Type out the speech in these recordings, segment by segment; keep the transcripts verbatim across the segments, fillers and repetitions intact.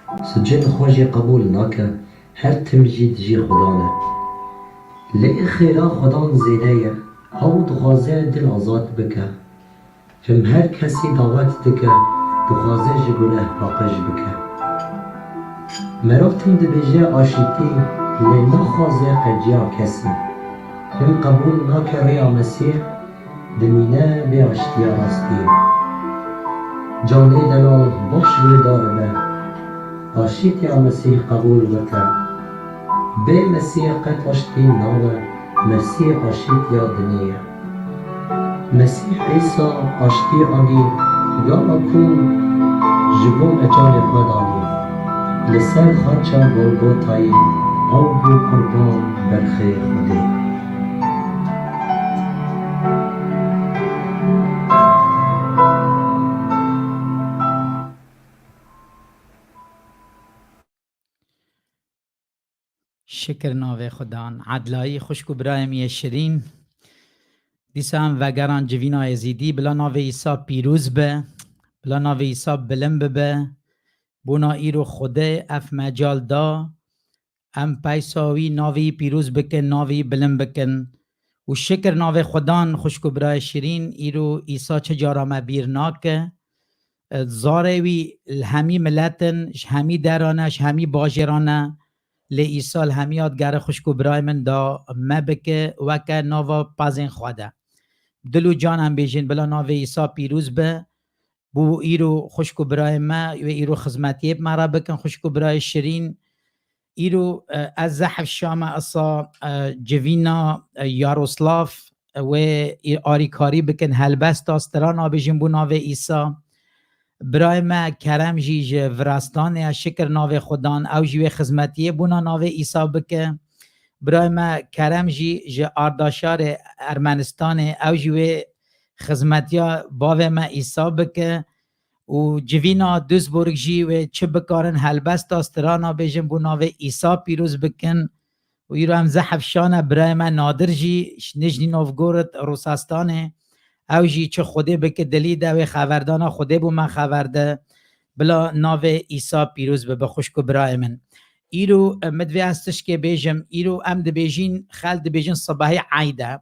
Sicil xwe jî qebûl nake, her tim jî dijî Xudan e. Lê xêra Xudan zêde ye, ew dixwaze dil azad bike. Tim her kesî dawet dike, dixwaze ji guneh paqij bike. Meriv tim dibêje aşîtî, lê naxwaze qeciya kesî. Tim qebûl nake rêya Mesîh, dimîne bê aştiya rastî. Canê delal baş wê daribe, aşîtiya Mesîh qebûl bike. Bê Mesîh qet aştî nabe, Mesîh aşîtiya dinê ye. Mesîh Îsa aştî anî, gava ku ji bo me canê xwe danî. Li ser xaça Golgotayê ew bû qurban berxê Xwedê. Şikir navê Xudan. Edlayî xwişk û birayê min yê şirîn. Dîsa em vegeran civîna Êzîdî, bila navê Îsa pîroz be, bila navê Îsa bilind bibe. Bona îro Xwedê ev mecal da. Em peysa wî navê wî pîroz bikin, navê wî bilind bikin. Û şikir navê Xudan, xwişk û birayê şirîn, îro Îsa çi cara me bîr nake. E, zarê wî li hemî milet in, ji hemî deran e, ji hemî bajêran e. Lê Îsa li hemiya digere, xwişk û birayê min, da me bike weke nava pezên xwe de. Dil û can em bêjin, bila navê Îsa pîroz be. Bo îro xwişk û birayê me, wê îro xizmetiyê bi me re bikin, xwişk û birayê şirîn. Îro, e, ez zehf şame esa, e, civîna, e, Yaroslav, e, wê î-, arîkarî bikin, helbesta strana bêjin bo navê Îsa. Birayê me Kerem jî ji Virastanê ye, şikir navê Xudan, ew jî wê xizmetiyê bona navê Îsa bike. Birayê me Kerem jî ji Ardaşarê Ermenistanê, ew jî wê xizmetiya bavê me Îsa bike. Û civîna Duisburg jî wê çi bikarin helbesta strana bêjin bo navê Îsa pîroz bikin. Û îro em zehf şane birayê me Nadir jî ji Nijnî Novgorod Rûsastanê. Ew jî çi Xwedê bike dilî de wê xeverdana Xwedê bo me xever de. Bila navê Îsa pîroz bibe xwişk û birayê min. Îro, e, min divê ez tişkê bêjim. Îro em dibêjin, xel dibêjin sibehî eyd e.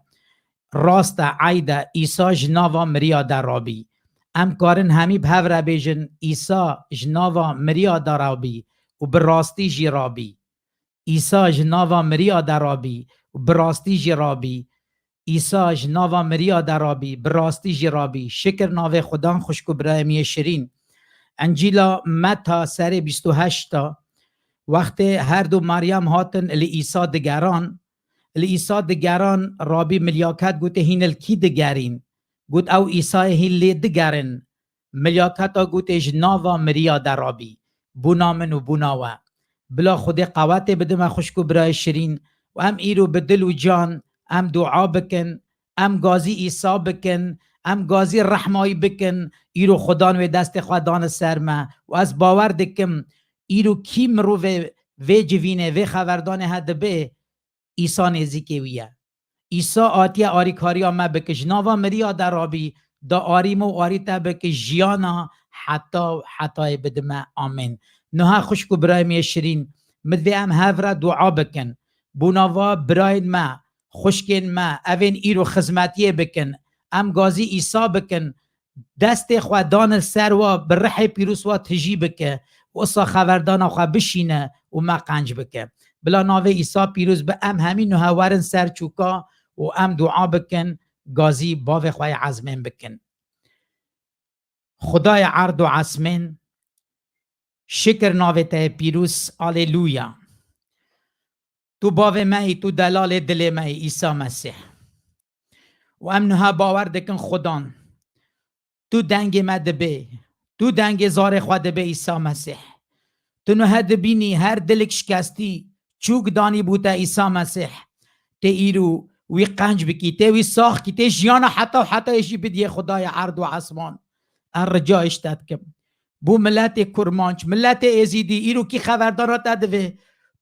Rast e, eyd e, Îsa ji nava miriya de rabî. Em karin hemî bi hev re bêjin, Îsa ji nava miriya de rabî û bi rastî jî rabî. Îsa ji nava miriya de rabî û bi rastî jî rabî. Îsa ji nava miriya de rabî, bi rastî jî rabî. Şikir navê Xudan, xwişk û birayê min yê şirîn. Encîla Meta serê bîst û heşt a, wextê her du Meryem hatin li Îsa digeran, li Îsa digeran, rabî milyaket gote, hîn li kî digerîn? Got, ew Îsayê hîn lê digerin. Milyaketa gote, ji nava miriya de rabî, bona min û bona we. Bila Xwedê qewetê bide me, xwişk û birayê şirîn, û em îro bi dil û can em dua bikin, em gazî Îsa bikin, em gazî rehmayî bikin, îro Xudan wê destê xwe dane ser me. Û ez bawer dikim, îro kî mirovê vê civînê, vê xeverdanê he dibe, Îsa nêzîkê wî ye. Îsa hatiye arîkariya me bike. Ji nava miriya de rabî, da arî me û arî te bike jiyana heta û hetayê bidime. Amîn. Niha xwişk û birayê min yê şirîn, min divê em hev re dua bikin. Bo nava birayên me, xwişkên me, evên îro xizmetiyê bikin. Em gazî Îsa bikin. Destê xwe dan li ser wa, bi rihê pîroz wa tijî bike û wisa xeverdana xwe bişîne û me qenc bike. Bila navê Îsa pîroz be, em hemî nuha werin ser çûka û em dua bikin, gazî bavê xwe yê ezmên bikin. Xwedayê erd û esmên, şikir navê te yê pîroz, Aleluya. Tu bavê me yî, tu delalê dilê me yî, Îsa Mesîh. Û em niha bawer dikin Xudan. Tu dengê me dibê. Tu dengê zarê xwe dibê, Îsa Mesîh. Tu niha dibînî her dilik şikestî, çûk danî bû te, Îsa Mesîh. Tê îro wî qenc bikî, tê wî sax kî, tê jiyana heta û hetayê jî bidiyê Xwedayê erd û esman. Ez rica ji te dikim. Bo miletê Kurmanc, miletê Êzîdî, îro kî xeverdana te divê,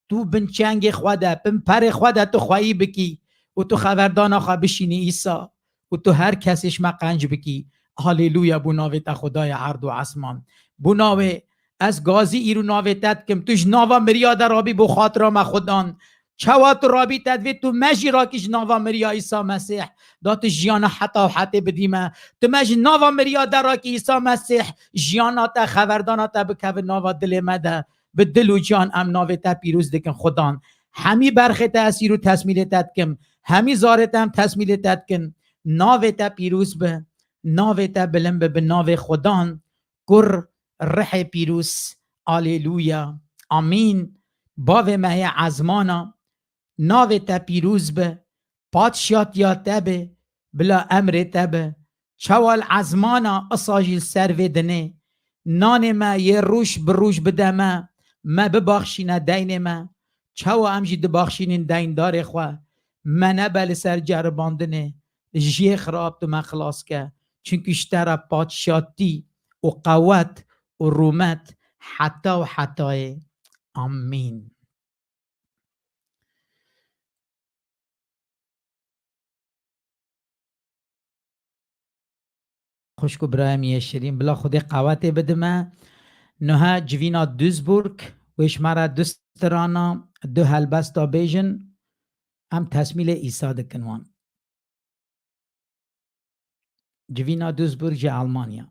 tu bin çengê xwe de, bin perê xwe de tu xweyî bikî û tu xeverdana xwe bişînî Îsa û tu her kesê ji me qenc bikî. Haleluya, bo navê te Xwedayê erd û esman. Bo navê Ez gazî îro navê te dikim. Tu ji nava miriya de rabî bo xatira me Xudan. Çawa tu rabî te divê tu me jî rakî ji nava miriya Îsa Mesîh. Da tu jiyana heta û hetê bidî me. Tu me ji nava miriya de rakî Îsa Mesîh. Jiyana te, xeverdana te bikeve nava dilê me de. Bi dil û can em navê te pîroz dikin Xudan. Hemî berxê te ez îro tesmîlê te dikim. Hemî zarê te em tesmîlê te dikin. Navê te pîroz bi. Navê te bilind bi, bi navê Xudan. Kur, Rihê Pîroz. Alêluya. Amîn. Bavê me yê ezmana, navê te pîroz be, padşatiya te be, bila emrê te be. Çawa li ezmana, isa jî li ser vê dinê. Nanê me yê roj bi roj bide me, me bibaxşîne deynê me. Çawa em jî dibaxşînin deyndarê xwe. Me nebe li ser ceribandinê. Ji yê xirab tu me xilas ke. Çimkî ji te re padşatî û qewet û rûmet heta û hetayê. Amîn. Xwişk û birayê min yê şirîn, bila Xwedê qewetê bide me. Niha civîna Duisburg, wê ji me re du strana, du helbesta bêjin, em tesmîlê Îsa dikin wan. Civîna Duisburg ji Almanya.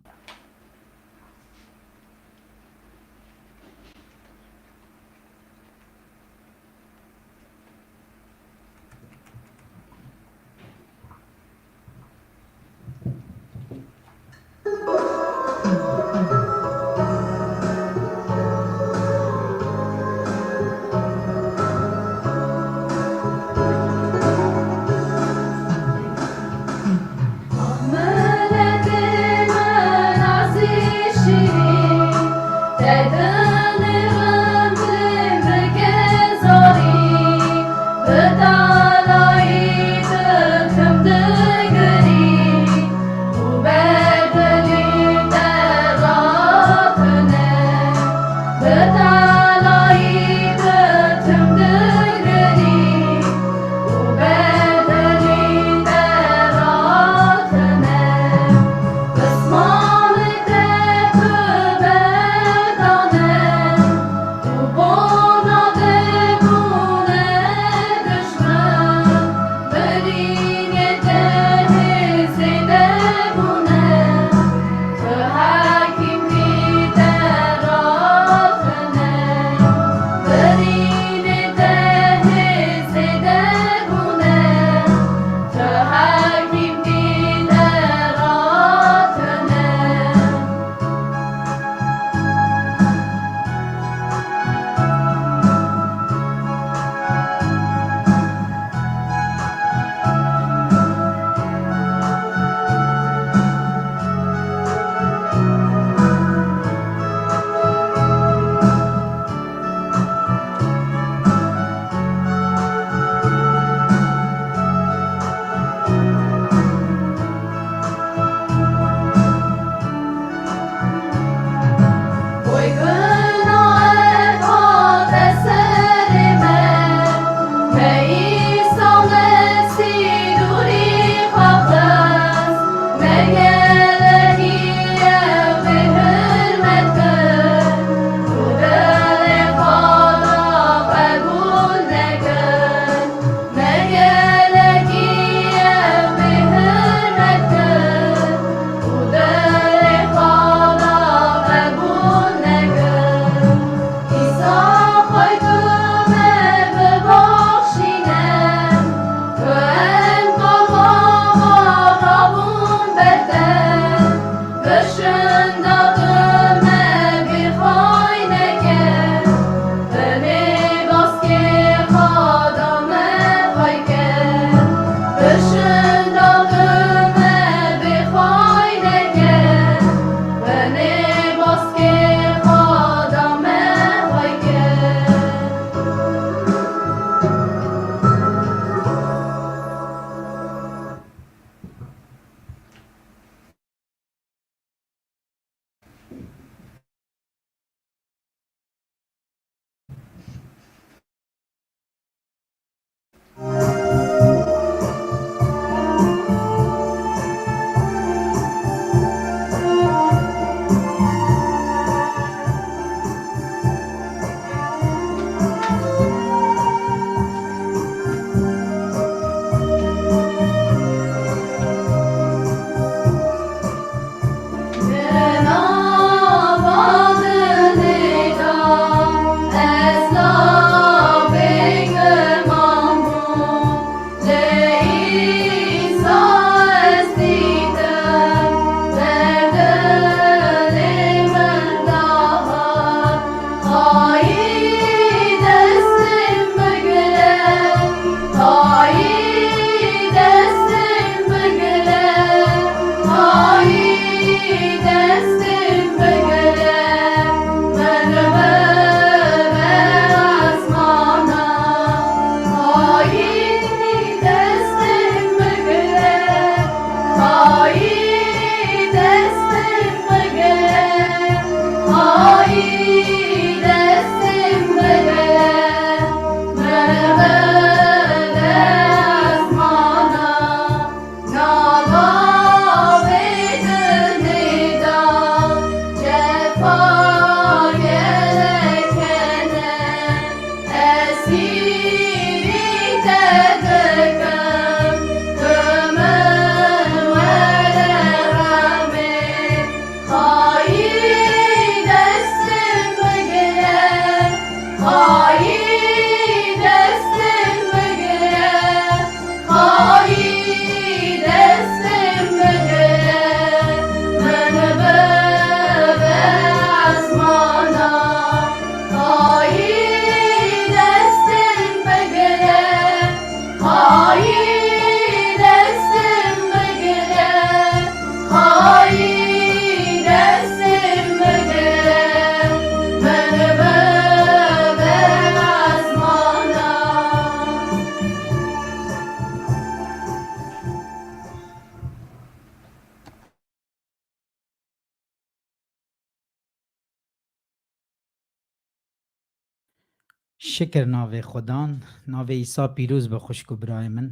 Şikir navê Xudan, navê Îsa pîroz be xwişk û birayê min.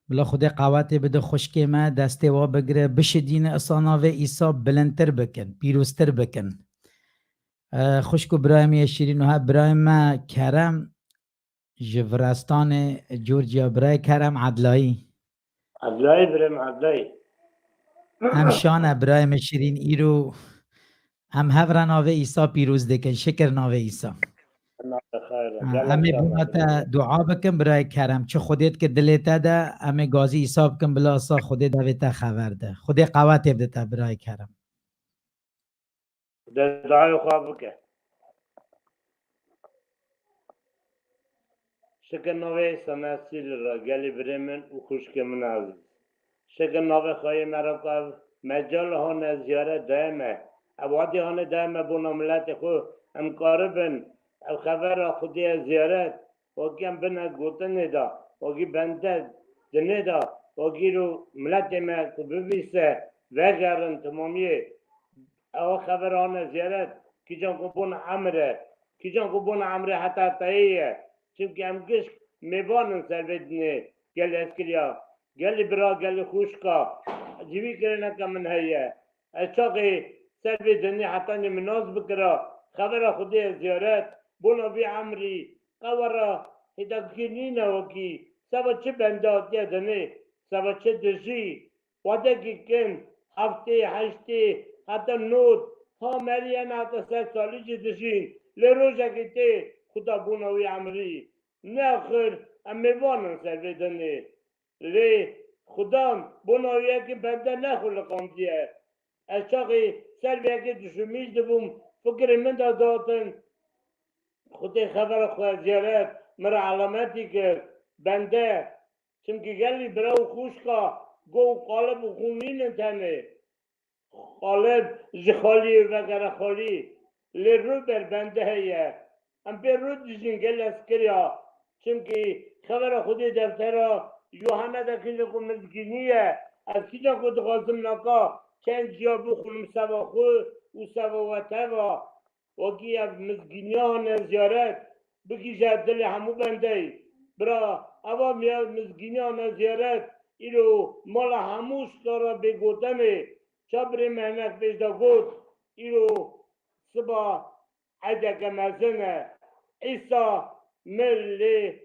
Bila Xwedê qawetê bide xwişkê me, destê wa bigire, bişidîne, isa navê Îsa bilindtir bikin, pîroztir bikin. E, xwişk û birayê min yê şîrîn û hev birayê me Kerem ji Virastanê Georgia, birayê Kerem Edlayî. Edlayî, birê min Edlayî. Em şane birayê min şirîn îro em hev re navê Îsa pîroz dikin. Şikir navê Îsa. Navê xayr be. Ha, Gelek em ê sağ bona ol. Te dua bikin birayê Kerem. Çi Xwedê dike dilê te de, em ê gazî Îsa bikin, bila sa Xwedê devê te xever de. Xwedê qawetê bide te birayê Kerem. De duayê xwe bike. Şikir navê Îsa Mesîh li ra gelî birê min û xwişkê min ezîz. Şikir navê Xweyê me re ku ev mecal hane ziyaret daye me. Ev wadî hane daye me bona miletê xwe em karibin ev xevera Xwedê ziyaret. Wekî em bine gotinê de, wekî bende dinê de, wekî îro miletê me ku bibîse, vegerin temamiyê. Ew xeber hane ziyaret, kîjan ku bona emre, kîjan ku bona emre heta tayê ye. Çimkî em gişk mêvan in ser vê dinê, gel eskiriya, gelî bira, gelî xwişka, civî kirineke min heye. Ez çaxê ser vê dinê hetanî min nas bikira, xevera Xwedê ye ziyaret, bona vî emrî, qewera hêdakî nîne wekî, seba çi bende hatiye dinê, seba çi dijî, wadekî kin, heftê, heştê, heta nod, ha meriyene heta sed salî jî dijîn, lê rojekê tê, Xuda bona wî emrî. Ne axir, em mêvan in ser vê dinê. Lê Xudan bona wê yekê bende nexwe li qandiye. Ez çaxê ser vê yekê dişumîş dibûm, fikirê min de datin. Xwedê xevera xwe ziyaret, min re elametî kir, bende. Çimkî gelî bira û xwişka, go û qalib û xûn nînin tenê. Qalib ji xaliyê vegere xalî, lê rû ber bende heye. Em pê rû dijîn gel eskiriya. Çimkî xevera Xwedê deftera Yuhanna de kîjan ku mizgînî ye. Ez kîjan ku dixwazim naka çend ciya bixwînim seba xwe û seba we teva. Wekî ev mizgîniya hane ziyaret, bigihîje dilê hemû bendeyî. Bira, eva miya mizgîniya hane ziyaret, îro mala hemû şikara bê gotenê, ça birê me hinek pêş de got, îro siba eydeke mezin e. Îsa mir lê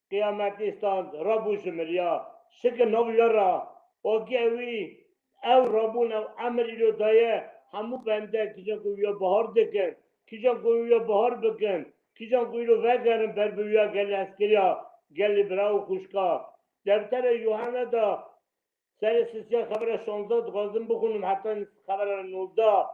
qiyametî stand, rabû ji miriya. Şikir nav ya ra. Wekî ewî, ew rabûn, ew emir îro daye, hemû bende kîjan ku wiya bahar dikin, kîjan ku wiya bahar bikin, kîjan ku îro vegerin ber bi wiya gelê eskiriya, gelê bira û xwişka. Defterê Yuhanna da, serê sisiya xebera şonzda dixwazim bixwînim heta xebera nozda.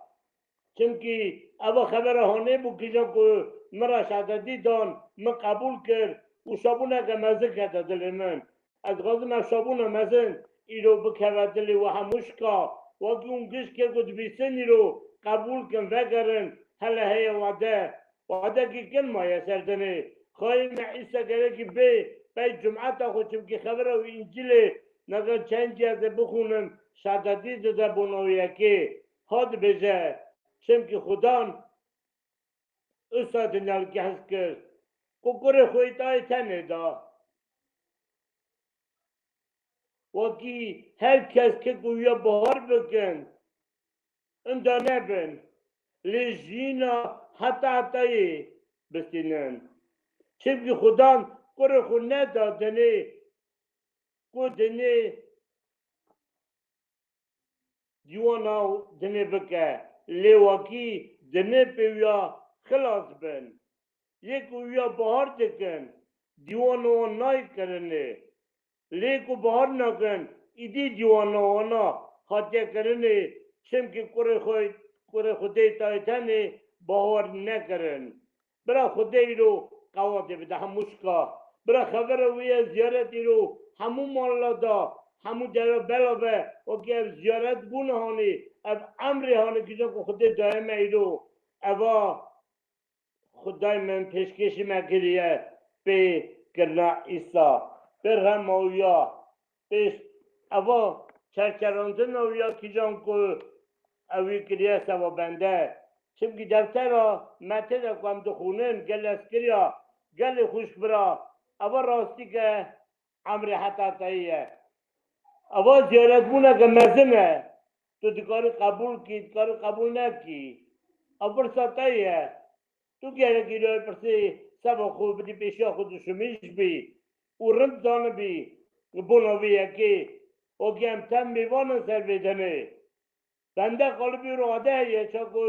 Çimkî eva xebera honê bû kîjan ku min re şehadetî dan, min qebûl kir û şabûneke mezin kete dilê min. Ez dixwazim ev şabûna mezin îro bikeve dilê we hemû şika. Wekî hûn gişkê ku dibîsin îro qebûl kin, vegerin, hele heye wade. Wadekî kin maye ser dinê. Xayê me Îsa gerekî bê pey cumeta xwe, çimkî xevera wî Încîlê naka çend cî ez ê bixwînim, şehadetî dide bona wê yekê. Ha dibêje, çimkî Xudan usa dinya li kehs kir, ku kurê xwe yê tayê tenê da. Wekî her kes kek û ya bahar bikin, inda nebin, lê jiyîna heta hetayê bistînin. Çimkî Xudan kurê xwe neda dinê, ku dinê dîwana dinê bike, lê wekî dinê pê wiya xilas bin. Yê ku wiya bahar dikin, dîwana wan nayê kirinê. Lê ku bahar nakin, îdî dîwana wana hatiye kirinê, çimkî kurê xwe, kurê Xwedê tayê tenê bahar nekirin. Bira Xwedê îro qewatê bide hemû şika. Bira xevera wê ye ziyaret îro hemû mala da, hemû dera bela be, wekî ev ziyaret bûne hanê, ev emrê hanê kîjan ku Xwedê daye me îro. Eva Xwedayê min pêşkêşî me kiriye pê kirina Îsa, pê rema wî ya, pê eva çerçerandina wî ya kîjan ku ewî kiriye seba bende. Çimkî deftera Metê de ku em dixwînin, gel eskiriya, gelê xwişk bira, eva rastî ke emrê heta teyî ye. Eva ziyaretbûneke mezin e. Tu dikarî qebûl kî, dikarî qebûl nekî. Ev pirsa te ye. Tu gerek îro pirsê seba xwe bidî pêşiya xwe dişimîş bî û rind zanibî bona vê yekê. Wekî em tem mêvan in ser vê demê. Bende qalibî rade heye, çaku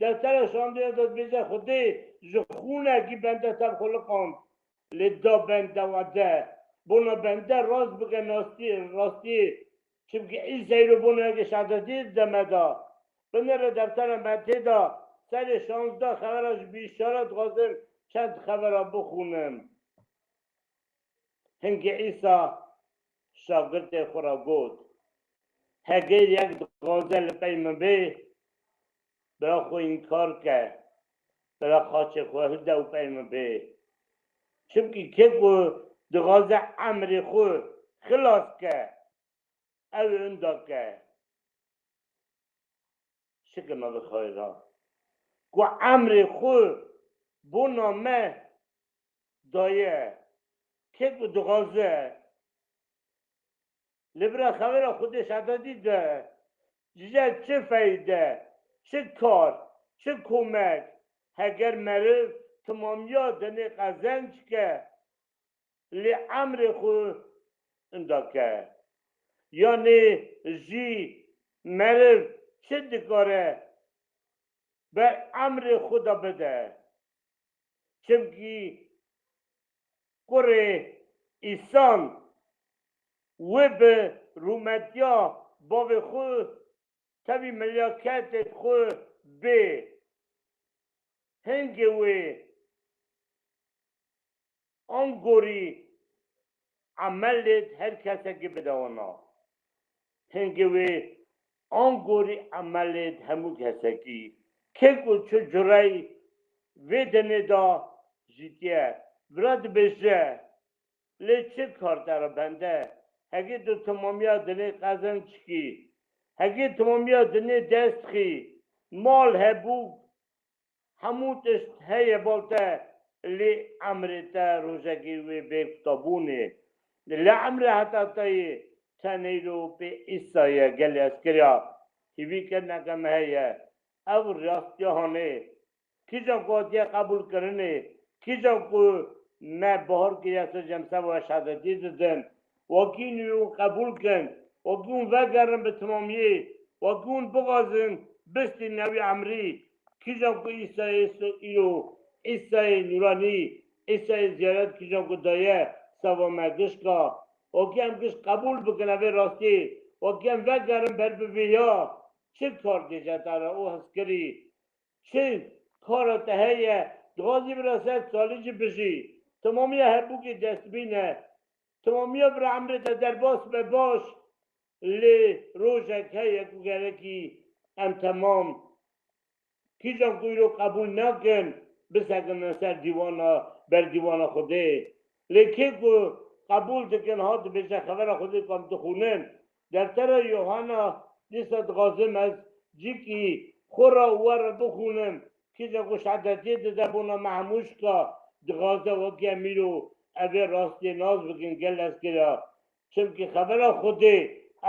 deftera şandiya de dibêje Xwedê ji xûnekî bende tev xwe liqand. Lê da bende wade. Bona bende rast bike nastiyê, rastiyê. Çimkî Îseyro bona yekê şehadetî dide me da. Binêre deftera Metê da, serê şazdeh xevera ji bîşara dixwazim çend xevera bixûnim. Hingê Îsa şagirtê xwe re got, Hegêr yek dixwaze li pey min bê, bira xwe înkar ke, bira xaçê xwe hide û pey min bê. Çimkî kê ku dixwaze emrê xwe xilas ke, ew ê winda ke. Şikir navê Xwedê re. Ku emrê xwe bona me daye. Kê ku dixwaze, li bira xevera Xwedê şehadetî de, ji çi feyde, çi kar, çi komek, heger meriv timamiya dinê qezenc ke, lê emrê xwe inda ke. Yanê jî meriv çi dikare ber emrê xwe de bide? Çimkî kurê îsan wê bi rûmetiya bavê xwe tevî melaketê xwe bê. Hingê wê angorî emelêd her kesekî bide wana. Hingê wê angorî emelêd hemû kesekî. Kê ku çi curey vê dinê da jîtiye, vira dibêje, Lê çi kar te re bende? Hegê tu timamiya dinê qezenc kî, hegê timamiya dinê dest xî, mal hebûk, hemû tişt heye bal te, lê emrê te rojekê wê bê qutabûnê. Li emrê heta te yê tenê îro pê Îsa ye gelê eskeriya. Hîvî kirine ke me heye. Ev rastiya hanê. Kîjan ku hatiye qebûlkirinê, kîjan ku me bahar kiriye ser cem seba şehadetî didin, wekî nû qebûl kin, wekî hûn vegerin bi timamiyê, wekî hûn bixwazin bistînin wî emrî, kîjan ku Îsayê îro, Îsayê nûranî, Îsayê ziyaret kîjan ku daye seba me gişka, wekî em giş qebûl bikin evê rastî, wekî em vegerin ber bi vêya, çi kar dêje te re û hizkirî? Çi kara te heye, dixwazî bira sed salî jî bijî. Timamiya hebûkê destbîn e. Timamiya bira emrê te derbas be baş. Lê rojek heye ku gerekî em temam kîjan ku îro qebûl nakin, bisekinin ser dîwana, ber dîwana Xwedê. Lê kê ku qebûl dikin, ha dibêje xevera Xwedê ku em dixwînin. Deftera Yohana dîsa dixwazim ez cîkî xwe re û we re bixwînim. Kîja ku şehadetiyê dide bona me hemûşka dixwaze wekî em îro evê rastiyê nas bikin gel eskeriya. Çimkî xevera Xwedê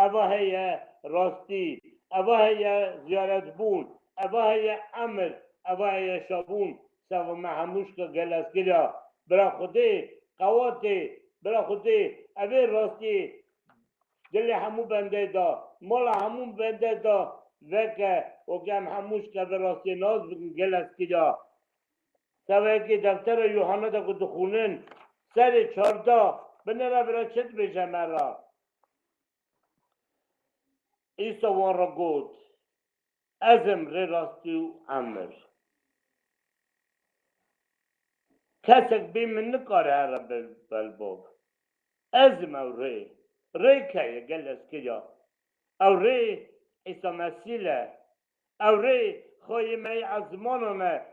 eva heye rastî, eva heye ziyaretbûn, eva heye emir, eva heye şabûn. Seba me hemûşka gel eskeriya. Bira Xwedê qewatê, bira Xwedê evê rastiyê dilê hemû bendê da, mala hemû bendê da veke, wekî em hemûşka vê rastiyê nas bikin gel eskeriya. Sevekê deftera Yuhanna de ku dixwînin, serê çardeh, binêre vira çi dibêje me re? Îsa wan re got, Ez im rê rastî û emir. Kesek bê min nikare here ber, ber bav. Ez im ew rê. Rê ke ye gel eskeriya? Ew rê Îsa Mesîh e. Ew rê Xweyê me yê ezmanan e.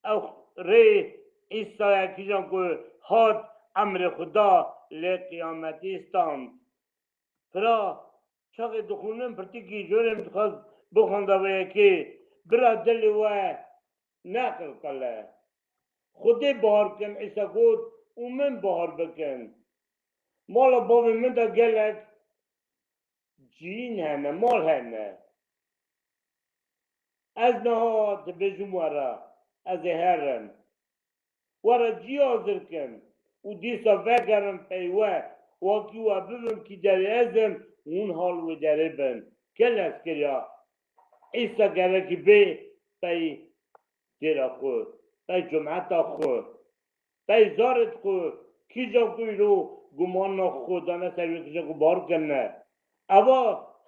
Ew rê Îsa ye kîjan ku hat emrê xwe da lê qiyametî stand. Pira çaxê dixwînim pirtûkî jorê min dixwest bixwenda vê yekê. Bira dilê we neqilqile. Xwedê bahar kin, Îsa got, û min bahar bikin. Mala bavê min de gelek ciyîn hene, mal hene. Ez niha dibêjim we re, ez ê herim. We re cî hazir kim û dîsa vegerim pey we, wekî we bibim kî derê ez im, hûn hal wê derê bin. Gelek kiriya. Îsa gerekî bê pey dêra xwe, pey cumeta xwe, pey zarê xwe, kîja ku îro gumana xwe dane ser wê, kîja ku bahar kirine. Eva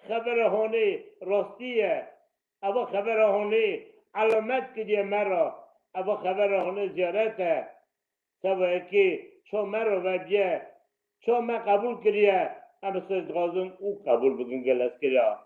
xebera hanê rastî ye. Eva xebera hanê elamet kiriye me re. Eva xebera hanê ziyaret e. Seba yekê ça me re vebiye, ça me qebûl kiriye, em ser dixwazin û qebûl bikin gelek kiriya.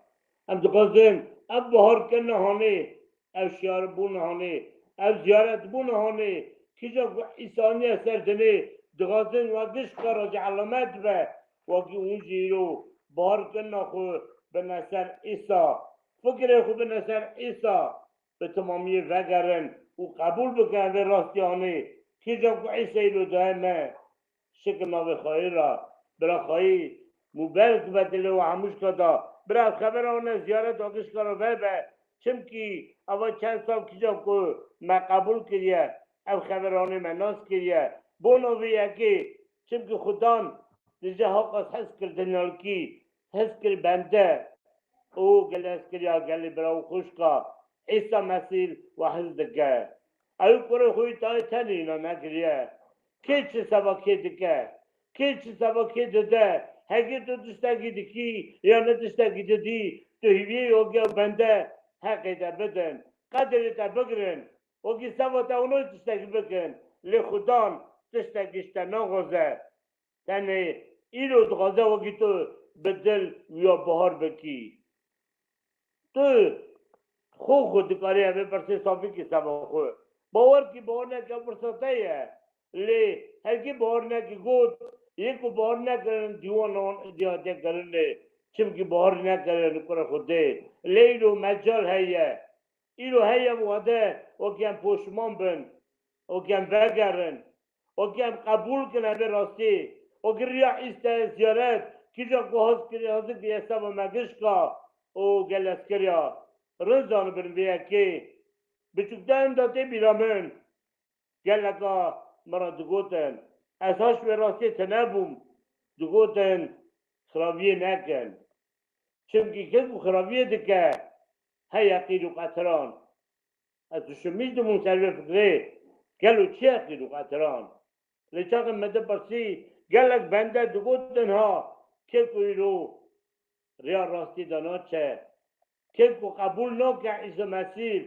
Em dixwazin ev bahar kirina hanê, ev şiyar bûna hanê, ev ziyaret bûna hanê, kîja ku Îsa aniye ser dinê, dixwazin we gişka re jî elamet be, wekî hûn jî îro bahar kirina xwe bine ser Îsa, fikirê xwe bine ser Îsa. Bi temamiyê vegerin û qebûl bikin vê rastiyanê. Kîja ku Îsey lo daye me, şikir navê Xwayê ra, bira Xwayê muberk be dilê we hemû şika da. Bira ev xebera hone ziyaret agişka ra vebe. Çimkî eva çend sal kîja ku me qebûl kiriye, ev xebera hone me nas kiriye. Bona vê yekê, çimkî Xudan dije haqas hez kir dinalkî, hez kir bende. û geleskiriya gelê bira û xwişka Îsa Mesîh we hez dike. Ew kurê xwe yî tayê tenê îna nekiriye. Kê çi seba kê dike? Kê çi seba kê dide? Hegî tu tiştekî dikî ya ne tiştekî didî, tu hîviyê yogê û bende heqê te bidin. Qedirê te bigirin. Wekî seba te hûn tiştekî bikin. Lê Xudan tiştekî ji te naxwaze. Tenê îro dixwaze wekî tu bi dil wîya bahar bikî. Tu xwe xwe dikarî evê pirsê safî kî seba xwe. Bawer kî bahar neke pirsa te ye. Lê herkî bahar nekî got, yê ku bahar nekirin dîwan diya te kirinê. Çimkî bahar nekirin li kurê Xwedê. Lê îro mecal heye. Îro heye wade wekî em poşman bin, wekî em vegerin, wekî em qebûl kin evê rastî, wekî riya Îsa'yê ziyaret, kîja ku hez kiriye, hazir kiriye seba me gişka û geleskiriya. Rind zanibin vê yekê. Biçûkdayên de tê bîra min. Geleka min re digotin, ez haş wê rastiyê tune bûm. Digotin, xiraviyê nekin. Çimkî kes ku xiraviyê dike, heye qîr û qetiran. Ez dişimî dibûm ser vê fikrê, gelo çi ye qîr û qetiran? Lê çaxê me dipirsî, gelek bende digotin ha, kê ku îro riya rastî de naçe, kê ku qebûl nake Îsa Mesîh,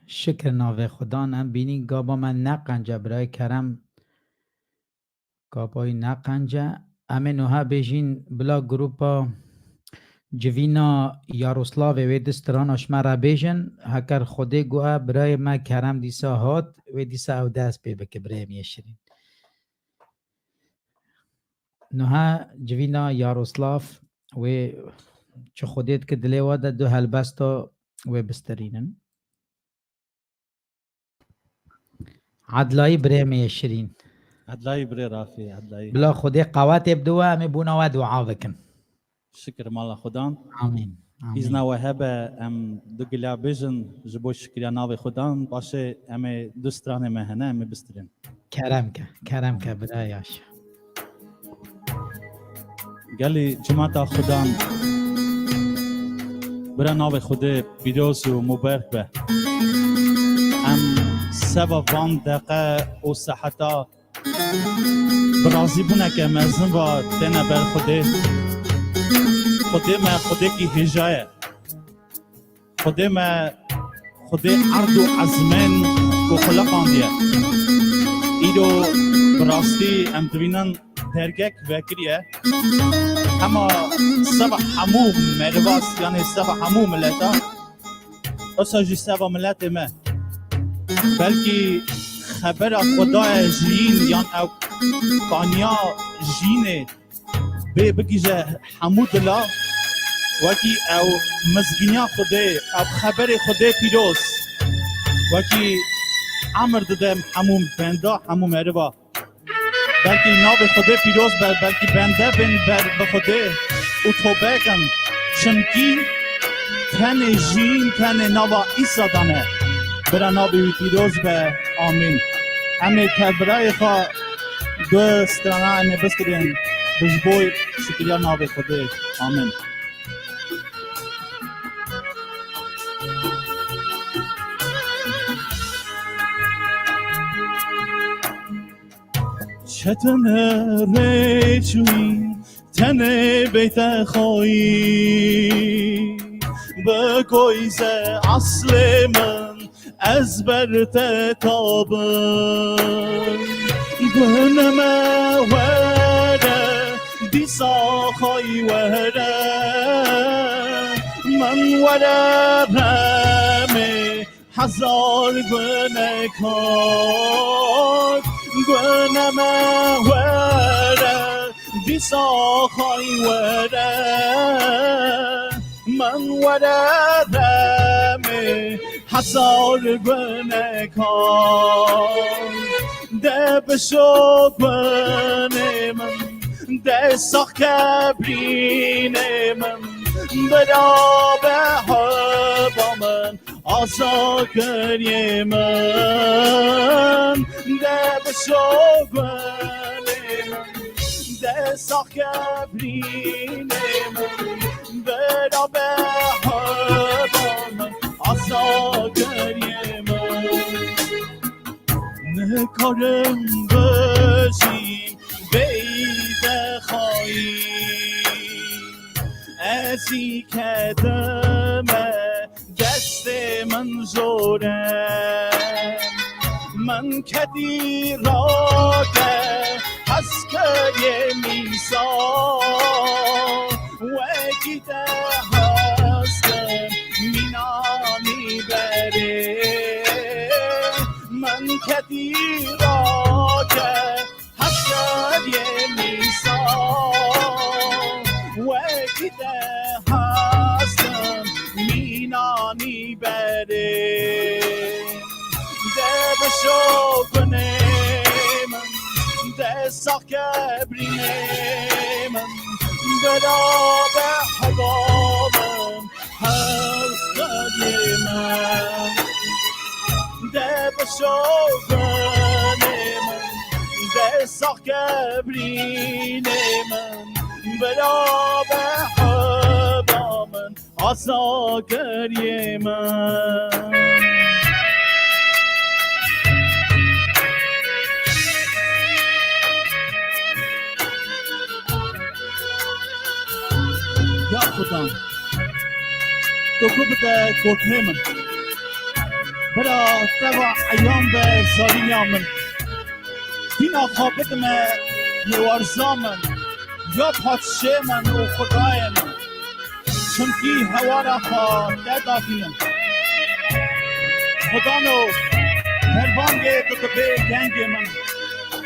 Şikir navê Xudan, em bînî gaba me neqence birayê Kerem. Gaba wî neqence. Em ê nuha bêjîn bila grupa civîna Yaroslavê wê du strana ji me re bêjin. Heker Xwedê got e birayê me Kerem dîsa hat, wê dîsa ew dest pê bike birayê min yê şirîn. Niha civîna Yaroslav wê çi Xwedê dike dilê we de du helbesta wê bisterînin. Edlayî birê me yê şirîn. Edlayî birê Rafî, edlayî. Bila Xwedê qewetê bide we, em ê bona we dua bikin. Şikir mala Xudan. Amîn. Amîn. Îzna we hebe em du gila bêjin ji bo şikiriya navê Xudan. Paşê em ê du stranê me hene em ê bistirin. Kerem ke, kerem ke bira yaş. Gelî cimata Xudan. Bira navê Xwedê pîroz û muberk be. Em seba van deqe û seheta bi razîbûneke mezin ve têne ber Xwedê. Xwedê me Xwedêkî hêja ye. Xwedê me Xwedê erd û ezmên ku xuliqandiye. Îro bi rastî em dibînin dergek vekiriye. Hema seba hemû merivas, yanî seba hemû mileta, esa jî seba miletê me. Belkî xebera Xwedayê jiyîn yan ew kaniya jiyînê bê bigihîje hemû dila, wekî ew mizgîniya Xwedê, ew xeberê Xwedê pîroz, wekî emir dide hemû benda, hemû meriva. Belkî navê Xwedê pîroz be, belkî bende bên ber bi Xwedê û tobe kin. Çimkî tenê jiyîn, tenê nava Îsa de ne. Bira navê wî pîroz be. Amîn. Em ê tevbirayê xwe du strana em ê bistirin, bi ji bo şikiriya navê Xwedê. Amîn. Çetin rêç wî tenê beyte xayî, bi koyze aslê min ez ber te tabim. Gune me were, dîsa xay were, min were remê hezar gunekar. Gune me were, dîsa xay were, min were remê hezar gunekar. De bişo gunê min, de sax ke birînê min, bira be heba min, aza kiriyê min. De bişo gunê min, de sax ke birînê min, bira be heba min, aza kiriyê min. Nikarim bijîm bêyî te xayî. Ez î kedime destê min jor e. Min kedî rake hez kiriyê mîsa. Wekî te hez kim mînanî berê. Min kedî rake hez kiriyê mîsa. Wekî te hez kim mînanî berê. De bişo gunê min, de sax ke birînê min, bira be heba min, hez kiriyê min. De bişo gunê min, de sax ke birînê min, bira be heba min, aza kiriyê min. Ya Xudan, tu ku bide gotinê min. Bira teva eyan be zarîniya min. Dîna xwe bidime yêwarza min, ya padşê min û Xwedayê min. Çimkî hewara xwe te davînim. Xwedano, berbangê tu dibê kengê min.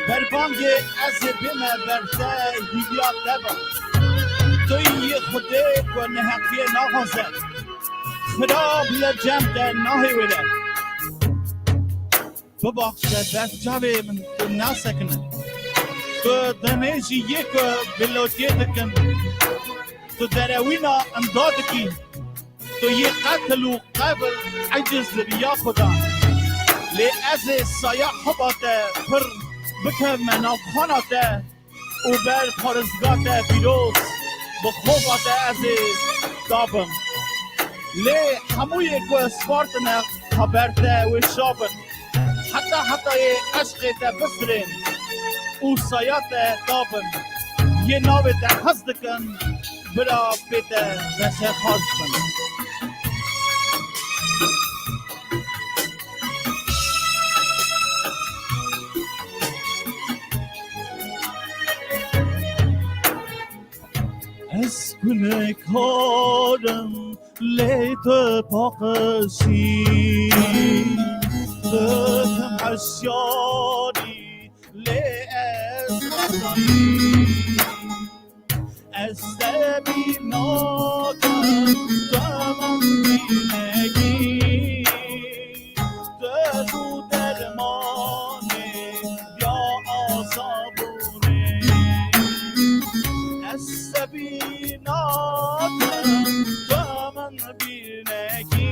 Berbangê ez ê bême ber te, hîviya te bim. Tu yî Xwedê ku neheqiyê naxwaze. Xirab li cem te nahêwêre. Bibaxşe ber çavê min tu nasekine. Tu demê jî yê ku bilotiyê dikin. Tu derewîna enda dikî. Tu yê qetil û qevil eciz dibî ya Xuda. Lê ez ê saya hiba te pir bikevme nav xana te û ber parêzga te pîroz bi xova te ez ê dabim. Lê hemû yê ku spartine xeber te wê şabin. Heta hetayê eşqê te bistirên û saya te dabin. Yê navê te hez dikin, bira pê te veşexas bin. Gunehkar im lê tu paqijî, tu tim hesyanî lê ez xetayî. Ez te bîr nakim, tu min bîr nekî. Tu dermanê ya azabûnê. Ez te bîr nakim, tu min bîr nekî.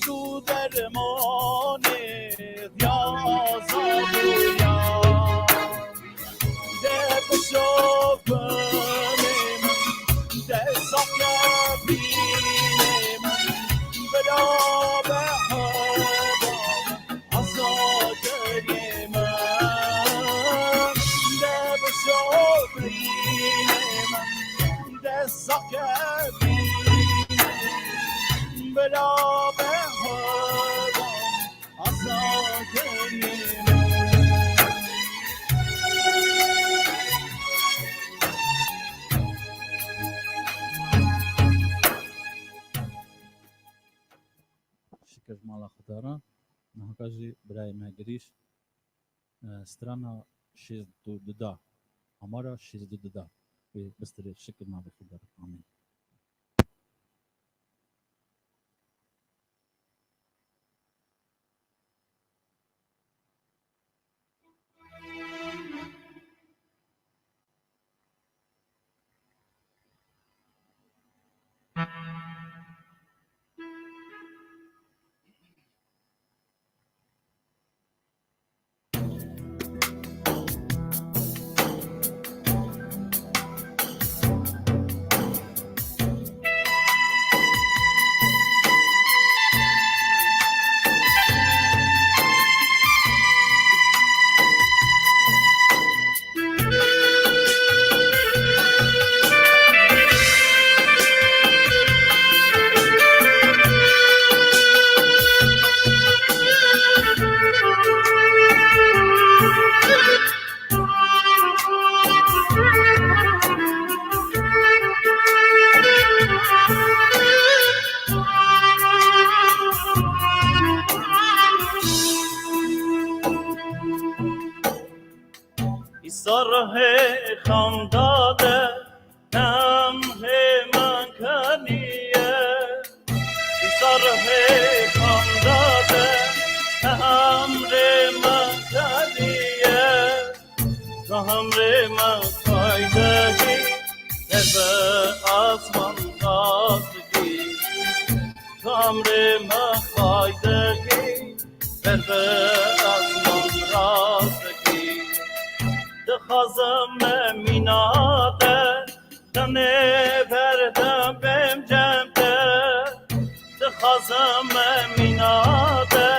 Tu dermanê ya azabûnê. De bişo gulê min, de zahya bînê min, bila beheba azadiyê min. De bişo bînê min, de zahya bînê min, bila beheba Şikir mala Xwedara. Nahaka jî birayê me Girîş, e, strana şêst û du da. Amara şêst û du da. Wê bistirê şikir navê Xwedara. Amîn. Îsa rihê xemda de, emrê min keniye. Îsa rihê xemda de, emrê min keniye. Emrê min qaydekî, ber bi asman rastî. Emrê min qaydekî, ber bi asman rastî. Dixwazim me mîna te, tenê berdem bêm cem te. Dixwazim me mîna te,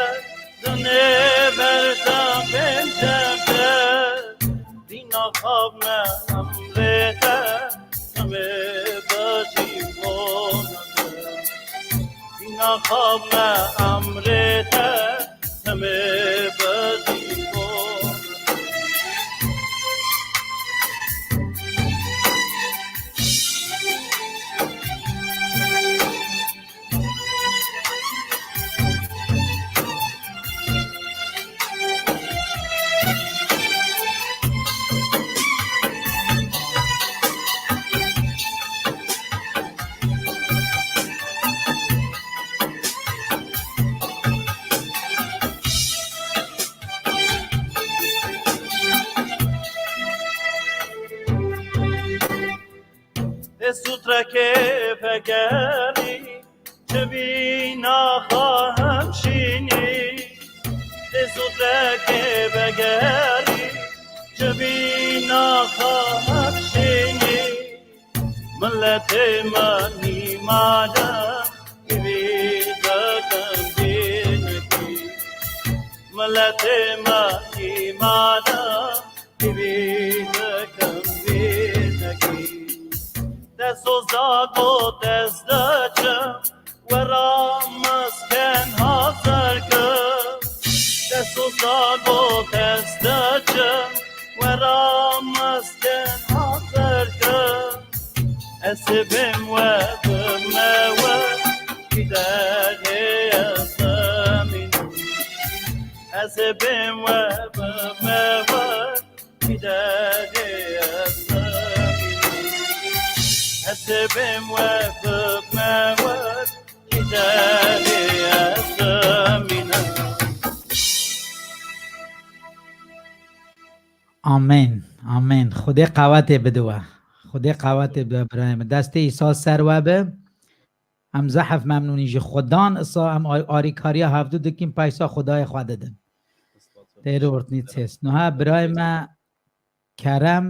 tenê berdem bêm cem te. Dîna xav me emrê te, hemê bejî bona te. Dîna xav me emrê te, hemê bejî bona te. Dest û trekê vegerî, çivî naxahem şînî. Dest û trekê vegerî, çivî naxahem şînî. Miletê me nîmane, pîvî dikim bînekî. Miletê me nîmane, pîvî dikim bînekî. Te soza got ez diçim, wera mesken hazir kim. Te soza got ez diçim, wera mesken hazir kim. Ez bêm we bime we, îdarê ez bimînim. Ez bêm we bime we, îdarê ez bimînim. Ez bêm we bime we, îdarê ez bimînim. Amen. Amen. Xwedê qewetê bide we. Xwedê qewetê bide birayê min. Destê Îsa ser we be. Em zehf memnûnî ji Xudan, isa em ay-, arîkariya hevdu dikin, peysa Xwedayê xwe didin. Têrê ortnî çês. Niha birayê me Kerem,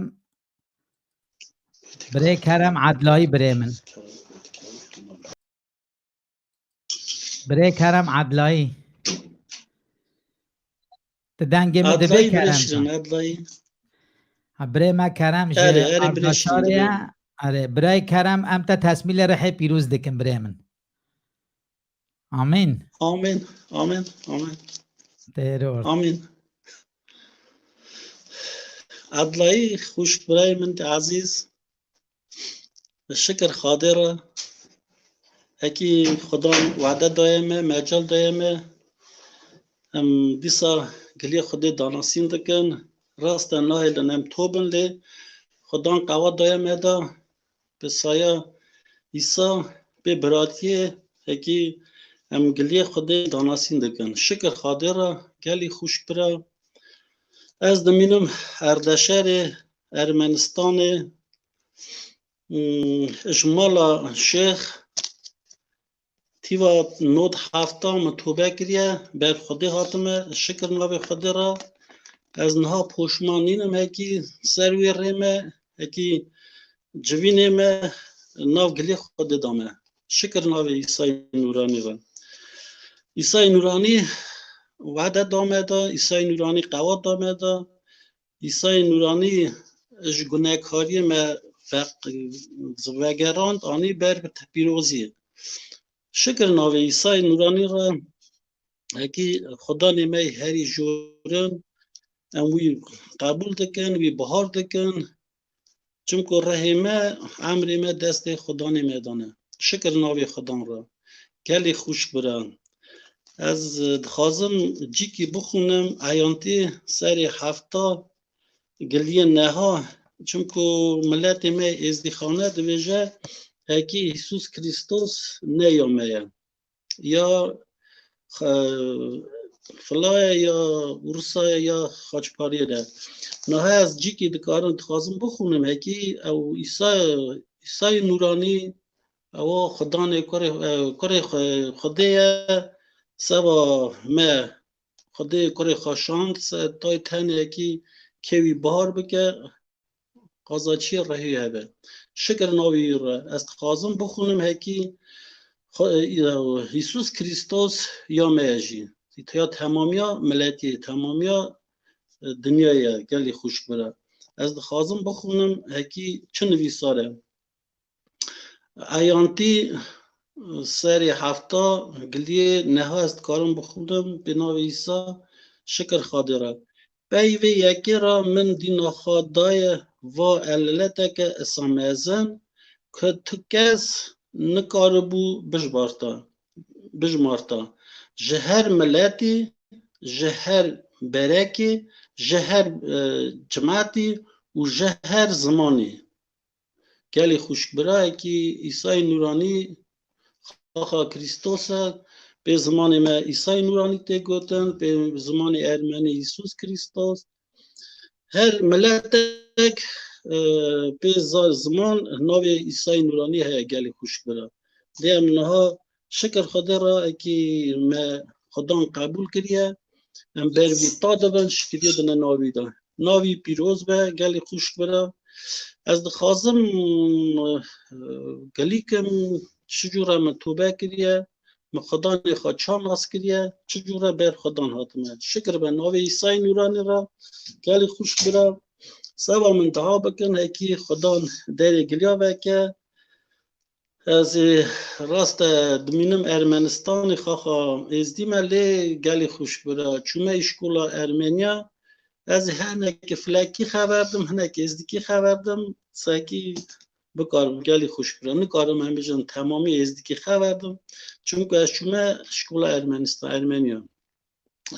birê Kerem Edlayî birê min. Birê Kerem Edlayî. Ti dengê min dibê Kerem. Edlayî. Ha, birê me Kerem ji Erê, erê, birê Ardaşarê ye. Erê, birayê Kerem, em te tesmîlê rihê pîroz dikin birê min. Amîn. Amîn, amîn, amîn. Têrê ort. Amîn. Edlayî, xwişk birayê min ezîz. Şikir Xwedê re. Ekî Xudan wade daye me, mecal daye me. Em dîsa giliyê Xwedê danasîn dikin. Rast e, nahêlin em tobin lê Xudan qewet daye me de. Bi saya Îsa, bi biratiyê, ekî em giliyê Xwedê danasîn dikin. Şikir Xwedê re, gelî xwişk bira. Ez dimînim Erdeşerê, Ermenistanê, Hmm, ji mala Şêx tîva nod hefta min tobe kiriye, ber Xwedê hatime, şikir navê Xwedê re. Ez niha poşman nînim, hekî ser wê rê me, hekî civînê me nav gilê Xwedê dame. Şikir navê Îsayê Nûranî re. Îsayê Nûranî wade dame de, Îsayê Nûranî qewet dame de. Îsayê Nûranî ji gunekariyê me veq-, vegerand, anî ber bi pîroziyê. Şikir navê Îsayê Nûranî re, hekî Xudanê me yê herî jorin, em wî qebûl dikin, wî bihar dikin. Çimku rihê me, emrê me destê Xudanê me dane. Şikir navê Xudan re. Gelî xwişk bira. Ez dixwazim cîkî bixwînim, eyantî serê hefta giliyê neha, çimku miletê me êzdîxane dibêje, hekî Îsus Krîstos ne ya me ye. Ya, e, Fila ye ya Ursa ye ya Xaçpariyê de. Niha ez cîkî dikarim, dixwazim bixwînim, hekî ew Îsa, Îsayê Nûranî, ew Xudanê kurê, e, kurê Xwe-, Xwedê ye, seba me Xwedê kurê xwe şand, se tay tenekî kê wî bihar bike, qazaçiyê rehî hebe. Şikir navî re. Ez dixwazim bixwînim, hekî Xwe-, e, Îsus Krîstos ya me ye jî. Ya temamiya miletiyê, temamiya, e, dinyayê ye, gelî xwişk bira. Ez dixwazim bixwînim, hekî çi nivîsar e. Eyantî serê hefta giliyê neha ez dikarim bixwînim, bi navê Îsa, şikir Xwedê re. Pey vê yekê re min dîna xwe daye va eleteke isa mezin, ku tu kes nikaribû bijbarta, bijmarta. Ji her miletî, ji her berekê, ji her, e, cimetî û ji her zimanî. Gelî xwişk bira, ekî Îsayê Nûranî, xaxa Krîstos e, pê zimanê me Îsayê Nûranî tê gotin, pê zimanê ermenî Îsus Krîstos. Her miletek, e, pê za-, ziman navê Îsayê Nûranî heye, gelî xwişk bira. Lê em niha şikir Xwedê re, ekî me Xudan qebûl kiriye, em ber vî ta dibin, şikiriyê dine navî de. Navî pîroz be, gelî xwişk bira. Ez dixwazim, e, gelîkim çi cûre min tobe kiriye, min Xudanê xwe ça nas kiriye, çi cûre ber Xudan hatime. Şikir be navê Îsayê Nûranî re, gelî xwişk bira. Seba min dua bikin, hekî Xudan derê giliya veke. Ez ê rast e dimînim Ermenistanê, xaxa êzdî me, lê gelî xwişk bira. Çûme îşkola Ermeniya, ez ê hinekî filekî xeber dim, hinekî êzdîkî xeber dim, sekî bikarim gelî xweş bira. Nikarim em bêjin temamî êzdîkî xever dim. Çimku ez çûme şkola Ermenistan, Ermeniya.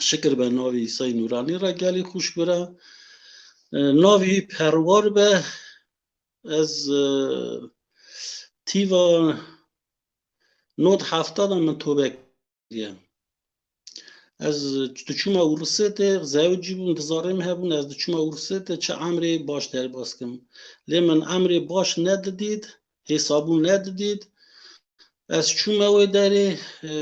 Şikir be navê Îsayî Nûranî re gelî xweş bira. E, navê wî Perwar be. Ez, e, tîva nod hefta de min tobe kiriye. Ez diçûma Ûrusêtê, zewicî bûm, du zarê min hebûn, ez diçûma Ûrusêtê çi emrê baş derbas kim. Lê min emrê baş nedidît, hêsabû nedidît. Ez çûme wê derê, e,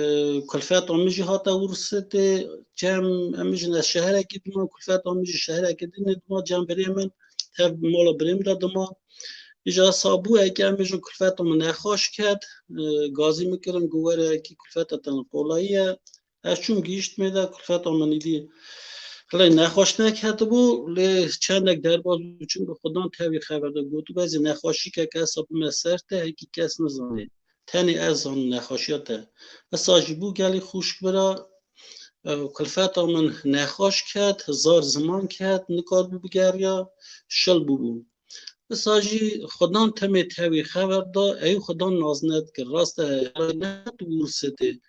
kulfeta min jî hate Ûrusêtê, cem, em jî ne şeherekî dima, kulfeta min jî şeherekî dinê dima, cem birê min, tev mala birê min de dima. Îja sabû eke em bêjin kulfeta min nexweş ket, e, gazî min kirin, got were ekî kulfeta te qolayî ye. Ez çûm gihişt mêde, kulfeta min îdî qiley nexweş neketibû, lê çendek derbas bû, çimkî xudan tevî xeber de gotibû, ez ê nexweşîkeke hesabime ser te, hekî kes nizanê. Tenê ez zanim nexweşiya te. Esa jî bû gelî xwişk bira, e, kulfeta min nexweş ket, zar ziman ket, nikaribû bigeriya, şil bûbû. Esa jî xudan temê tevî xeber da, ew xudan nas nedikir. Rast e, ne tu Ûrsetê.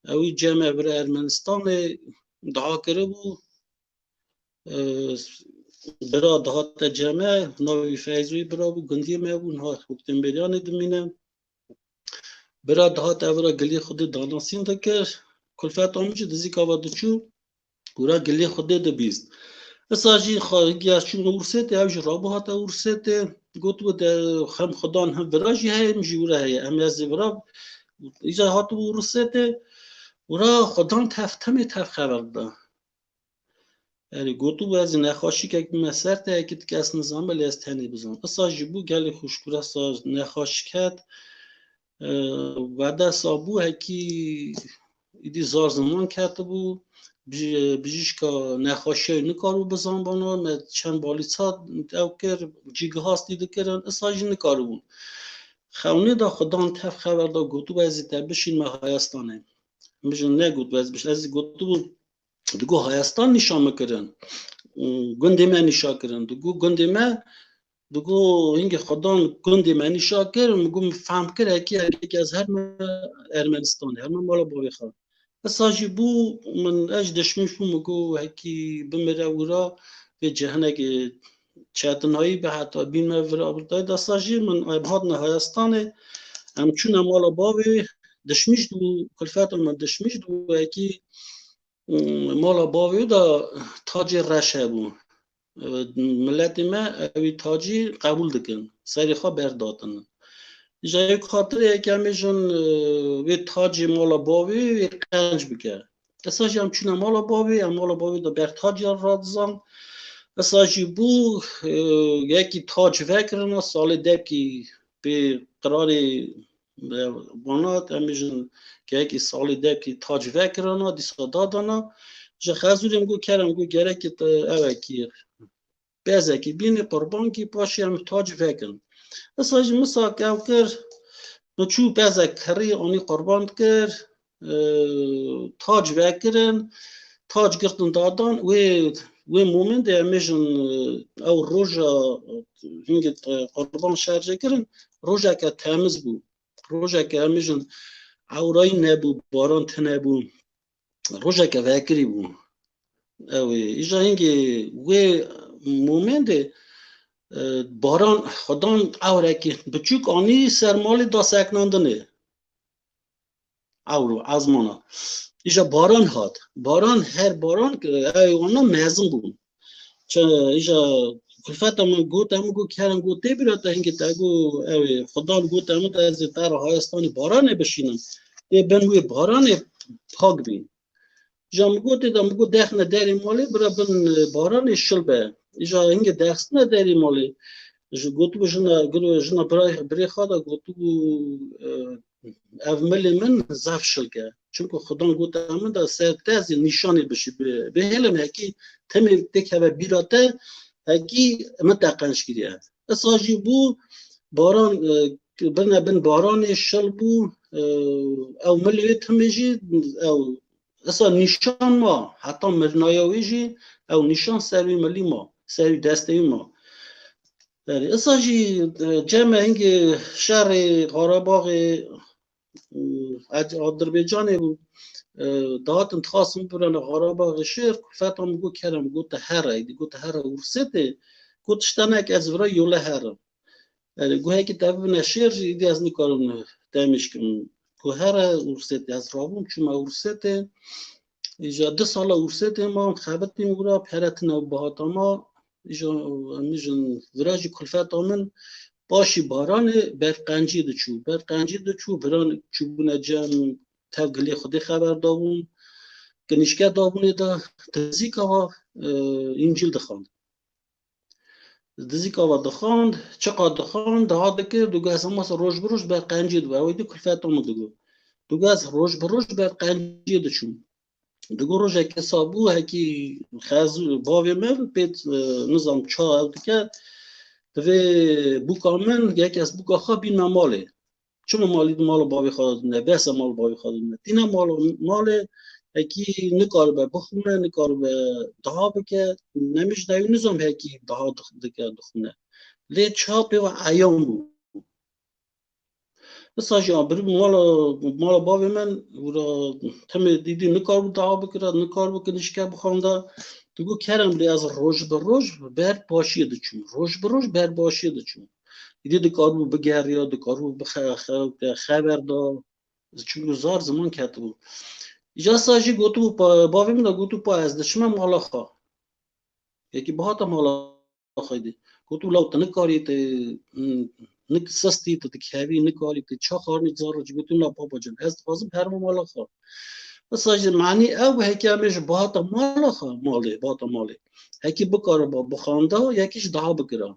Ew cem e vir Ermenistanê daha kiribû. E, bira dihate cem e, navê wî Feyzoyî bira bû, gundiyê me bû, niha Hukdemberiyanê dimîne. Bira dihate vira giliyê Xwedê danasîn dikir. Kulfeta min jî dizîka ve diçû, wira giliyê Xwedê dibîst. Esa jî xwe hingî ez çûm Ûrsetê, ew jî rabû hate Ûrsetê. Gotibû de hem Xudan hem vira jî heye, em jî wira heye. Em ez ê vira, îca hatibû Ûrsetê. Wira Xudan tev, temê tev xeber da. Erê, gotibû ez ê nexweşîkek bime ser te, yekî ti kes nizanbe, lê ez tenê bizan. Esa jî bû gelê xwişk bira, esa nexweş ket. E, wede sa bû, hekî îdî zar ziman ketibû. Bij-, bijîşka nexweşiyê nikaribû bizanbana, me çend balîça ew kir, cîgihastî dikirin, esa jî nikaribûn. Xewnê de xudan tev xeber da, gotibû ez ê te bişînme Hayestanê. Min jî negotibû ez biş-, ez gotibû, digo Hayastan nîşa min kirin. Gundê me nîşa kirin. Digo gundê me, digo hingê xudan gundê me nîşa kir. Min got, min fehm kir, hekî, hekî ez herme Ermenistanê, herme mala bavê xwe. Esa jî bû, min, ez dişmîş bûm, min got, hekî bimire wira, vê cehenekê çetinayî be, heta bînme vira birtayê. Desa jî min, em hatine Hayastanê, em çûne mala bavê, dişmîş dibû, kulfeta min dişmîş dibû, hekî, mala bavê de tacê reş hebû. Miletê me ewî tacî qebûl dikin. Serê xwe berdatinin. Îja yek xatirê yek em bêjin, e, vê tacê mala bavê wê qenc bike. Esa jî em çûne mala bavê, em mala bavê de ber taciya radizan. Esa jî bû, e, yekî tac vekirina, salê devkî pê qirarê, e, banat, em bêjin kekî salê devkî tac vekirana, dîsa dadana. Ji Xezûrê min got, kerem, got, gerekê te ew e kî, pezekî bînî, qurbankî, paşê em tac vekin. Esa jî misa ke ew kir, min çû pezek kirî, anî qurban kir, e, tac vekirin, tac girtin dadan, wê, wê momên de em bêjin, e, ew roja, e, hingê, e, qurban şerje kirin, rojeke temiz bû. Rojeke em bêjin ewrayî nebû, baran tine bû. Rojeke vekirî bû. Ew ê, îja hingê wê momên de, e, baran, xudan ewrekî biçûk anî ser malê da seknandinê. Ewro, ezmana. Îja baran hat. Baran, her baran, e, ew wana mezin bûn. Çi, îja kulfeta min got, em got, kerem, got, tê bîra te hingê te got, ew ê, xudan got, em got, ez ê te re Hayestanê baranê bişînim. Tê bin wê baranê pak bî. Îja min got, tê de min got, dexne derê malê, bira bin, e, baranê şil be. Îja hingê dexstine derê malê. Ji gotibû jina, giro jina bira, birê xwe de gotibû, e, ev milê min zaf şilk e. Çimku xudan gote min de ser te ez ê nîşanê bişî, bi, bihêlim hekî temê tê keve bîra te, hekî min te qenc kiriye. Esa jî bû baran, e, birine bin baranê şil bû, e, ew milê wê timê jî, ew, esa nîşan ma, heta mirinaya wê jî ew nîşan ser wî milî ma, ser wî destê wî ma. Belê, esa jî, e, cem me hingê şerê Xarabaxê, e, Ad-, Adirbaycanê bû, e, dihatin dixwastin bibirane Xarabaxê şêr, kulfeta min got, kerem, got, te here, îdî got, te here Ûrsêtê, got, tişta nek ez vira yole herim. Belê, got, hekî te bibine şêr jî, îdî ez nikarim demîş kim. Got, here Ûrsêtê, ez rabûm, çûme Ûrsêtê. Îja du sala Ûrsêtê mam, xebitîm wira, pere tine û bihata ma. Îja em jin vira jî kulfeta min paşî baranê ber qencî diçû. Ber qencî diçû, viran çûbûne cem, tev gilê Xwedê xeber dabûn. Kinîşke dabûnê de, dizîka va, e, Încîl dixwend. Dizîka va dixwend, çiqa dixwend, diha dikir, digot ez hema roj bi roj ber qencî dibû. Ew êdî kulfeta min digot. Digot ez roj bi roj ber qencî diçûm. Digot rojekê sa bû, hekî xezû bavê min pê, e, nizam ça ew dike, divê bûka min, yek ez bûka xwe bînme malê. Çima malî di mala bavê xwe de dibûne, behsa mal bavê xwe de dibûne. Tîne mala, malê, hekî nikaribe bixwîne, nikaribe diha bike, nemîş dewî nizam hekî diha dix-, dike, dixwîne. Lê ça pê ve eyan bû. Esa jî abir mala, mala bavê min, wira temê dîdî nikaribû diha bikira, nikaribû kinişke bixwanda. Digot kerem lê ez roj bi roj ber paşiyê diçûm. Roj bi roj ber paşiyê diçûm. Îdî dikaribû bigeriya, dikaribû bixe-, xe-, xeber da. Çimkî zar ziman ketibû. Îja sa jî gotibû pa-, bavê min de gotibû pa ez diçime mala xwe. Yekî bihata mala xwe dî. Gotibû law tu nikarî, tu, nik sistî, tu dikevî, nikarî, tu ça xarinî zar jî gotibû na baba can. Ez dixwazim herime mala xwe. Esa jî manî ew hekî em ê ji bihata mala xwe malê, bihata malê. Hekî bikariba bixwanda, yekî jî diha bikira.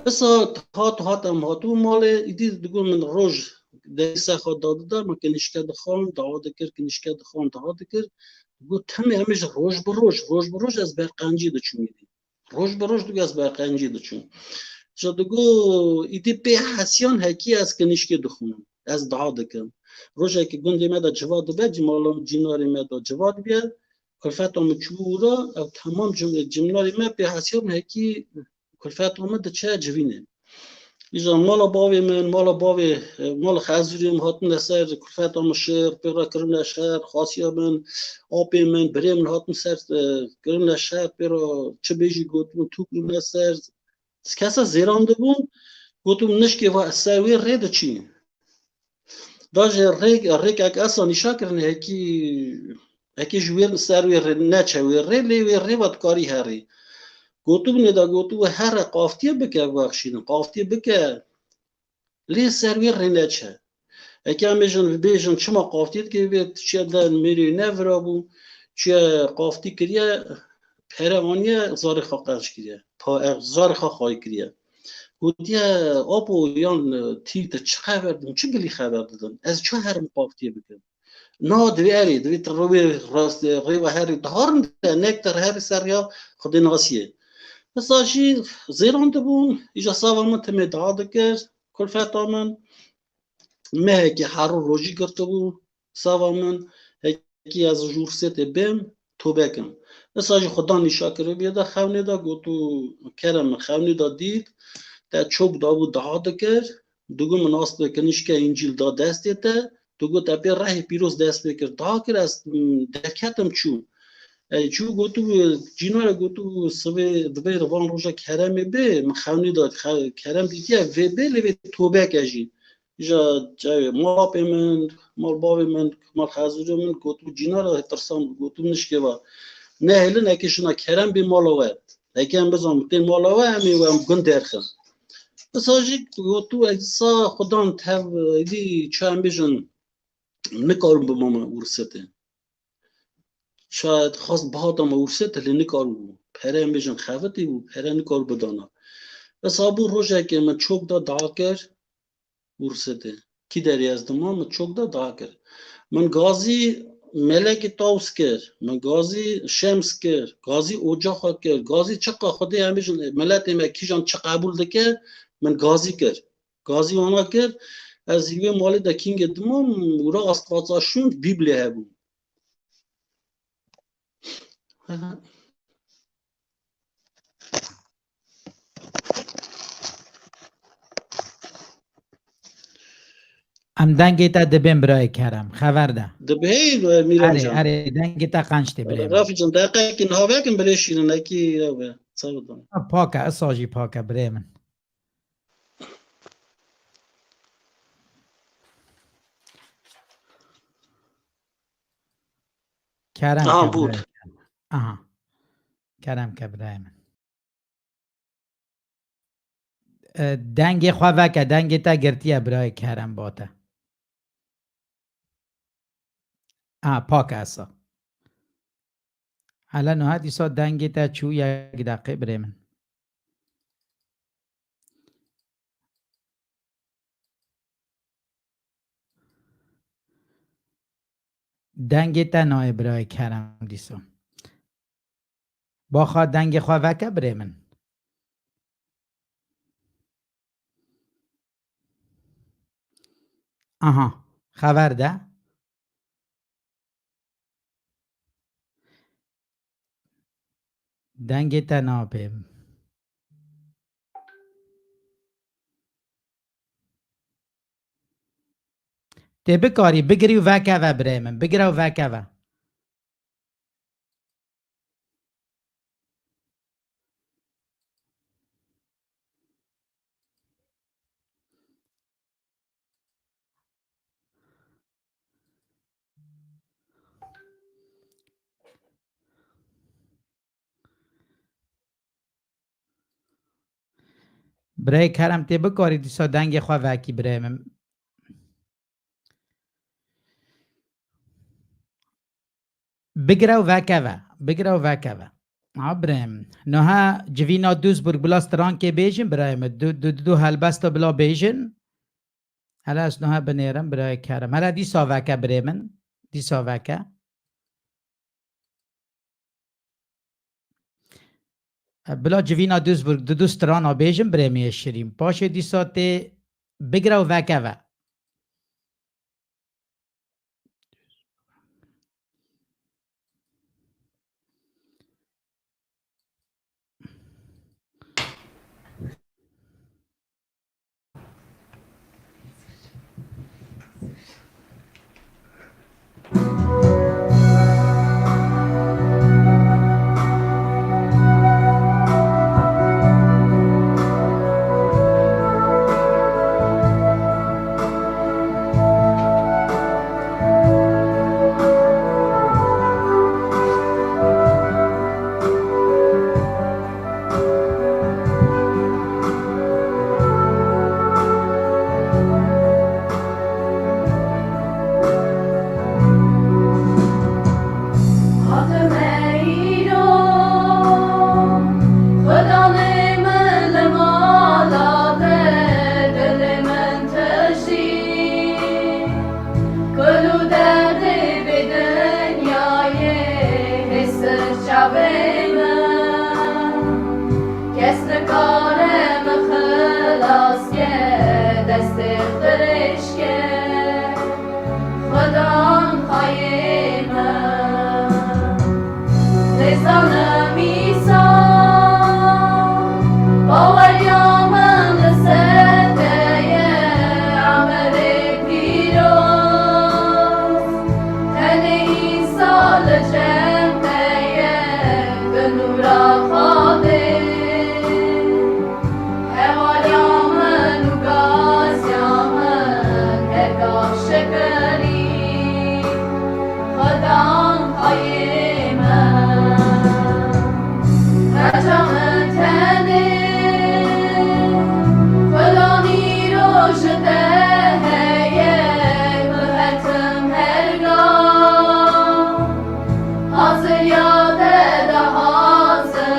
Esa hat, hat em hatibû malê, îdî digot min roj derî ser xwe dadida, min kinişke dixwand, diha dikir, kinişke dixwand, diha dikir. Digot temê em ê ji roj bi roj, roj bi roj ez ber qencî diçûm îdî. Roj bi roj digot ez ber qencî diçûm. Ji digot îdî pê hesiyan hekî ez kinişkê dixwînim. Ez diha dikim. Rojekê gundê me de civa dibe, cîmala cînarê me de civa dibe. Kulfeta min çû wira, ew temam cim-, cîmnarê me pê hesiyan hekî kulfeta min diçe civînê. Îja mala bavê min, mala bavê, e, mala xezûrê min hatine ser kulfeta min şêr, pê re kirine şer, xasiya min, apê min, birê min hatin ser, e, kirine şer, pê re çi bêjî gotibûn, tû kirine ser. Kesa zêran dibûn, gotibûn nişkê va ser wê rê diçî. Da jî rêk, rêkek esa nîşa kirin, hekî, hekî ji wê ser wê rê neçe wê rê, lê wê rê ve dikarî herî. Gotibûnê de gotibû here qaftiyê bike bibexşînin, qaftiyê bike, lê ser wê rê neçe. Heke em bêjin, bêjin çima qaftiyê dike, bê çiye de mêrê nevirabû, çiye qaftî kiriye, pere aniye, zarê xwe qenc kiriye. Pa, e, zarê xwe xayî kiriye. Gotiye, apo yan, e, tî te çi xeber didin, çi gilî xeber didin? Ez çi herim qaftiyê bikim? Na, divê erê, divê tu rewê rast, rêva herî diharin de, nek te herî ser ya Xwedê nasiyê. Esa jî zêran dibûn, îja sava min timê diha dikir, kulfeta min, mehekî her rojî girtibû, sava min, hekî ez ji Ûrsêtê bêm, tobe kim. Esa jî Xudan nîşa kiribiye de xewnê de, gotû, kerem min xewnê de dît, te çok dabû diha dikir, digot min asta kinişke Încîl da destê te, digot te pê rehê pîroz dest pê kir, diha kir, ez, m, derketim çû. Ey, çû gotû, cînare gotû, sivê, divê van roja keremê bê, min xewnî da, xe-, kerem dîtiye, vê bê, lê vê tobe ke jî. Îja çavê mal apê min, mal bavê min, mal xezûrê min, gotû cînara tirsan, gotû nişkê va. Nehêlin eke şina kerem bê mala we. Eke em bizan tê mala we, em ê we em gund derxin. Esa jî gotû, esa Xudan tev, êdî çi em bêjin, nikarim bimame Ûrsêtê. Şayet xwest bihata me Ûrsêtê, lê nikaribû. Pere em bêjin xebitî bû, pere nikaribû bidana. Esa bû rojekê min çok da diha kir, Ûrsêtê. Kî derê ez dimam, min çok da diha kir. Min gazî Melekê Taws kir, min gazî Şems kir, gazî oca xwe kir, gazî çiqa Xwedê em bêjin, miletê me kîjan çi qebûl dike, min gazî kir. Gazî wana kir, ez ji wê malê de kîngê dimam, wira astvaza şûn, Bîblê hebû. Em dengê te dibên birayê Kerem. Xever de. Dibê, e, Mîran Erê, can. Erê, dengê te qenc tê birê min. Rafî can, deqekî niha vekin birê şîrinekî ew e. Çawa dane? Ha, pak e, esa jî pak e birê min. Kerem Aha, ke bût. Birayê. Aha. Kerem ke birayê min. E, dengê xwe veke, dengê te girtiye birayê Kerem bate. Ha, pak esa. Hele nuha dîsa dengê te çû yek deqê birê min. Dengê te nayê birayê Kerem dîsa. Baxa dengê xwe veke birê min. Aha, xever de. Dengê te napê. Tê bikarî bigirî û vekeve birê min. Bigire û vekeve. Birayê Kerem, tê bikarî dîsa dengê xwe vekî birayê min. Bigire û vekeve. Bigire û vekeve. Ha, birayê min. Niha civîna Duisburg bila strankê bêjin, birayê min. Du, du, du, du helbesta bila bêjin. Hele ez niha binêrim, birayê Kerem. Hele dîsa veke birê min. Dîsa veke. Bila civîna Duisburg du du strana bêjin, birê min yê şirîn. Paşê dîsa tê bigire û vekeve. Kul û derdê vê dinyayê hê ser çavê min. Kes nikare min xilas ke, destê dirêj ke. Xudan xayê min. Nizanim îsa baweriya min li ser te ye, emirê pîroz. Tenê îsa li cem te ye, bi nûra Xwedê. Hewala min û gaziya min, her gav şikirî. Xudan xayê min, reca min tenê, Xudan îro ji te heye, ku hetim her gav, haziriya te de hazir.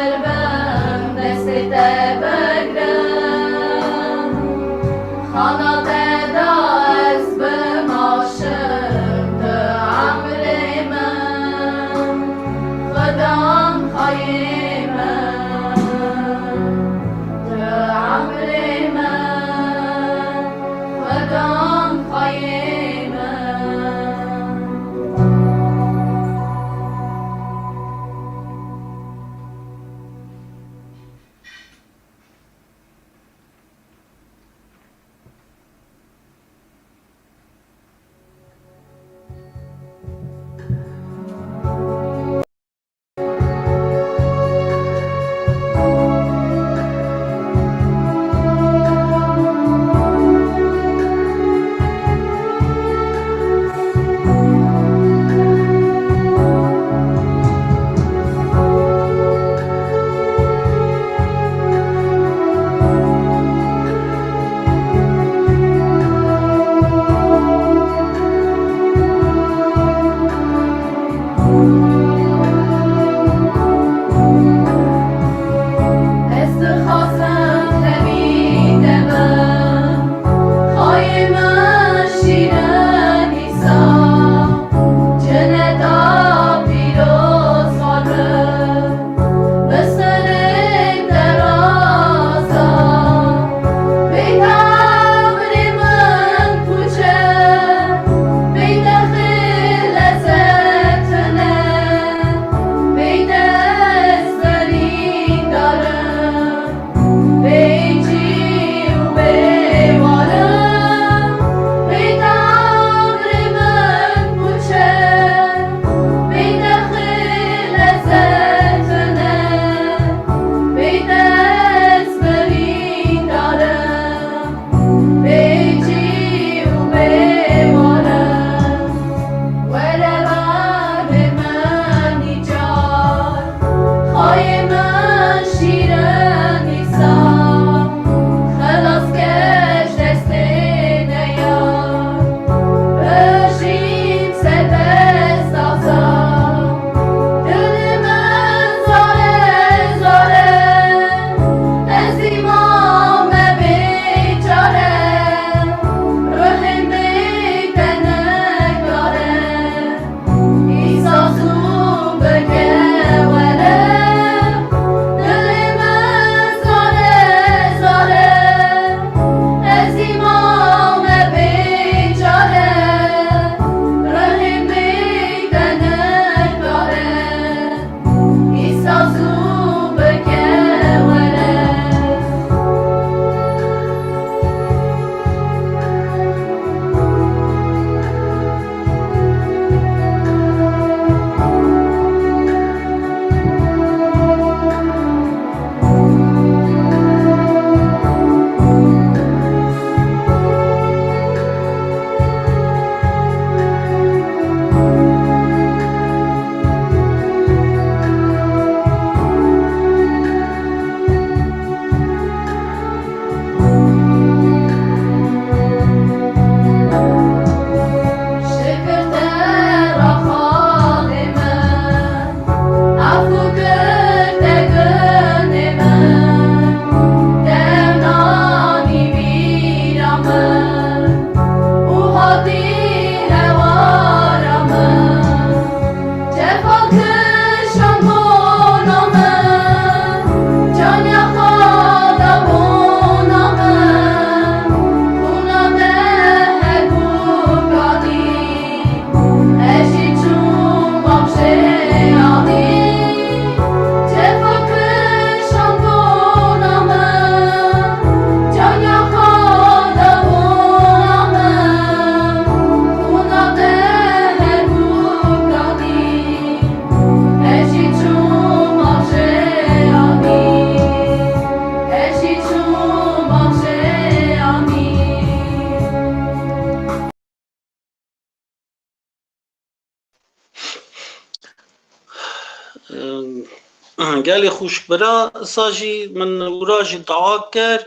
Gelê xwişk bira, isa jî min wira jî dua kir.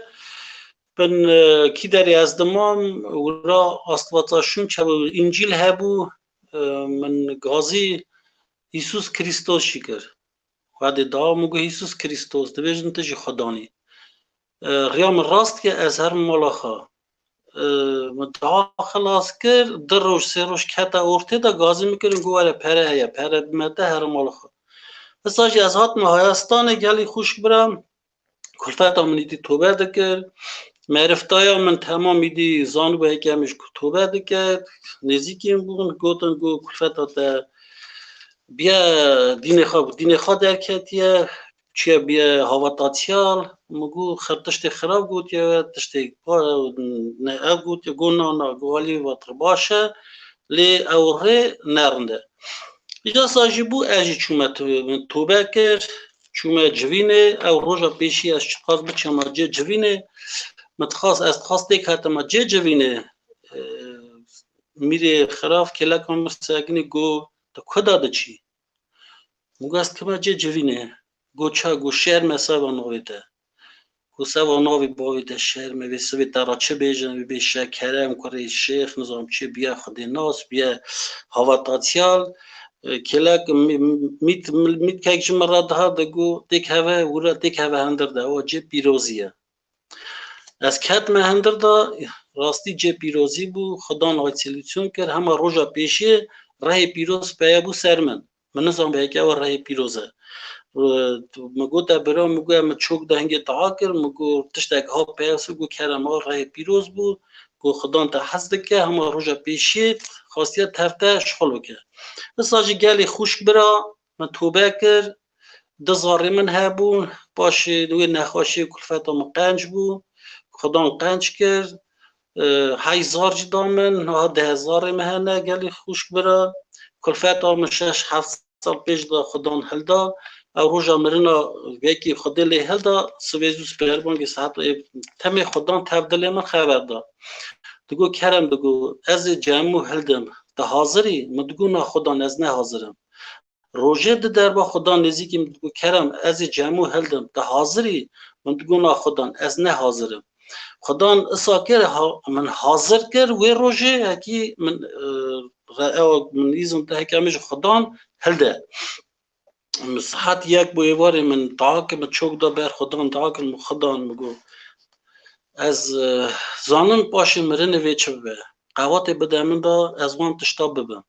Bin, e, kî derê ez dimam, wira astvatsa şûn çew Încîl hebû, e, min gazî Îsus Kristos jî kir. Xwedê dua min got, Îsus Kristos, dibêjin tu jî Xudanî. E, riya min rast ke ez herim mala xwe. E, min dua xilas kir, du roj, sê roj kete ortê de gazî min kirin, got, were pere heye, pere bime te, herim mala xwe. Isa jî ez hatime Hayastanê, gelî xwişk bira, kulfeta min îdî tobe dikir. Meriftaya min temam îdî zanibû heke em ji ku tobe dike. Nêzîkî min bûn, gotin ku kulfeta te biye dînê xwe, dînê xwe derketiye, çiye biye havatatiyal. Min got, xir tiştê xirab gotiye we, tiştê pa-, ne ev gotiye, got, na, na, got, alî vat baş e, lê ew rê ne rind e. Îca sa jî bû, ez jî çûme to-, tobe kir, çûme civînê, ew roja pêşî ez çiqas biçema cê civînê, min dixwast, ez dixwast têk hetime cê civînê, e, mîrê xirav kêleka min sekinî got, tu ku de diçî? Min got, ez dikime cê civînê. Got, ça? Got, şerm e seva navê te. Got, seva navê bavê te şerm e, vê sivê te re çi bêjin, vê bê şe-, kerem, kurê şêx, nizam çi, biye xwedênas, biye havatatiyal. E, kêlek, mî-, mît-, mîtkek ji min re dihat, digot, têk heve, wira têk heve hindir de, ewa cê pîrozî ye. Ez ketime hindir de, rastî cê pîrozî bû, Xudan ayselîsyon kir, hema roja pêşiyê rehê pîroz peye bû ser min. Min nizanibû heke ew rehê pîroz e. Min got, te bira, min got, min çok de hingê dua kir, min got, tiştek hat peyasî, got, kerem, ew rehê pîroz bû, got, Xudan te hez dike, hema roja pêşiyê xwastiye tev te şixul bike. Isa jî gelî xwişk bira, min tobe kir, du zarê min hebûn, paşê wê nexweşiyê kulfeta min qenc bû, Xudan qenc kir, e, hey zar jî da min, niha deh zarê min hene, gelî xwişk bira. Kulfeta min şeş heft sal pêş de Xudan hilda. Ew roja mirina wekî Xwedê lê hilda, sivê zû siberbangê saet ê temê Xudan tev dilê min xeber da. Digo, kerem, digo, ez ê cemû hildim. Tu hazir î? Min digo, na Xudan, ez ne hazir im. Rojê di derba Xudan nêzîkî min digo, kerem, ez ê cemû hildim. Tu hazir î? Min digo, na Xudan, ez ne hazir im. Xudan isa kir, ha-, min hazir kir, wê rojê hekî min, e, re-, ew min îzin te heke min ji Xudan hilde. Min saet yek bû êvarê min dua kir, min çok da ber Xudan, dua kir, min Xudan, min got, ez, e, zanim paşê mirinê vê çi bibe. Qewatê bide min da ez wan tişta bibim.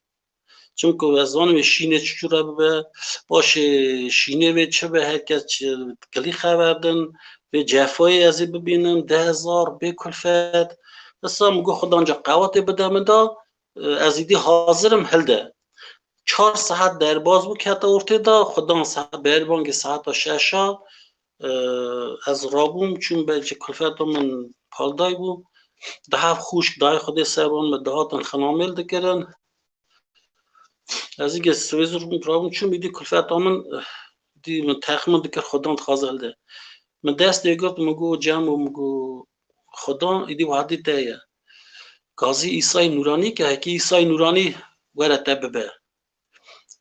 Çimku ez zanim ê şînê çi cure bibe, paşê şînê vê çi be, her kes çi kilî xeber din, vê cefayê ez ê bibînim, deh hezar, bê kulfet. Isa min got, Xudan ca qewatê bide min da, e, ez îdî hazir im hilde. Çar saet derbaz bû, kete ortê de, Xudan saet, berbangê saeta şeşa, e, ez rabûm, çûm belkî kulfeta min palday bû. Dihev xûşk dayê Xwedê ser wan me dihatin xinamêl dikirin. Ez îgê sivê zûr bûm, rabûm, çûm îdî kulfeta min, eh, dî min texmin dikir, Xudan dixwaze hilde. Min destê girt, min got, Cemo, min got, Xudan îdî wadî te ye. Gazî Îsayê Nûranî ke hekî Îsayê Nûranî were te bibe.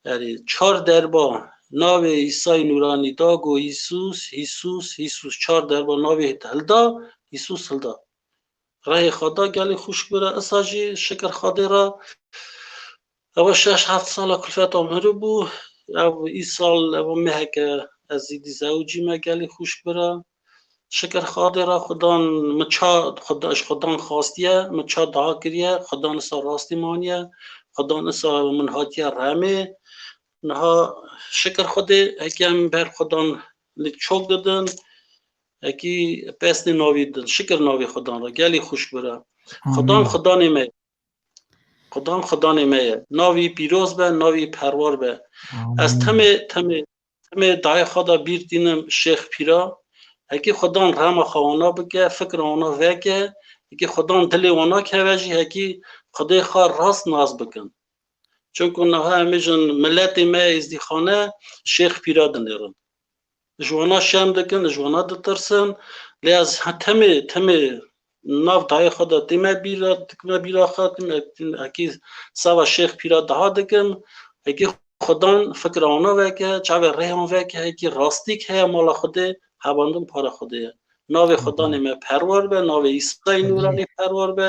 Erê, çar derba navê Îsayê Nûranî da, got, Îsus, Îsus, Îsus. Çar derba navê hilda, Îsus hilda. Rehê xwe da, gelî xwişk bira. Isa jî şikir Xwedê re, ewa şeş heft sala kulfeta min bû. Ev îsal, ewa meheke ez îdî zewicî me, gelî xwişk bira. Şikir Xwedê re, Xudan min ça, Xuda-, ji Xudan xwastiye, min ça dua kiriye, Xudan isa rastî maniye, Xudan isa min hatiye remê. Niha şikir Xwedê, heke em ber Xudan li çok didin, hekî pesnê navî din. Şikir navê Xudan re, gelî xwişk bira. Xudan Amîn. Xudanê me ye. Xudan Xudanê me ye. Navî pîroz be, navî perwar be. Ez Amîn. Temê, temê, temê dayê xwe de bîr tînim Şêx Pîra. Hekî Xudan rema xwe wana bike, fikra wana veke, hekî Xudan dilê wana keve jî, hekî Xwedê xwe rast nas bikin. Çunku niha em ê jin miletê me Êzdîxane Şêx Pîra dinêrin. Ji wana şerm dikin, ji wana ditirsin. Lê ez he-, temê, temê nav dayê xwe de tême bîra, dikime bîra xwe, tême, hekî seva Şêx Pîra daha dikim. Hekî Xudan fikra wana veke, çavê rêhan veke, hekî rastîk heye mala Xwedê, hebandin para Xwedê ye. Navê Xudanê me perwer be, navê Îsayê Nûranî perwer be.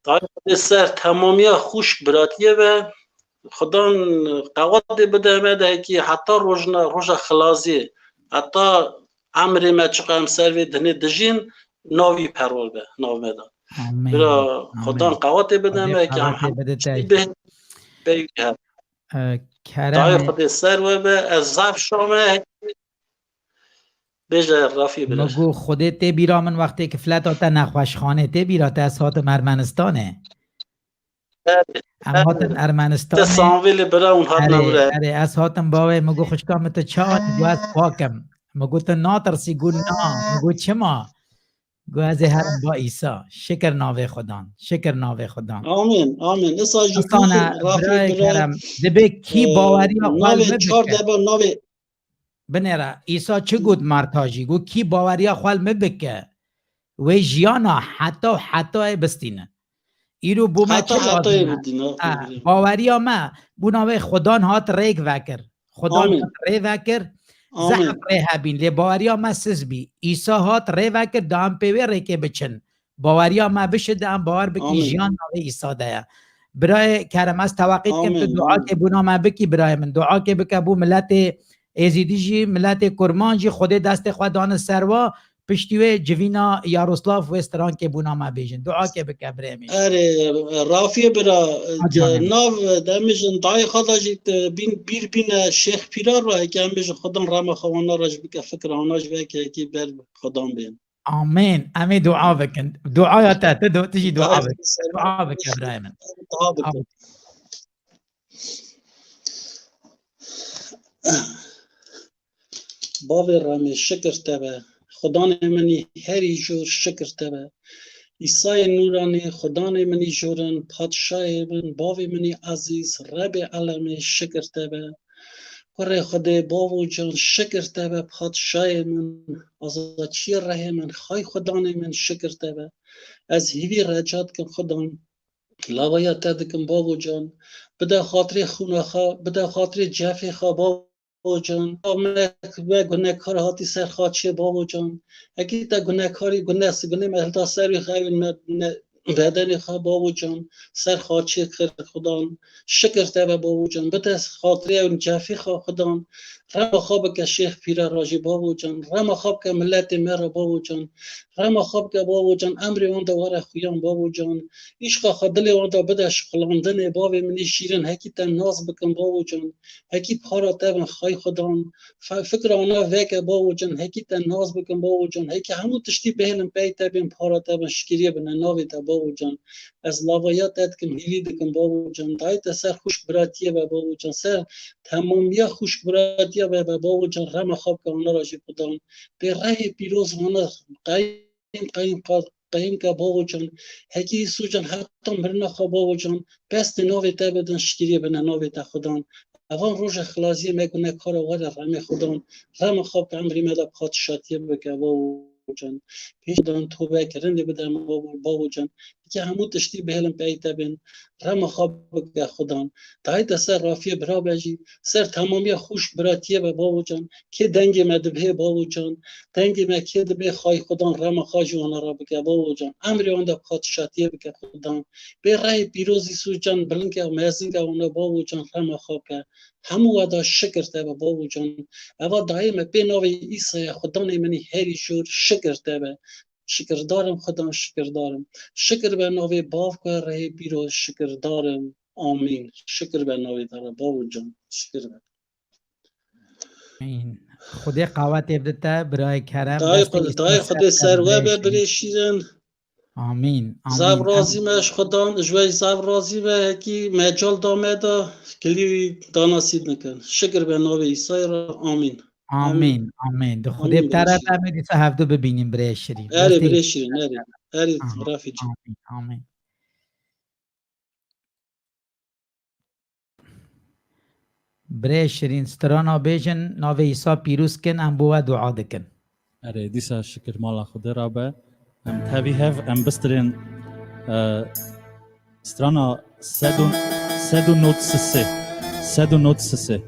Dayê Xwedê ser temamiya xwişk biratiyê be. Xudan qewatê bide me de hekî heta rojna, roja xilaziyê, heta emrê me çiqa em ser vê dinê dijîn, navî perwer be, nav me de. Amîn. Bira Amîn. Xudan qewatê bide Xwedê me, ki em qewatê hemû bide tiştî te. Bê, bê, Ee, Kerem Dayê e. Xwedê ser we be, ez zaf şame, bêje Rafî bira. Min got, Xwedê tê bîra min wextê ki fileta te nexweşxanê tê bîra te, ez hatim Ermenistanê. Erê, Em hatin erê. Te Ermenistanê. Sanvêlê bira hûn hatina Erê, bira. Erê, ez hatim bavê, min got, xwişka min tu çi hatî? Got, ez pakim. Min got, tu natirsî? Got, na. Min got, çima? Got, ez ê herim ba Îsa. Şikir navê Xudan. Şikir navê Xudan. Amîn, amîn. Îsa ji Îsane, Rafî birayê bira, Kerem, dibê kî e, baweriya xwe navê li min çar bike. Deba navê Binêre, Îsa çi got Marta jî? Got, kî baweriya xwe li min bike, wê jiyana heta û hetayê bistîne. Îro bo me Heta çi hetayê lazim e? Bistîne, Ha, aferin. Baweriya me, bûna wê Xudan hat rêk vekir. Xudan Amîn. Hat rê vekir, Amîn. Zehf rê hebîn. Lê baweriya me siz bî. Îsa hat rê vekir, da em pê wê rêkê biçin. Baweriya me bişide, em bawer bikî Amîn. Jiyan navê Îsa de ye. Birayê Kerem, ez teweqî dikim tu Amîn, dua amîn. Kê bûna me bikî, birayê min. Dua kê bike bo miletê Êzîdî jî, miletê Kurman jî, Xwedê destê xwe dane ser wa, piştî wê civîna Yaroslav wê strankê bûna me bêjin. Dua kê bike birê min. Erê, Rafiyê bira, Hacı Amîn. Nav demijin dayê xwe de jî, e, bîn, bîr bîne Şêx Pîrar re, heke em bêjin Xudan rema xwe wana re jî bike, fikra wana jî veke, hekî ber Xudan bên. Amîn. Em ê dua bikin. Duaya te, tu do-, tu jî dua Dua bike. Dua bike, birayê min. Dua bike. Amin. Bavê remê şikir te be. Xudanê min î herî jor şikir te be. Îsayê Nûranê, Xudanê min î jorin, Padşayê min, Bavê min î ezîz, Rebê elemê şikir te be. Kurê Xwedê, Bavo can, şikir te be, Padşayê min, azadçiyê rehê min, Xay Xudanê min, şikir te be. Ez hîvî reca dikim Xudan, lawaya te dikim Bavo can, bide xatirê xûna xwe, bide xatirê cefê xwe Bavo can. Me, me gunekar hatî ser xaçê Bavo can. Hekî te gunekarî, gune, gunê me hilda ser wî xewin me, me bedenê xwe Bavo can, ser xaçê kir Xudan. Şikir te be Bavo can. Bide xatirê ew cefê xwe Xudan. Rema xwe bike Şêx Pîre re jî Bavo can. Rema xwe bike miletê me re Bavo can. Rema xwe bike Bavo can. Emrê wan de were xuyan Bavo can. Îşqa xwe dilê wan de bide şixulandinê. Bavê min î şîrin, hekî te nas bikin Bavo can. Hekî para te bin Xay Xudan. Fe-, fikra wana veke Bavo can, hekî te nas bikin Bavo can, hekî hemû tiştî bihêlin pey te bên, para te bin, şikiriyê bine navê te Bavo can. Ez lavaya te dikim, hîvî dikim Bavo can. Dayê te ser xwişk biratiyê be Bavo can, ser temamiya xwişk biratiyê be, be Bavo can, rema xwe bike wana re jî Xudan. Pê rehê pîroz wana qey qeyim, qeyim, qeyim ke Bavo can, hekî Îsû can, heta mirina xwe Bavo can, pestê navê te bidin, şikiriyê bine navê te Xudan. Evan roja xilaziyê me gunekara were remê Xudan, rema xwe bike emrê me de padşatiyê bike Bavo can. Pêş dan tobe kirindê bide me Bavo, Bavo can. Hekî hemû tiştî bihêlin pey te bên, rema xwe bike Xudan. Dayê te ser Rafiyê bira be jî, ser temamiya xwişk biratiyê be Bavo can. Kê dengê me dibihê Bavo can, dengê me kê dibê Xay Xudan rema xwe ji wana re bike Bavo can. Emrê wan de padşatiyê bike Xudan. Bê rehê pîroz Îsû can, bilind ke mezin ke wana Bavo can, rema xwe bike. Hemû we de şikir te be Bavo can. Eva dayê me pê navê Îsaya Xudanê min î herî jor şikir te be. Şikirdarim Xudan, şikirdarim. Şikir be navê Bav ku rehê pîroz şikirdarim. Amîn. Şikir be navê te re Bavo can. Şikir be. Amîn. Xwedê qawetê bide te, birayê Kerem. Dayê Destê Xwedê, Îsû dayê ser Xwedê te, ser we birayê be, şirîn. Birê şîrin. Amîn, amîn. Zaf razî me ji Xudan, ji we zaf razî me, hekî mecal da me da, kilî wî da nasîb bikin. Şikir be navê Îsayê re. Amîn. Amîn, amîn. Di Xwedê bi te re be, em ê dîsa hevdu bibînin, birê şirîn. Erê, birê şirîn, erê. Erê, Rafî can. Amîn, amîn. Birê şirîn, strana bêjin, navê Îsa pîroz kin, em bo we dua dikin. Erê, dîsa şikir mala Xwedê re be. Em tevî hev, em bistirên, e, strana sed û, sed û nod sisê. Sed û nod sisê.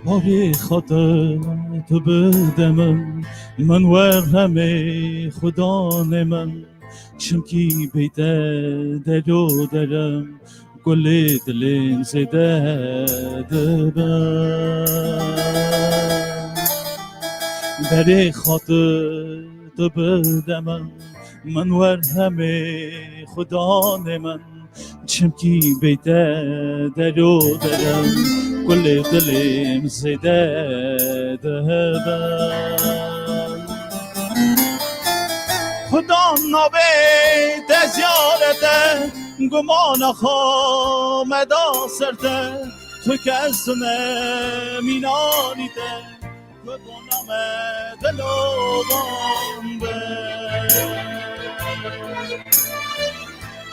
Barê xatir tu bide min, min werhemê xudanê min, çimkî beyte delo derem, gulê dilên zêde dibin. Berê xatir tu bide min, min werhemê xudanê min, çimkî beyte delo derem, gulê dilêm zêde dibin. Xudan nabê te ziyarete, gumana xwe me da ser te, tu kes ne mînanî te. Ku bona me dilovan be.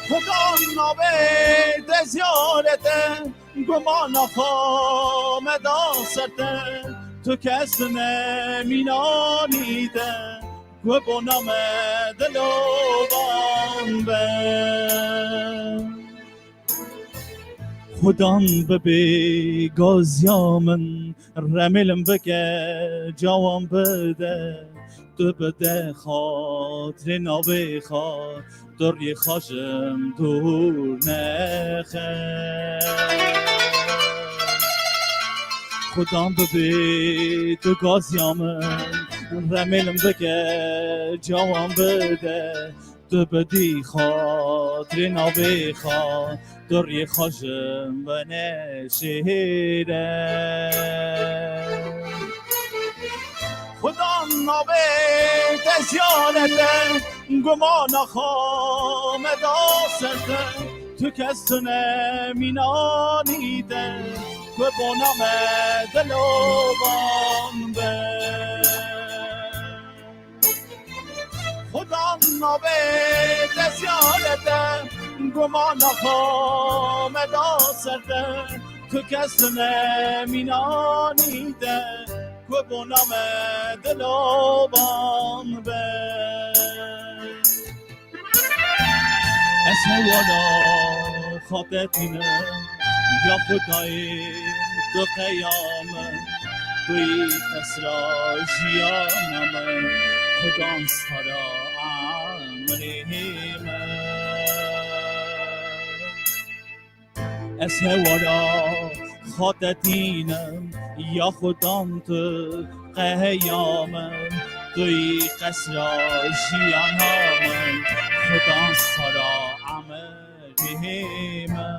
Xudan nabê te ziyarete, gumana xwe me da ser te, tu kes ne mînanî te, ku bona me dilovan be. Xudan bibê gaziya min, remêlim bike cawan bide, tu bide xatirê navê xwe, tu riyê xwe ji min dûr nexe. Xudan bibê tu gaziya min, remêlim bike cawan bide, tu bidî xatirê navê xwe, tu riyê xwe ji min venêşêre. Xudan nabê te ziyarete, gumana xwe me da ser te, tu kes ne mînanî te, ku bona me dilovan be. Xudan nabê te ziyarete, gumana xwe me da ser te, tu kes ne mînanî te, ku bona me dilovan be. Ez hewara xatetînim, ya Xwedayê tu qeya min, tu yî qesra jiyana min, Xudan sara emrê min. Ez hewara xatetînim, ya Xudan tu qeya min, tu yî qesra jiyana min, Xudan sara emrê min.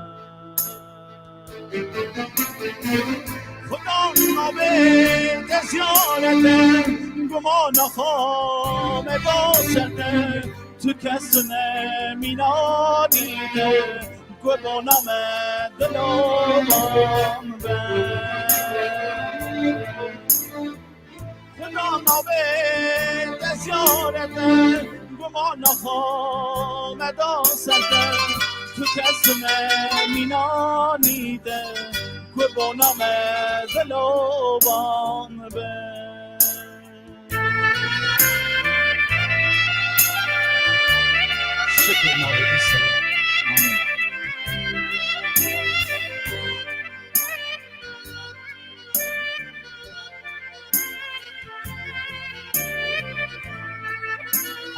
Xudan nabê te ziyarete, gumana xwe me da ser te, tu kes ne mînanî te, ku bona me dilovan be. Xudan nabê te ziyarete, gumana xwe me da ser te, tu kes ne mînanî te, ku bona me dilovan be. Şikir navê Îsa.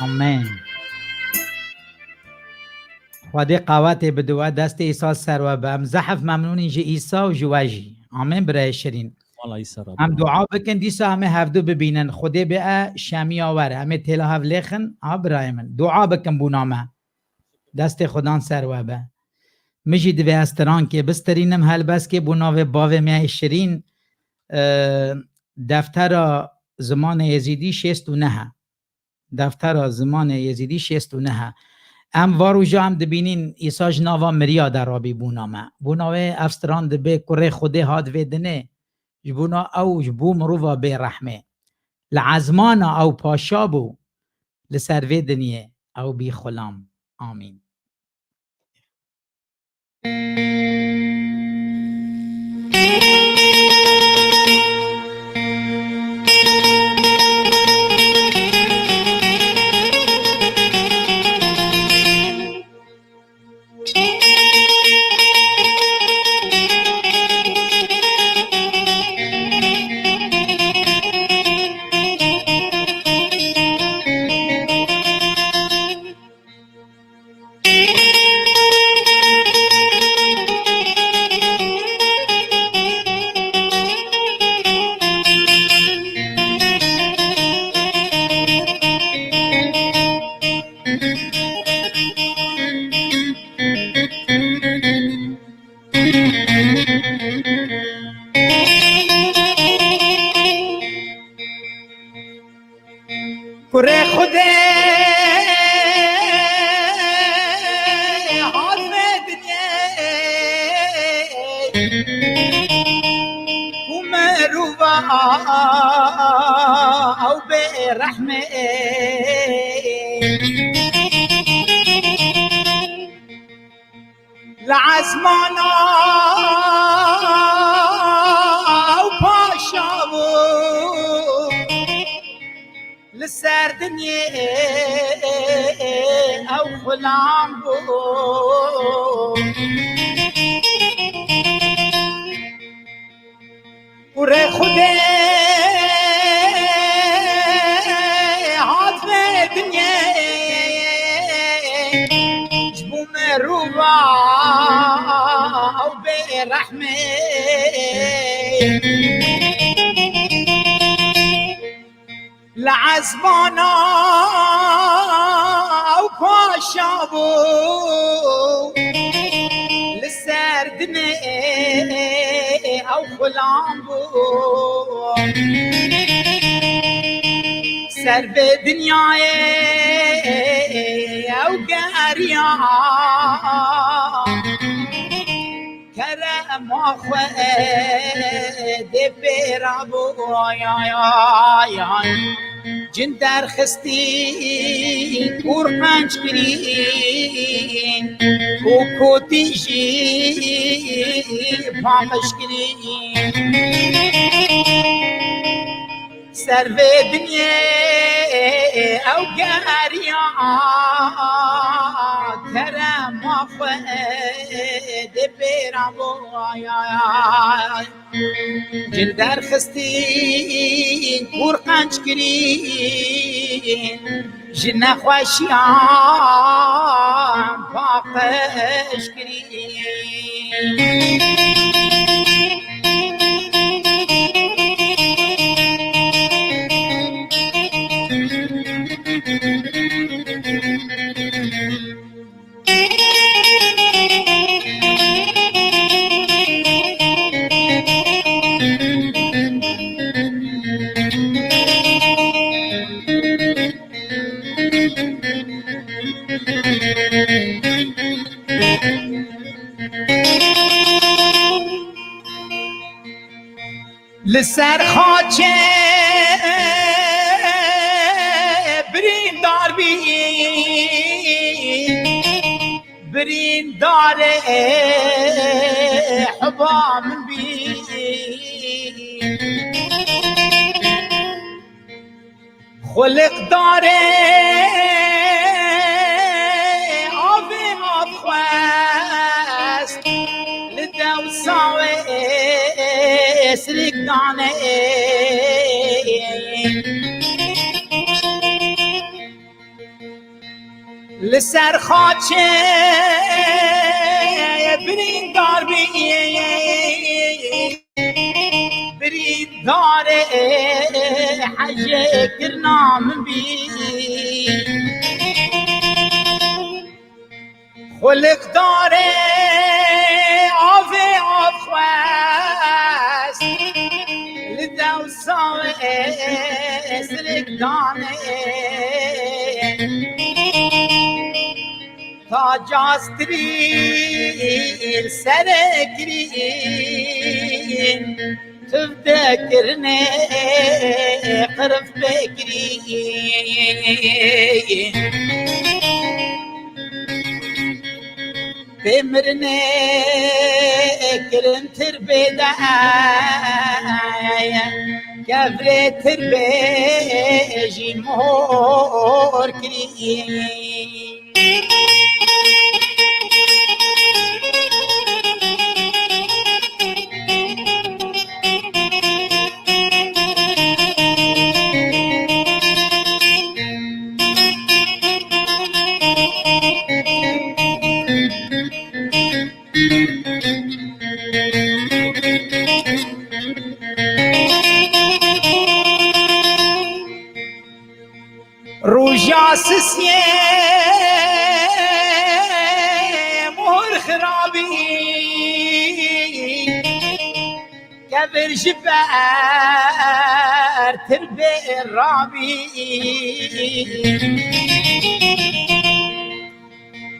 Amin. Amen. Xwedê qawetê bide we, destê Îsa ser we be. Em zehf memnûnîn ji Îsa û ji we jî. Amen, birayê şirîn. Wala Îsa Rabbi. Em dua bikin, dîsa em ê hevdu bibînin. Xwedê bê e şemiya wer. Em ê têla hev lêxin, ha birayê min. Dua bikin bona me. Destê Xudan ser we be. Min jî divê ez tirankê bistirînim, helbestkê bo navê bavê me yê şirîn, e, deftera zimanê Êzîdî şêst û neh e. Deftera zimanê Êzîdî şêst û neh e. Em va roja em dibînîn Îsa ji nava miriya de rabî bûna me. Bona wê ev stran dibê kurê Xwedê hat vê dinê, ji bona ew ji bo mirova bê rehmê. Li ezmana ew paşa bû, li ser vê dinyê ew bî xulam. Amîn. Kurê Xwedê hat vê dinyê, û mirova ew bê rehmê. Li ezmana ew paşa bû, li ser dinyê ew xulam bû. Kurê Xwedê hat vê dinyê, ji bo mirova ew bê rehmê. Li ezmana ew paşa bû, li ser dinyê ew xulam bû. Ser vê dinyayê ew geriya. Kerema Xwedê pê re bû, ay, ay, ay, ay. Cin derxistî, kûr qenc kirî, û kotî jî paqij kirî. Ser vê dinyê ew geriya, kerema Xwedê pê re bû, ay, ay, ay. Cil derxistî, kûr qenc kirî, ji nexweşiyan paqij kirî. Li ser xaçê birîndar bî, birîndarê heba min bî. Xuliqdarê avê av xwest, li dewsa wê sirik danê. Li ser xaçê birîndar bî, birîndarê hejê kirina min bî. Xuliqdarê avê av xwest, li dewsa wê sirik danê. Caztirî serê kirî, tiv de kirine qirif pê kirî. Pê mirinê kirin tir bê de, kevrê tir bê jî mor kirî. Roja sisiyê mor xirabî, kevir ji ber tir bê rabî.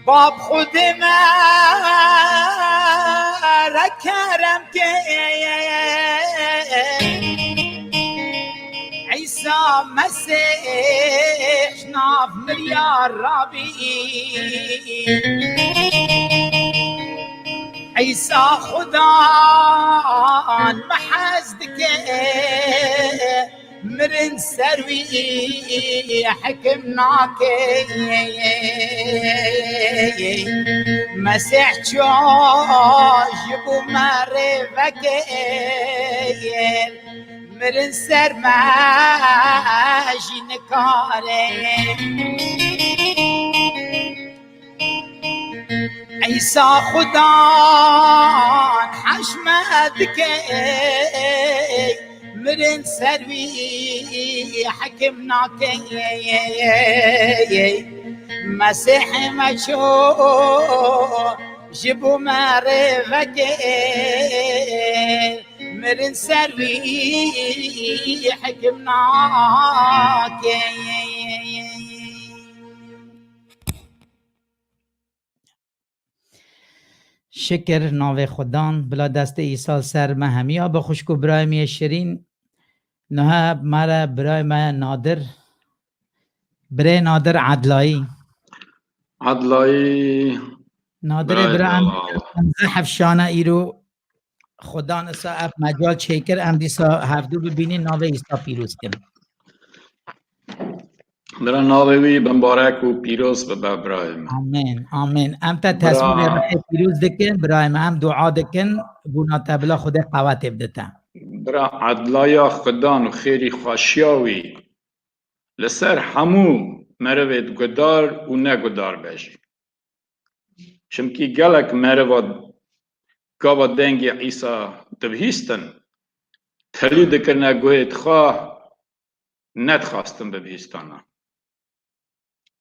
Bab Xwedê me re kerem ke, Îsa Mesîh nav miriya rabî. Îsa Xudan me hez dike. Mirin ser wî hekim nake. Mesîh çû ji bo me rêveke, mirin ser me jî nikare. Îsa Xudan heşme dike, mirin ser wî hekim nake. Mesîhê me çû ji bo me rêveke, mirin ser wî hekim nake. Şikir navê Xudan, bila destê Îsa ser me hemiya bi xwişk û birayê me yê şirîn. Niha me re birayê me Nadir, birê Nadir Edlayî. Edlayî, Nadirê birayê bira em, Allah. Em zehf şana îro Xudan isa ev mecal çêkir, em dîsa hevdû bibînin, navê Îsa pîroz kin. Bira navê wî bimbarek û pîroz bibe birayê min. Amîn, amîn. Em te Bira tesmîrê rihê pîroz dikin, birayê min. Em dua dikin, bûna te bila Xwedê qewetê bide te. Bira edlaya Xudan û xêrî xweşiya wî li ser hemû merivê gudar û negudar be jî. Çimkî gelek meriva gava dengê Îsa dibihîstin, telî dikirine guhê xwe, nedixwastin bibihîstana.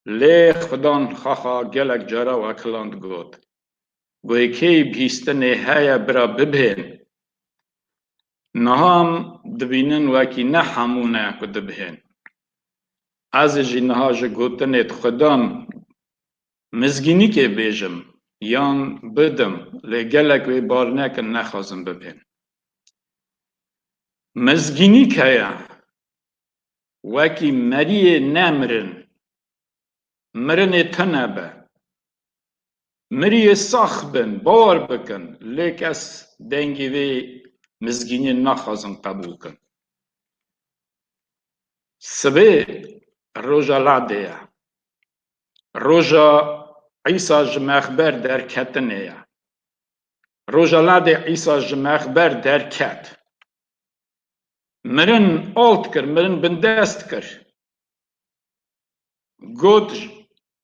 Lê Xudan xaxa gelek cara wekîlan digot, guhê kê bihîstinê heye bira bibihên. Niha em dibînin wekî ne hemû ne ku dibihên. Ez ê jî niha ji gotinê Xudan mizgînîkê bêjim yan bidim, lê gelek wê bar nekin, nexwazin bibihên. Mizgînîk heye, wekî meriyê nemirin, mirinê tune be. Miriyê sax bin, bawer bikin, lê kes dengê vê mizgîniyê naxwazin qebûl kin. Sibê roja Ladê ye. Roja Îsa ji mexber derketinê ye. Roja Ladê Îsa ji mexber derket. Mirin alt kir, mirin bindest kir. Got,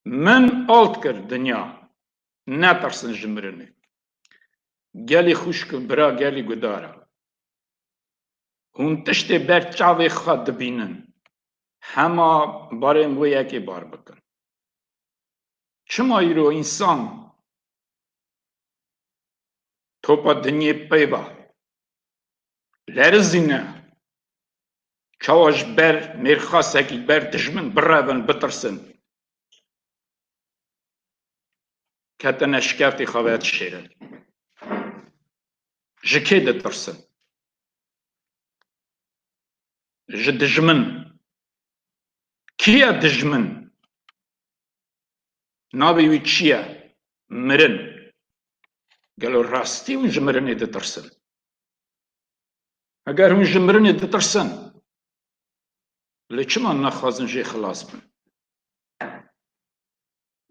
min alt kir dinya. Netirsin ji mirinê. Gelî xwişk û bira, gelî gudara. Hûn tiştê ber çavê xwe dibînin. Hema barên wê yekê bar bikin. Çima îro însan topa dinyê peyva lerizîne? Çawa ji ber mêrxasekî, ber dijmin birevin, bitirsin? ketine şikeftê xwe ve dişêrin. Ji kê ditirsin? Ji dijmin. Kî ye dijmin? Navê wî çi ye? Mirin. Gelo rastî hûn ji mirinê ditirsin? Eger hûn ji mirinê ditirsin, lê çima naxwazin jê xilas bin?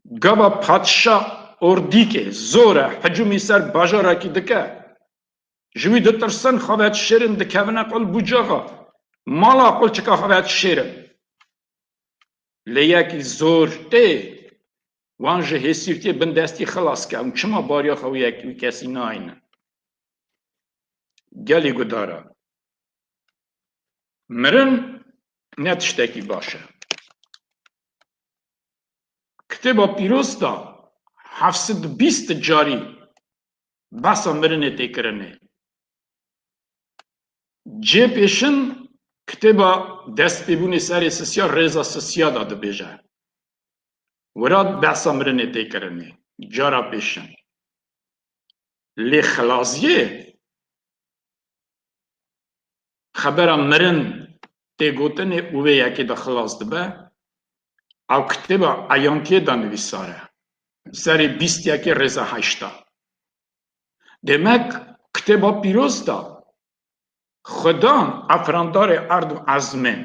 Gava padşa ordîkê zor e, hicûmî ser bajarekî dike, ji wî ditirsin, xwe vedişêrin, dikevine qul bûcaxa, mala qulçika xwe vedişêrin. Lê yekî zor tê, wan ji hêsîrtiyê bindestî xilas ke. Hûn çima bariya xwe wî yek-, wî kesî nayînin? Gelî gudara. Mirin ne tiştekî baş e. Kitêba Pîroz de heft sed û bîst carî behsa mirinê tê kirinê. Cê pêşin kitêba Destpêbûnê serê sisiya, rêza sisiya de dibêje. Wira behsa mirinê tê kirinê. Cara pêşin. Lê xilaziyê xebera mirin tê gotinê û vê yekê de xilas dibe. Ew kitêba Eyankiyê de nivîsar e. Serê bîst yekê rêza heşta. Demek kitêba pîroz de Xudan efrandarê erd û ezmên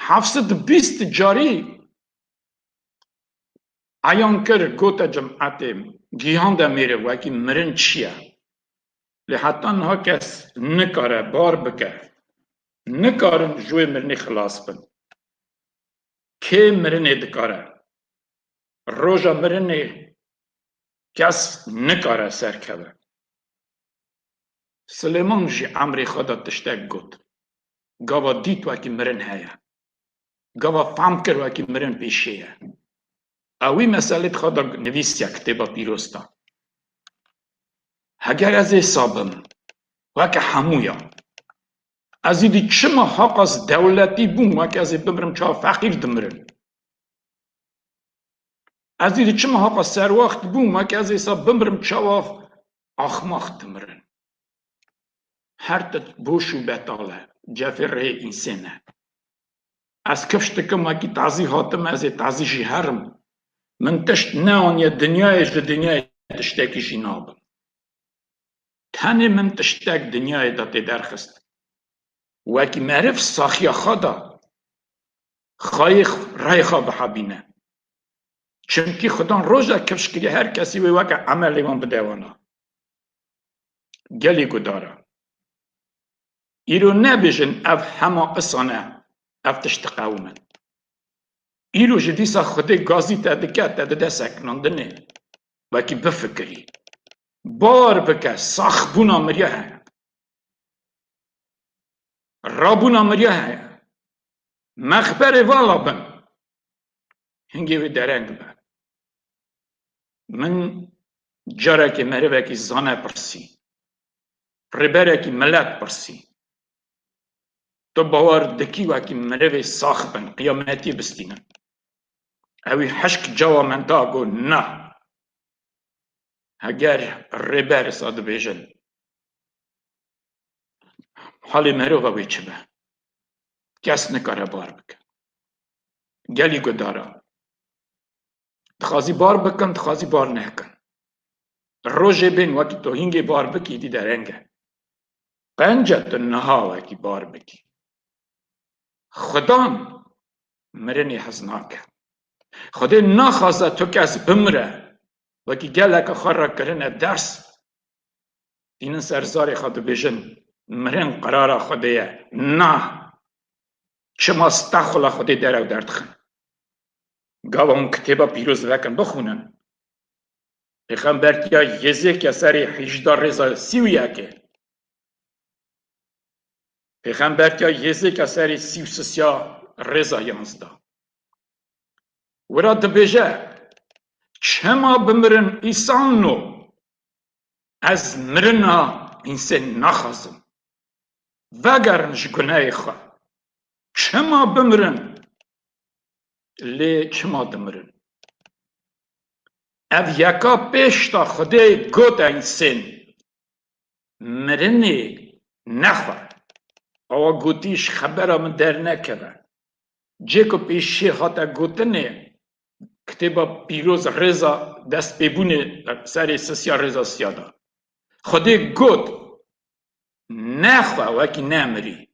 heft sed û bîst carî eyan kir, gote cemaetê, gihande mêrê wekî mirin çi ye? Lê heta niha kes nikare bar bike. Nikarin ji wê mirinê xilas bin. Kê mirinê dikare? Roja mirinê kes nikare serkeve. Silêman jî emrê xwe de tiştek got. Gava dît wekî mirin heye. Gava fam kir wekî mirin pêşê ye. Ew wî meselê di xwe de nivîsiya kitêba pîroz de. Heger ez ê sabim, weke hemûya. Ez îdî çima haqas dewletî bûm, weke ez ê bimirim çawa feqîr dimirin. Ez îdî çima haqas serwaxt bûm, weke ez ê sa bimirim çawa axmax dimirin. Her tişt boş û betal e, cefê rihê însên e. Ez kifş dikim, wekî tazî hatim, ez ê tazî jî herim. Min tişt neaniye dinyayê, ji dinyayê tiştekî jî nabim. Tenê min tiştek dinyayê de tê derxist. Wekî meriv saxiya xwe da, xayê rayê xwe bihebîne. Çimkî Xudan roja kifş kiriye her kesî wê weke emelê wan bide wana. Gelî gudara. Îro nebêjin ev hema isan e, ev tişt diqewimin. Îro ji dîsa Xwedê gazî te dike, te dide sekinandinê. Wekî bifikirî. Bar bike, saxbûna miriye heye. Rabûna miriye heye. Mexberê vala bin. Hingê wê dereng be. Min carekê merivekî zane pirsî. Rêberekî milet pirsî. Tu bawer dikî wekî mirivê sax bin, qiyametiyê bistînin? Ewî hişk cawa min da, got, na. Heger rêber sa dibêjin, halê merova wê çi be? Kes nikare bar bike. Gelî gudara. Dixwazî bar bikin, dixwazî bar nekin. Rojê bên wekî tu hîngê bar bikî, dî dereng e. Qenc e tu niha wekî bar bikî. Xudan mirinê hez nake. Xwedê naxwaze tu kes bimire. Wekî geleke xwe re kirine ders. Tînin ser zarê xwe dibêjin, mirin qirara Xwedê ye. Na! Çima stexula Xwedê derew derdixin? Gava hûn kitêba pîroz vekin bixwînin. Pêxembertiya Yêzêkiya serê hîjda rêza sî û yekê. Pêxembertiya Yêzêkiya serê sî û sisiya rêza yanzda. Wira dibêje, çima bimirin îsanno? Ez mirina însên naxwazim. Vegerin ji gunehê xwe. Çima bimirin? Lê çima dimirin? Ev yeka pêşta Xwedê got, Însên, mirinê nexwe. Awa gotî, ji xebera min dernekeve. Cê ku pêşê hate gotinê, kitêba pîroz rêza destpêbûnê serê sisiya rêza siya da. Xwedê got, nexwe wekî nemirî.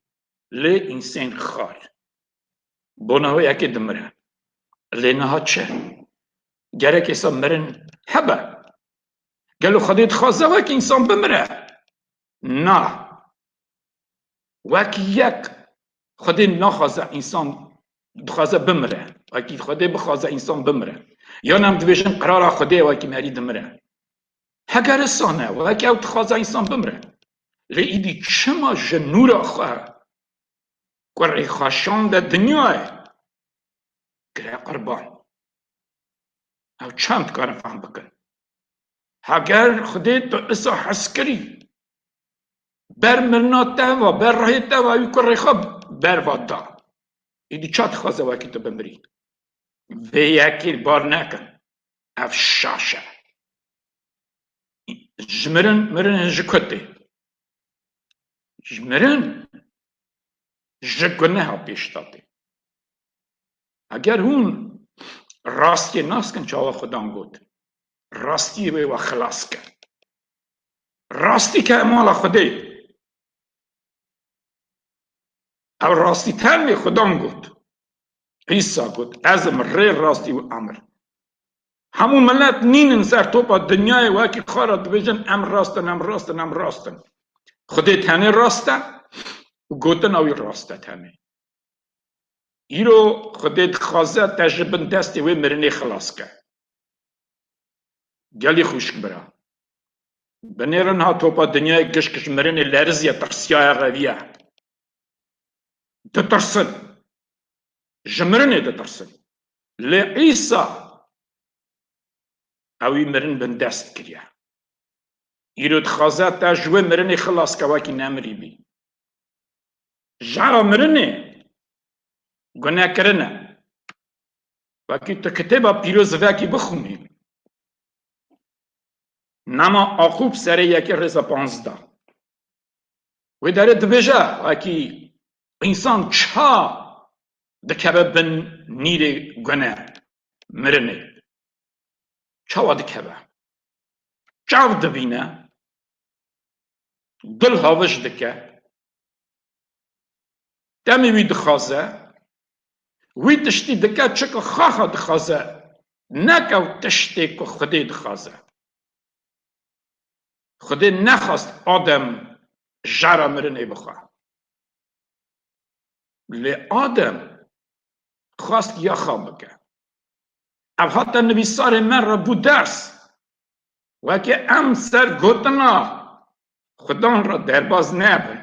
Lê însên xwar. Bona wê yekê dimire. Lê niha çi? Gerek êsa mirin hebe. Gelo Xwedê dixwaze wek însan bimire? Na. Wek yek Xwedê naxwaze însan dixwaze bimire. Wekî Xwedê bixwaze însan bimire. Yan em dibêjin qirara Xwedê ye wekî merî dimire. Heger wisa ne, wekî ew dixwaze însan bimire. Lê îdî çima ji nûra xwe kurê xwe şande dinyayê? Kire qurban. Ew çend karin fehm bikin? Heger Xwedê tu isa hez kirî, ber mirina te va, ber rihê te va, wî kurê xwe ber va da. Îdî ça dixwaze wekî tu bimirî? Vê yekê bar nekin. Ev şaş e. Ji mirin, mirin ji ku tê? Ji mirin, ji guneha pêşta tê. Heger hûn rastiyê naskin çawa Xudan got, rastiyê wê we xilas ke. Rastî ke mala Xwedê. Ew rastî tenê Xudan got. Îsa got, ez im rê, rastî û emir. Hemû milet nînin ser topa dinyayê wekî xwe re dibêjin, em rast in, em rast in, em rast in. Xwedê tenê rast e û gotina wî rast e tenê. Îro Xwedê dixwaze te ji bin destê wê mirinê xilas ke. Gelî xwişk bira. Binêrin ha topa dinyayê gişk ji mirinê leriziye, tirsiyaye, reviye. Ditirsin. Ji mirinê ditirsin. Lê Îsa ewî mirin bindest kiriye. Îro dixwaze te ji wê mirinê xilas ke wekî nemirî bî. Jara mirinê gunekirin e. Wekî tu kitêba pîroz vekî bixwînî. Nama Aqûb serê yekê rêza panzdeh. Wê derê dibêje, wekî însan ça dikeve bin nîrê gune, mirinê. Çawa dikeve? Çav dibîne, dil havij dike, demê wî dixwaze, wî tiştî dike çika xaxa dixwaze, neke ew tiştê ku Xwedê dixwaze. Xwedê nexwest Adem jara mirinê bixwe. Lê Adem xwest ya xwe bike. Ev hate nivîsarê me re bû ders. Weke em ser gotina Xudan re derbaz nebin.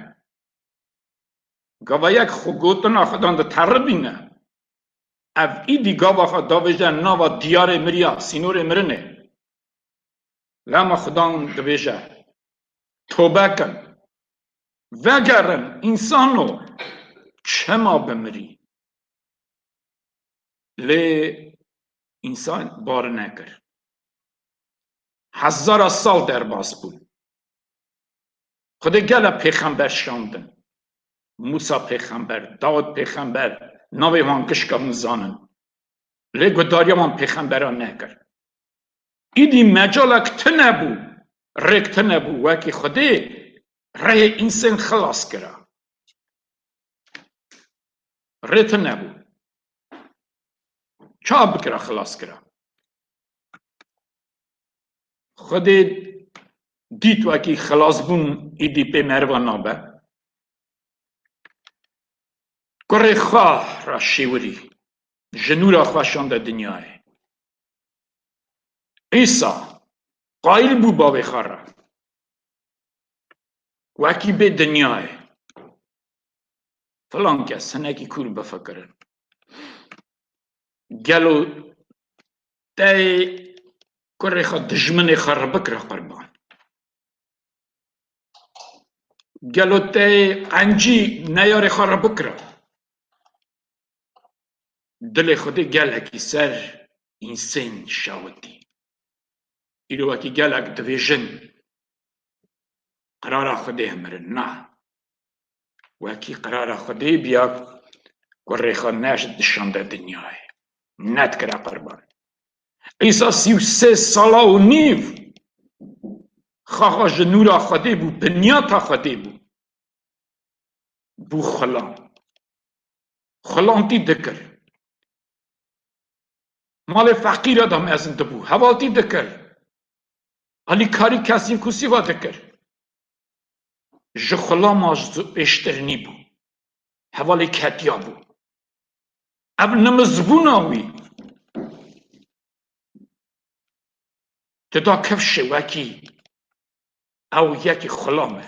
Gava yek xwe gotina Xudan diteribîne. Ev îdî gava xwe davêje nava diyarê miriya, sînorê mirinê. Lema Xudan dibêje, tobe kin, vegerin, însano, çima bimirî? Lê însan bar nekir. Hezara sal derbas bûn. Xwedê gele pêxember şandin. Mûsa pêxember, Dawid pêxember, navê wan gişka hûn zanin. Lê gudariya wan pêxemberan nekir. Îdî mecalek tune bû, rêk tune bû, wekî Xwedê rehê însên xilas kira. Rê tune bû. Ça bikira xilas kira? Xwedê dît wekî xilasbûn îdî pê meriva nabe. Kurê xwe re şêwirî, ji nûra xwe şande dinyayê. Îsa qayîl bû bavê xwe re. Wekî bê dinyayê. Filan kes hinekî kûr bifikirin. Gelo te kurê xwe dijminê xwe re bikira qurban? Gelo te qencî neyarê xwe re bikira? Dilê Xwedê gelekî ser însên şewitî. Îro wekî gelek dibêjin, qirara Xwedê mirin. Na. Wekî qirara Xwedê biya ku rêxa neş dişande dinyayê. Nedikire qurban. Îsa sî û sê sala û nîv xaxa ji nûra Xwedê bû, binyata Xwedê bû. Bû xulam. Xulantî dikir. Malê feqîra de mezin dibû. Hevaltî dikir. Alîkarî kesînkûsî ve dikir. Ji xulama ji pêştir nîbû. Hevalê ketiya bû. Ev nimizbûna wî dida kifşê wekî ew yekî xulam e.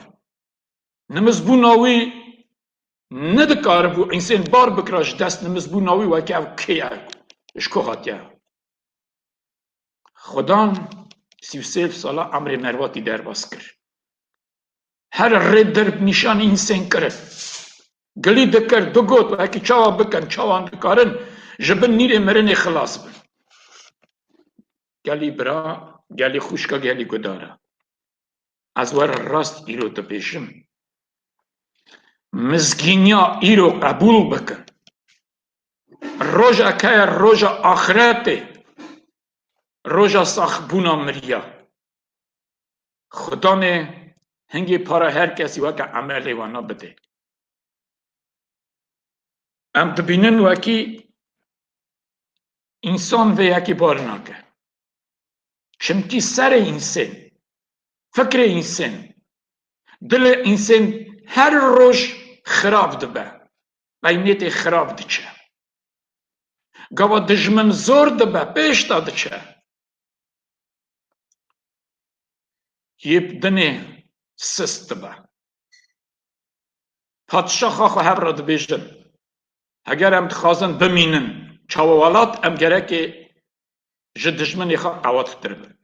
Nimizbûna wî nedikaribû însên bar bikira ji dest nimizbûna wî weke ev kê ye, ji ku hatiye. Xudan sî û sê sala emrê mervatî derbas kir. Her rê derb nîşanî însên kirin. Gilî dikir, digot, wekî çawa bikin, çawa dikarin ji bin nîrê mirinê xilas bin. Gelî bira, gelî xwişka, gelî gudara. Ez we re rast îro dibêjim. Mizgîniya îro qebûl bikin. Rojek heye, roja axiretê, roja saxbûna miriya. Xudanê hingê para her kesî weke emelê wana bidê. Em dibînin wekî însan vê yekî bar nake. Çimkî serê însên, fikrê însên, dilê însên her roj xirab dibe, qeynêtê xirab diçe. Gava dijmin zor dibe, pêş de diçe. Yê dinê sist dibe. Padşaxa xwe hev re dibêjin, heger em dixwazin bimînin çawa welat, em gerekê ji dijminê xwe qewattir bin.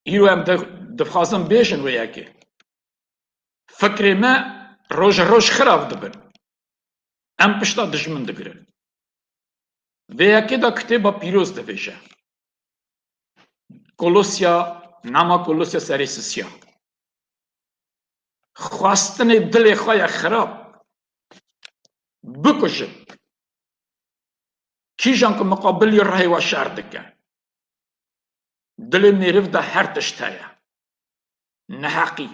Îro em di-, dixwazin bêjin wê yekê. Fikrê me roj roj xirab dibin. Em pişta dijmin digirin. Vê yekê de kitêba pîroz dibêje. Kolosya, nama Kolosya serê sisiya. Xwestinê dilê xwe ye xirab. Bikujin. Kîjan ku miqabilî rihê we şer dike. Dilê mêriv de her tişt heye. Neheqî,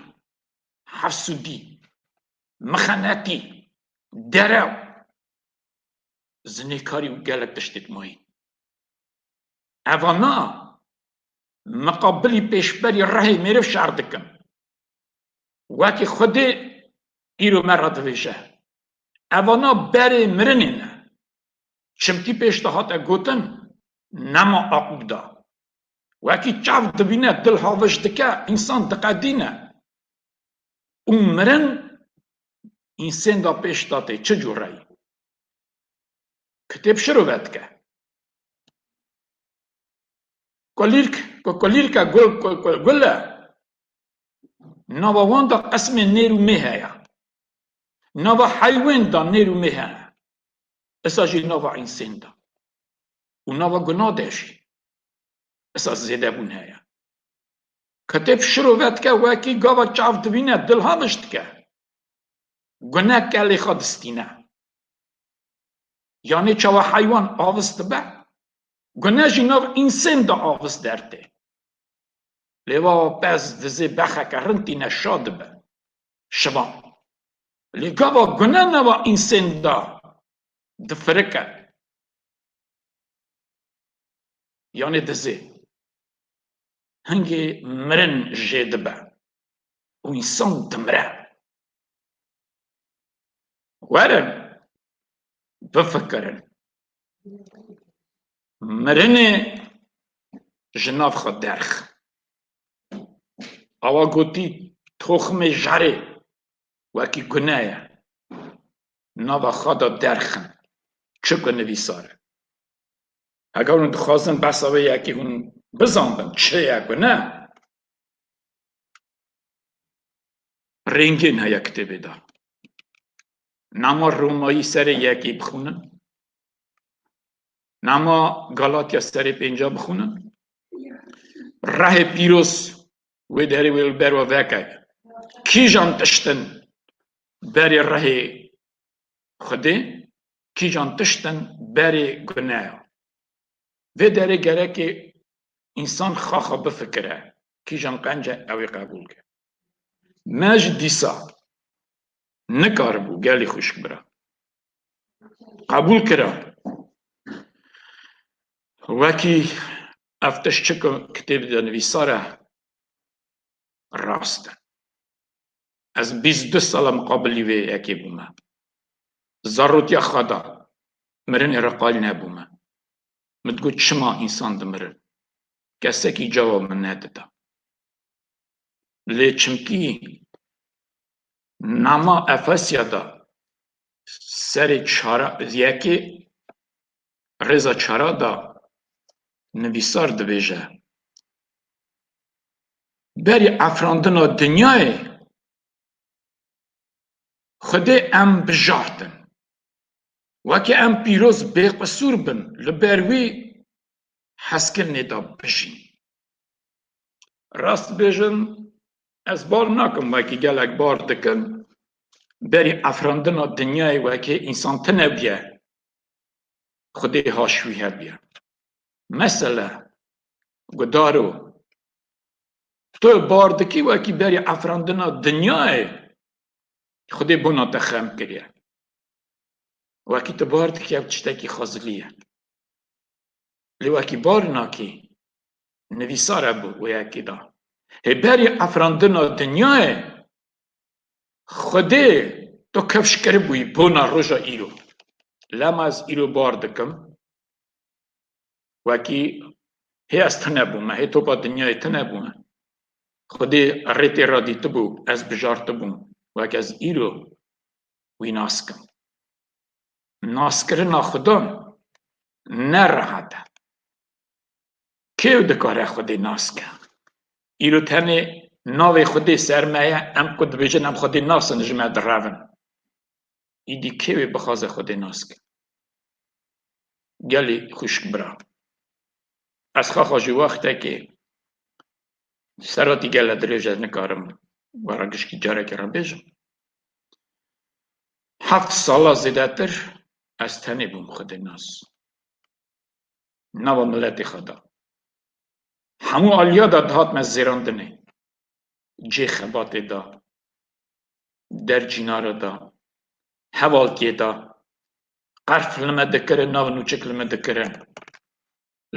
hefsûdî, mixenetî, derew, zinêkarî û gelek tiştêk mayîn. Evana miqabilî pêşberî rihê mêriv şer dikin. Wekî Xwedê îro me re dibêje, evana berê mirinê ne. Çimkî pêş de hate gotin, nema Aqûb de. Wekî çav dibîne, dil haviş dike, însan diqedîne. Û mirin însên de pêş de tê çi cûre ye? Kitêb şirove dike. Kolîrk, ko-, kolîrka gul, ko-, ko-, gul e. Nava wan de qismê nêr û mê heye. Nava heywên de nêr û mê heye. Isa jî nava însên de. Û nava guna de jî. Isa zêdebûn heye. Kitêb şirove dike, wekî gava çav dibîne, dil haviş dike. Gune kelê xwe distîne. Yanê çawa heywan avis dibe, gune jî nav însên de avis dertê. Lê wa pez dizê bexeke rind tîne şa dibe. Şivan. Lê gava gune nava însên de difirike. Yanê dizê. Hingê mirin jê dibe. Û însan dimire. Werin, bifikirin. Mirinê ji nav xwe derxin. Awa gotî, toximê jerê wekî gune ye. Nava xwe de derxin. Çi ku nivîsar e. Heger hûn dixwazin behsa wê yekê hûn bizanbin, çi ye gune? Rêngên heye kitêbê de. Nama Romayî serê yekê bixwînin. Nama Galatya serê pênca bixwînin. Rehê pîroz wê derê wê li ber we veke. Kîjan tiştin berê rehê Xwedê, kîjan tiştin berê guneya. Vê derê gerekê însan xaxa bifikire, kîjan qenc e ew ê qebûl ke. Me ji dîsa nikaribû gelî xwişk bira. Qebûl kira. Wekî ev tişt çi ku kitêb de nivîsar e, rast e. Ez bîst du sala miqabilî vê yekê bûme. Zarotiya xwe da, mirinê re qayîl nebûme. Min digot, çima însan dimirin? Kesekî cewab min nedida. Lê çimkî nama Efesya de serê çara, yekê rêza çara de nivîsar dibêje, berî efrandina dinyayê Xwedê em bijartin. Weke em pîroz bêqisûr bin, li ber wî hezkirinê de bijîn. Rast bêjin, ez bar nakim, wekî gelek bar dikin, berî efrandina dinyayê wekê însan tune bûye, Xwedê haş wî hebiye. Mesele, gudaro, tu bar dikî wekî berî efrandina dinyayê Xwedê bona te xem kiriye. Wekî tu bar dikî ev tiştekî xwezilî ye. Lê wekî bar nakî, nivîsar hebû wê yekê de. Hê berî efrandina dinyayê Xwedê tu kifş kiribûyî bona roja îro. Lema ez îro bar dikim. Wekî hê ez tune bûme, hê topa dinyayê tune bûme. Xwedê rê tê re dîtibû, ez bijartibûm. Wek ez îro wî nas kim. Naskirina Xudan ne rehet e. Kê dikare Xwedê nas ke? Îro tenê navê Xwedê ser me ye, em ku dibêjin em Xwedê nasin ji me direvin. Îdî kê wê bixwaze Xwedê nas ke? Gelî xwişk bira. Ez xaxa ji wextekê seratî gele dirêj ez nikarim we re gişkî carekê re bêjim. Heft sala zêdetir ez tenê bûm Xwedê nas. Nava miletê xwe da. Hemû aliya da dihat me zêrandinê. Cê xebatê da. Der cînara da. Hevaltiyê da. Qerf li me dikirin, nav nûçik li me dikirin.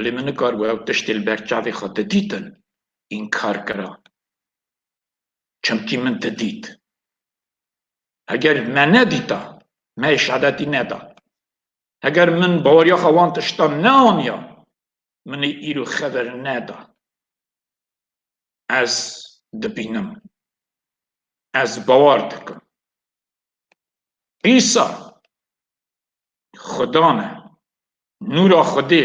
Lê min nikaribû ew tiştê li ber çavê xwe didîtin, înkar kira. Çimkî min didît. Heger me nedîta, me ê şehadetî neda. Heger min baweriya xwe wan tiştan neaniya, min ê îro xeber neda. Ez dibînim. Ez bawer dikim. Îsa Xudan e. Nûra Xwedê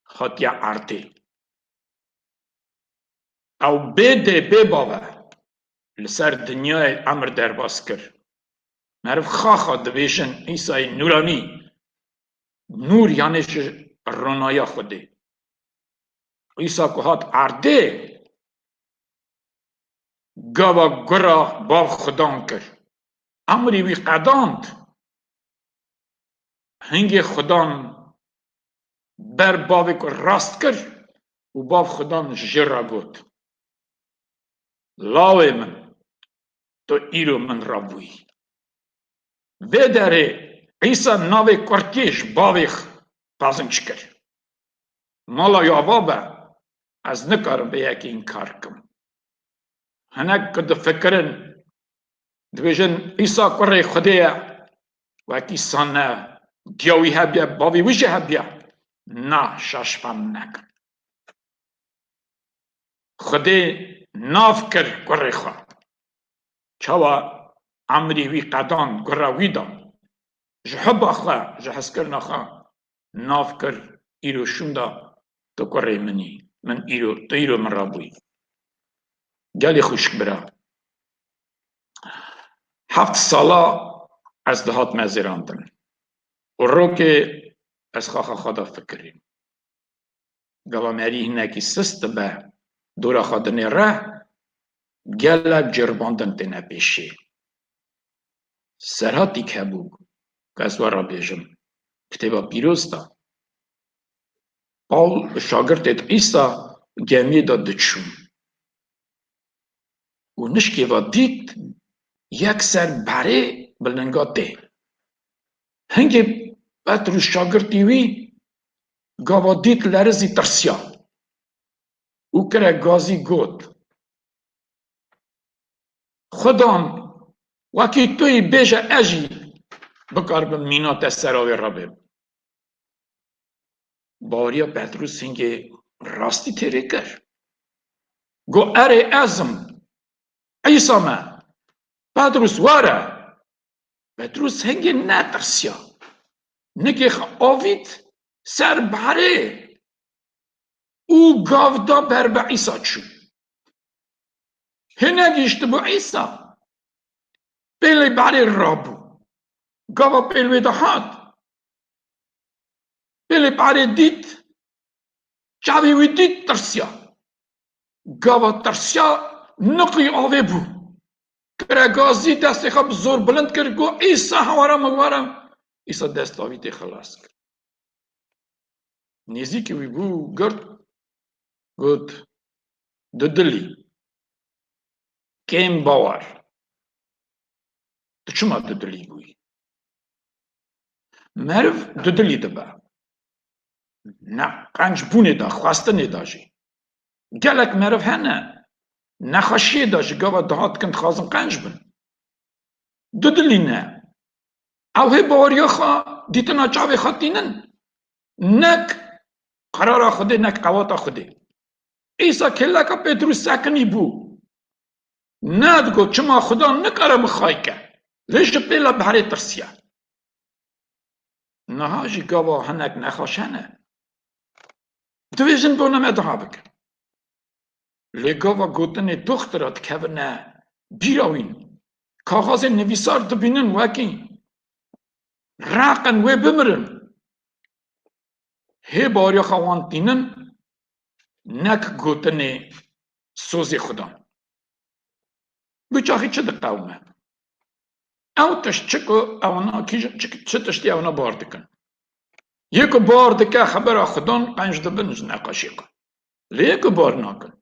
hatiye erdê. Ew bê dê bê bav e. Li ser dinyayê emir derbas kir. Meriv xaxa dibêjin Îsayê nûranî. Nûr yanê ji ronaya Xwedê. Îsa ku hat erdê, gava gura bav Xudan kir. Emrî wî qedand. Hingê Xudan ber bavê ku rast kir û bav Xudan ji ra got, lawê min, tu îro min re bûyî. Vê derê Îsa navê kurtiyê ji bavê xwe qazinc kir. Mala ya va be, ez nikarim vê yekê înkar kim. Hinek ku difikirin, dibêjin Îsa kurê Xwedê ye, wekî sane diya wî hebiye, bavê wî jî hebiye. Na, şaş fam nekin. Xwedê nav kir kurê xwe. Çawa emrî wî qedan, gura wî da. Ji hubba xwe, ji hezkirina xwe nav kir, îro şûnda tu kurê min î. Min îro, tu îro min re bûyî. Gelî xwişk bira. Heft sala ez dihat me zêrandin. Û rokê ez xaxa xwe da fikirîm. Gava merî hinekî sist dibe, dora xwe dinêre, gelek ceribandin têne pêşê. Serhatîk hebû, ku ez we re bêjim, Kitêba Pîroz de, Pawl şagirtê Îsa gemiyê de diçûn. Û nişkê ve dît, yek ser berê bi linga tê. Hingê Petrûs şagirtî wî gava dît lerizî tirsiya û kire gazî got, Xudan, wekî tu yî bêje ez jî bikaribim mîna te sera wê re bêm. Baweriya Petrûs hingê rastî têrê kir. Got, Erê ez im, Îsa me, Petrûs were. Petrûs hingê netirsiya. Nikê xwe avît ser berê û gav da ber bi Îsa çû. Hê negihîştibû Îsa. Pêlê berê rabû. Gava pêl wê de hat. Pêlê berê dît. Çavê wî dît, tirsiya. Gava tirsiya, niqî avê bû. Kire gazî, destê xwe bi zor bilind kir, got, Îsa, hewara min were. Îsa desta wî tê xilas kir. Nêzîkî wî bû, girt, got, Dudilî, kêm bawer. Tu çima dudilî bûyî? Meriv dudilî dibe. Ne qenc bûnê de, xwestinê de jî. Gelek meriv hene, nexweşiyê de ji gava dihat dikin, dixwazin qenc bin. Dudilî ne. Ew hê baweriya xwe, dîtina çavê xwe tînin. Nek qerara Xwedê, nek qewata Xwedê. Îsa kêleka Petrûs sekinî bû. Nedigot, çima Xudan nikare min xayî ke? Lê ji pêla berê tirsiye. Niha jî gava hinek nexweş hene. Divê jin bona me duha bikin. Lê gava gotinê doxtira dikevine bîra wîn. Kaxazên nivîsar dibînin wekî reqin wê bimirin. Hê baweriya xwe wan tînin, nek gotinê sozê Xudan. Bi çaxî çi diqewime? Ew tişt çi ku ewana kî-, çi, çi tiştî ewana bar dikin? Yê ku bar dike xebera Xudan, qenc dibin ji neqaşê xwe. Lê yê ku bar nakin,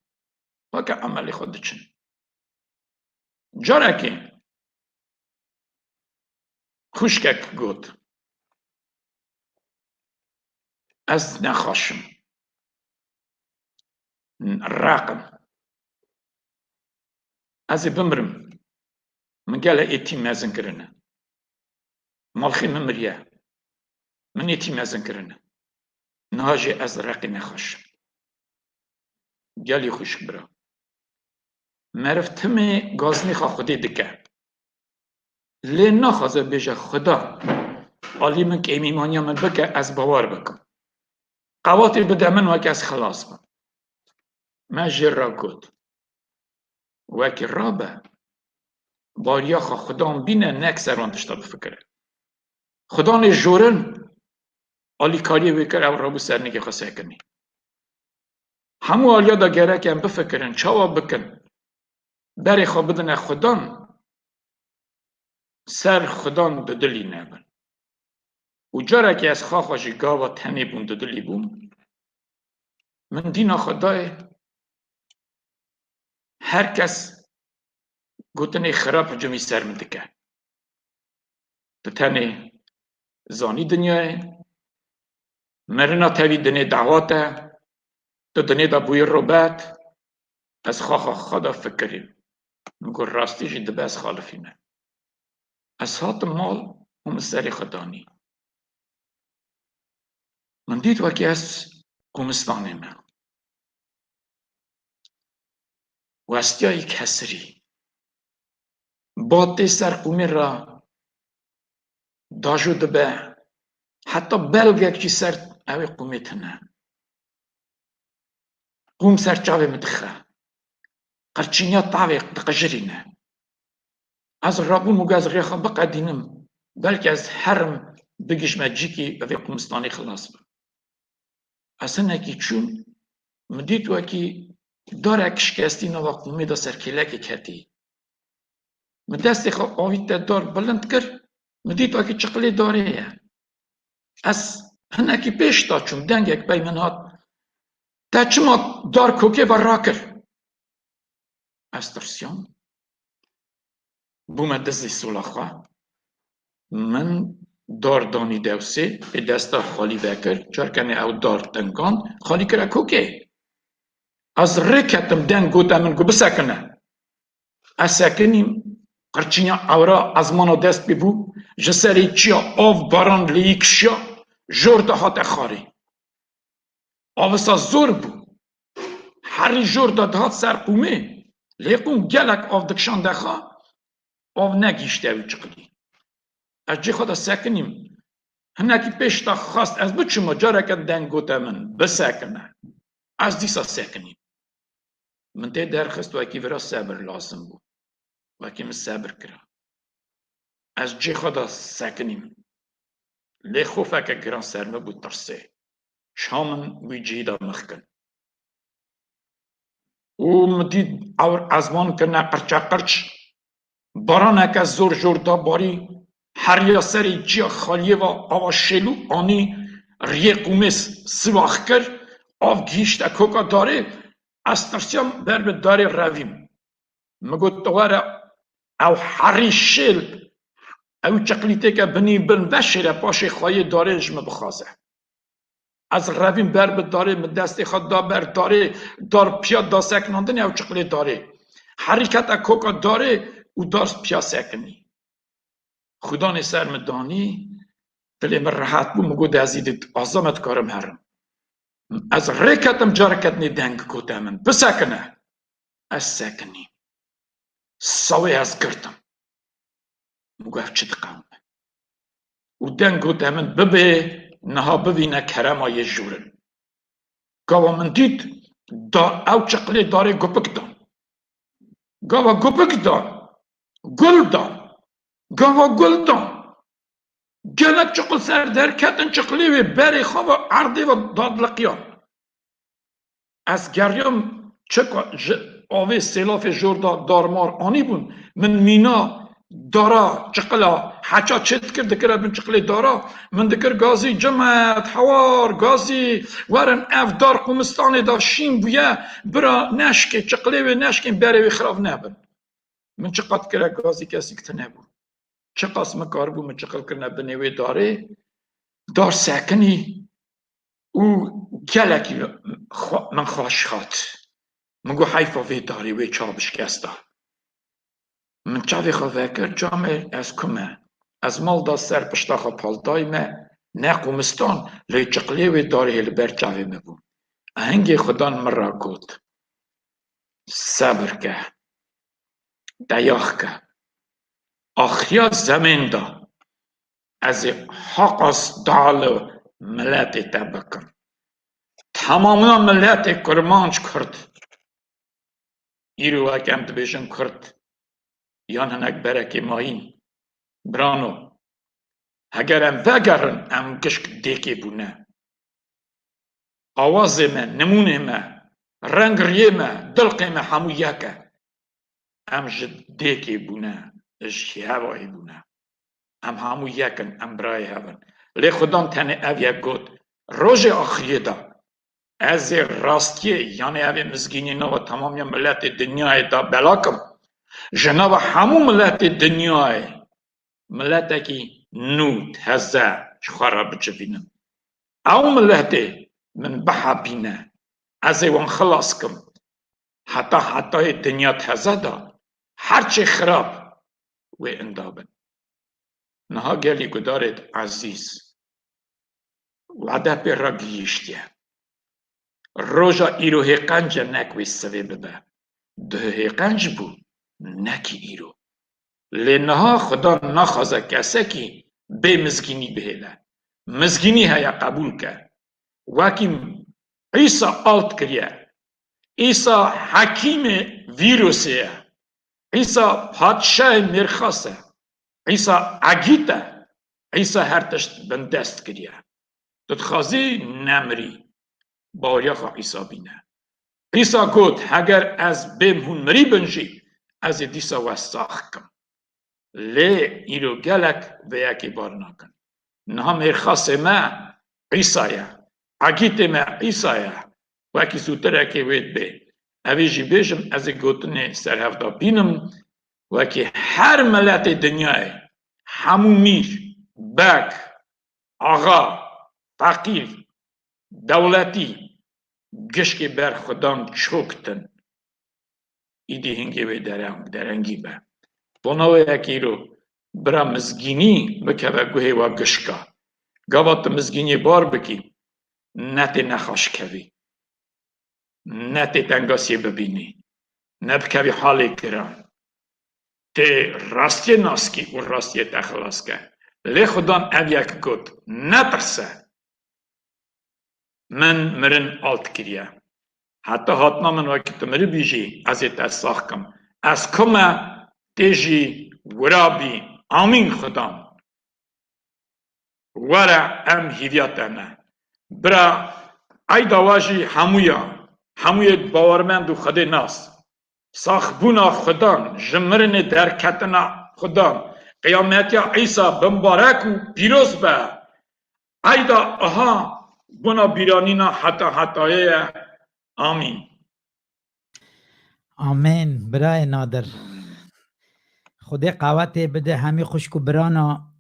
weke emelê xwe diçin. Carekê xwişkek got, Ez nexweş im. Req im. Ez ê bimirim. Min gelek êtîm mezin kirine. Malxê min miriye. Min êtîm mezin kirine. Niha jî ez reqî nexweş im. Gelî xwişk bira. Meriv timê gazinê xwe Xwedê dike. Lê naxwaze bêje, Xuda, alî min kêmîmaniya min bike, ez bawer bikim. Qewatê bide min weke ez xilas bim. Me jê re got, wekî rabe, bariya xwe Xudan bîne, nek ser wan tişta bifikire. Xudanê jorin, alîkariyê wê kir, ew rabû ser nigê xwe sekinî. Hemû aliya de gerek em bifikirin, çawa bikin? Berê xwe bidine Xudan, ser Xudan dudilî nebin. Û carekê ez xaxa jî gava tenê bûm, dudilî bûm, min dîna xwe dayê, her kes gotinê xirab hicûmî ser min dike. Tu tenê zanî dinyayê, mirina tevî dinê dawat e, tu dinê de bûyî robet, ez xaxa xwe de fikirîm. Min got, rastî jî dibe ez xalifîme. Ez hatim mal û min serê xwe danî. Min dît wekî ez qûmistanê me. Westiyayî kesirî. Bad tê ser qûmê re dajo dibe. Heta belgek jî ser ew ê qûmê tune. Qûm ser çavê min dixe. Qirçîniya tavê diqijirîne. Ez rabûm û ez rêxa biqedînim. Belkî ez herim bigihîjme cîkî evê qûmistanê xilas bim. Ez hinekî çûm, min dît wekî darek şikestî nava qûmê de ser kêlekê ketî. Min destê xwe avît te dar bilind kir, min dît wekî çiqilê darê ye. Ez hinekî pêş de çûm, dengek pey min hat, "Te çima dar kokê ve rakir?" Ez tirsiyam. Bûme dizî sola xwe. Min dar danî dewsê, ê desta xalî vekir, carkenê ew dar tengand, xalî kire kokê. Ez rê ketim, deng gote min ku bisekine. Ez sekinîm, qirçîna ewra ezmana dest pê bû, ji serê çiya av baran lêyî kişiya, jor de hate xwarê. Avisa zor bû. Herî jor de dihat ser qûmê, lê qûm gelek av dikişande xwe, av negihîşte wî çiqilî. Ez cê xwe de sekinîm. Hinekî pêş de xwest ez biçûme, careke deng gote min, "Bisekine." Ez dîsa sekinîm. Min tê derxist, wekî vira sebir lazim bû. Wekî min sebir kira. Ez cê xwe de sekinîm. Lê xofeke giran ser min bû tirsê. Ça min wî cihî de mix kin. Û min dît ewr ezman kirine qirçeqirç. Baraneke zor jor da barî, heriya serê çiya xaliyê ve ava şêlû anî riyê qûmê s-, siwax kir, av gihîşte koka darê, ez tirsiyam ber bi darê revîm. Min got, "Tu were, ew herî şêl, ew çiqlîtêke binî bin veşêre paşê xwayê darê ji min bixwaze." Ez revîm ber bi darê, min destê xwe da ber darê, dar piya da sekinandinê ew çiqlê darê. Herî kete koka darê û dar piya sekinî. Xudanê ser min danî, dilê min rehet bû, min got, "Ez îdî aza me dikarim herim." Ez rê ketim, careke dinê deng gote min, "Bisekine." Ez sekinîm. Sawê ez girtim. Min got, "Ev çi diqewime?" Û deng gote min, "Bibê, niha bivîne kerema yê jûrin." Gava min dît, da ew çiqilê darê gupik dan. Gava gupik dan, gul dan. Gava gul dan. Gelek çiqil ser derketin, çiqilê wê berê xwe ve erdê ve dadliqiyan. Ez geriyam, çika ji avê sêlafê jor da darmar anîbûn. Min mîna dara çiqila heça çêdikir, dikire bin çiqilê dara. Min dikir, "Gazî, cimet, hewar, gazî, werin ev dar qumistanê da şîn bûye, bira neşkê, çiqilê wê neşkên berê wê xirav nebin." Min çiqat kire, gazî kesîk tune bû. Çiqas min karibû, min çiqil kirine binê wê darê, dar sekinî û gelekî xwe-, min xweş hat. Min got, "Heyfa vê darê, wê çav bişkesta." Min çavê xwe vekir, camêr ez ku me. Ez mal da ser pişta xwe, paltayê me, ne qumistan, lê çiqilê wê darê li ber çavê me bû. Hingê Xudan min ra got, "Sebir ke, deyax ke. Axiriya zemên de ez ê haqas dua li miletê te bikim. Temamiya miletê Kurmanc, Kurd. Îro wek em dibêjin Kurd, yan hinek berekê mayîn. Birano, heger em vegerin, em gişk dêkê bûne. Awazê me, nimûnê me, reng riyê me, dilqê me hemû yek e. Em ji dêkê bûne, ji hevayê bûne. Em hemû yek in, em birayê hev in." Lê Xudan tenê ev yek got, "Rojê axiriyê de ez ê rastiyê, yanê ev ê mizgînî nava temamiya miletê dinyayê de bela kim. Ji nava hemû miletê dinyayê miletekî nû, teze ji xwe re bicivînim. Ew miletê min bihebîne, ez ê wan xilas kim. Heta hetayê dinya teze de her çê xirab wê inda bin." Niha gelî gudarê ezîz, wade pê re gihîştiye. Roja îro hê qenc e, nek wê sivê bibe. Duh hê qenc bû, nekî îro. Lê niha Xudan naxwaze kesekî bê mizgînî bihêle. Mizgînî heye, qebûl ke. Wekî Îsa alt kiriye. Îsa hekîmê vîrusê ye. Îsa padşahê mêrxas e. Îsa egît e. Îsa her tişt bindest kiriye. Tu dixwazî nemirî, baweriya xwe Îsa bîne. Îsa got, heger ez bêm hûn mirî bin jî, ez ê dîsa we sax kim. Lê îro gelek vê yekê bar nakin. Niha mêrxasê me Îsa ye. Egîtê me Îsa ye. Wekî zûtirekê wê dibê. Evê jî bêjim, ez ê gotinê serhevda bînim, wekî her miletê dinyayê, hemû mîr, beg, axa, feqîr, dewletî, gişkê ber xudan çok tin. Îdî hingê wê dereng, derengî be. Bona wê yekê îro bira mizgînî bikeve guhê wa gişka. Gava tu mizgîniyê bar bikî, ne tê nexaş kevî. Ne tê tengasiyê bibînî. Ne bikevî halê giran. Tê rastiyê naskî û rastiyê te xilas ke. Lê xudan ev yek got, netirse. Min mirin alt kiriye. Heta hatina min wekî tu miribî jî ez ê te sax kim. Ez ku me, tê jî wira bî. Amîn xudan. Were em hîviya te ne. Bira, eyda we jî hemûya, hemûyê bawermend û Xwedê nas. Saxbûna xudan, ji mirinê derketina xudan, qiyametiya Îsa bimbarek û pîroz be. Eyda aha bona bîranîna heta hetayê ye. Amîn. Amîn. Birayê Nadir. Xwedê qawetê bide hemî xwişk û birana.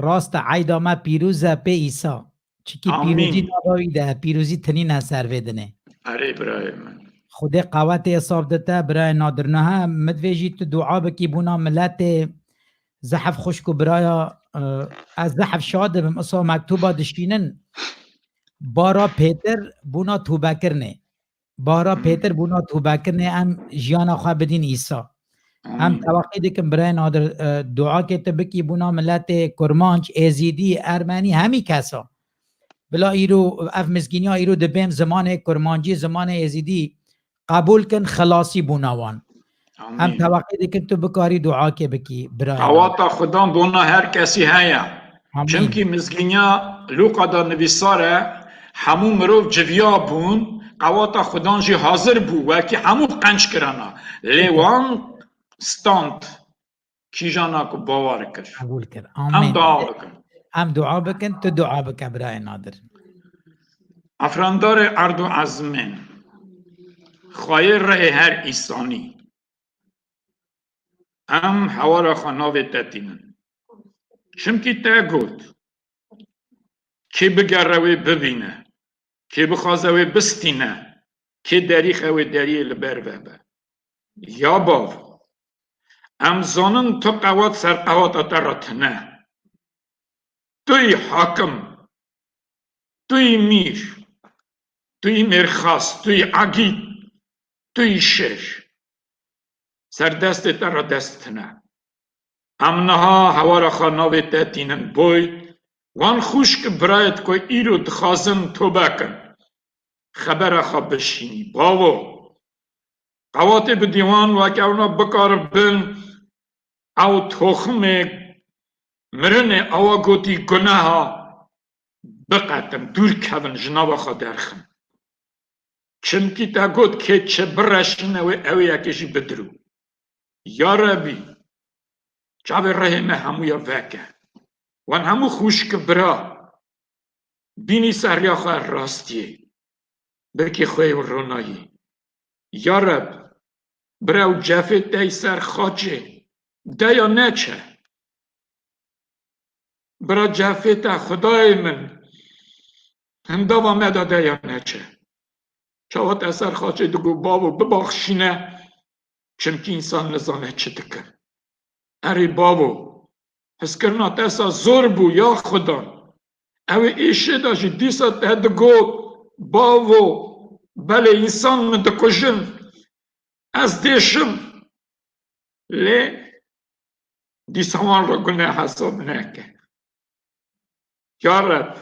Rast e, eyda me pîroz e pê Îsa. Çikî Amîn. Pîrozî nava wî de, pîrozî tinîne ser vê dinê. Erê birayê min. Xwedê qawetê hesab dite, birayê Nadir. Niha min divê jî tu dua bikî bona miletê. Zehf xwişk û biraya, e, ez zehf şa dibim. Isa mektuba dişînin. Bara Pêtir bona tûbekirinê. Bara Pêtir bona tûbekirinê, em jiyana xwe bidîn Îsa. Em teweqî dikin birayê Nadir, e, duakê tu bikî bona miletê Kurmanc, Êzîdî, Ermenî, hemî kesa. Bila îro ev mizgîniya îro dibêm zimanê Kurmancî, zimanê Êzîdî qebûl kin, xilasî bona wan. Em teweqî dikin tu bikarî duakê bikî birayê Nadir. Qewata xudan bona her kesî heye. Amîn. Çimkî mizgîniya Lûqa de nivîsar e, hemû mirov civiya bûn, qewata xudan jî hazir bû, wekî hemû qenc kirana. Lê wan stand, kîjana ku bawer kir. Qebûl kir. Amîn. Em dua bikin. Em dua bikin, tu dua bike birayê Nadir. Efrandarê erd û ezmên, xwayê rihê her îsanî. Em hewara xwe navê te tînin. Çimkî te got, kê bigere wê bibîne, kê bixwaze wê bistîne, kê derîxe wê deriyê li ber vebe. Ya bav, em zanin tu qewat ser qewata te re tune. Tu yî hakim, tu yî mîr, tu yî mêrxas, tu yî egît, tu yî şêr. Ser destê te re dest tune. Em niha hewara xwe navê te tînin boy, wan xwişk birayêt ku îro dixwazin tobe kin, xebera xwe bişînî. Bavo, qewatê bidî wan wek ewna bikaribin ew toximê mirinê awa gotî guneha biqetin, dûr kevin, ji nava xwe derxin. Çimkî te got, kê çi bireşîne wê ew yekê jî bidirû. Ya Rebî, çavê rihê me hemûya veke. Wan hemû xwişk bira bînî ser riya xwe rastiyê. Bikî xwê û ronayî. Ya Reb, bira ew cefê te yî ser xaçê, deya neçe. Bira cefê te, Xwedayê min, hindava me de deya neçe. Çawa te ser xaçê digot, bavo, bibaxşîne, çimkî însan nizane çi dike. Erê bavo, hizkirina te sa zor bû, ya Xudan. Ew ê êşê de jî dîsa te digot, bavo, belê însan min dikujin, ez dêşim. Lê dîsa wan re gune hesab neke. Ya Reb,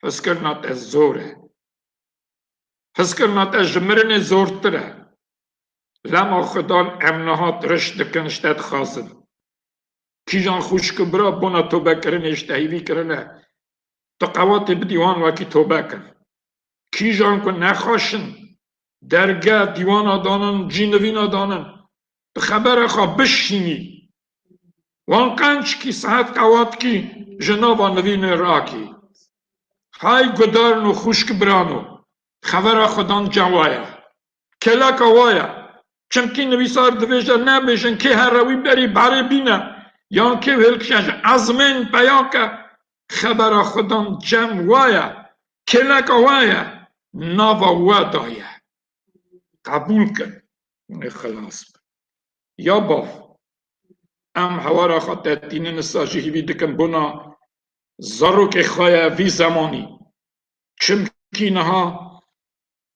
hizkirina te zor e. Hizkirina te ji mirinê zortir e. Lema Xudan em niha tiriş dikin, ji te dixwazin. Kîjan xwişk û bira bona tobekirinê ji te hîvî kirine, tu qewatê bidî wan wekî tobe kin. Kîjan ku nexweş in, derge, dîwana danin, cî nivîna danin. Bi xebera xwe bişînî. Wan qenc kî, sihet qewat kî, ji nava nivînê rakî. Hay gudarno, xwişk birano, xevera Xudan cem wa ye. Kêleka wa ye. Çimkî nivîsar dibêje, nebêjin kê here wî berî berê bîne, yan kê wêlkişe ji ezmên peya ke, xebera Xudan cem wa ye. Kêleka wa ye. Nava we daye. Qebûl kin. Xilas bin. Ya bav, em hewara xwe te tînin, issa jî hîvî dikin bona zarokê xwe ye vî zemanî. Çimkî niha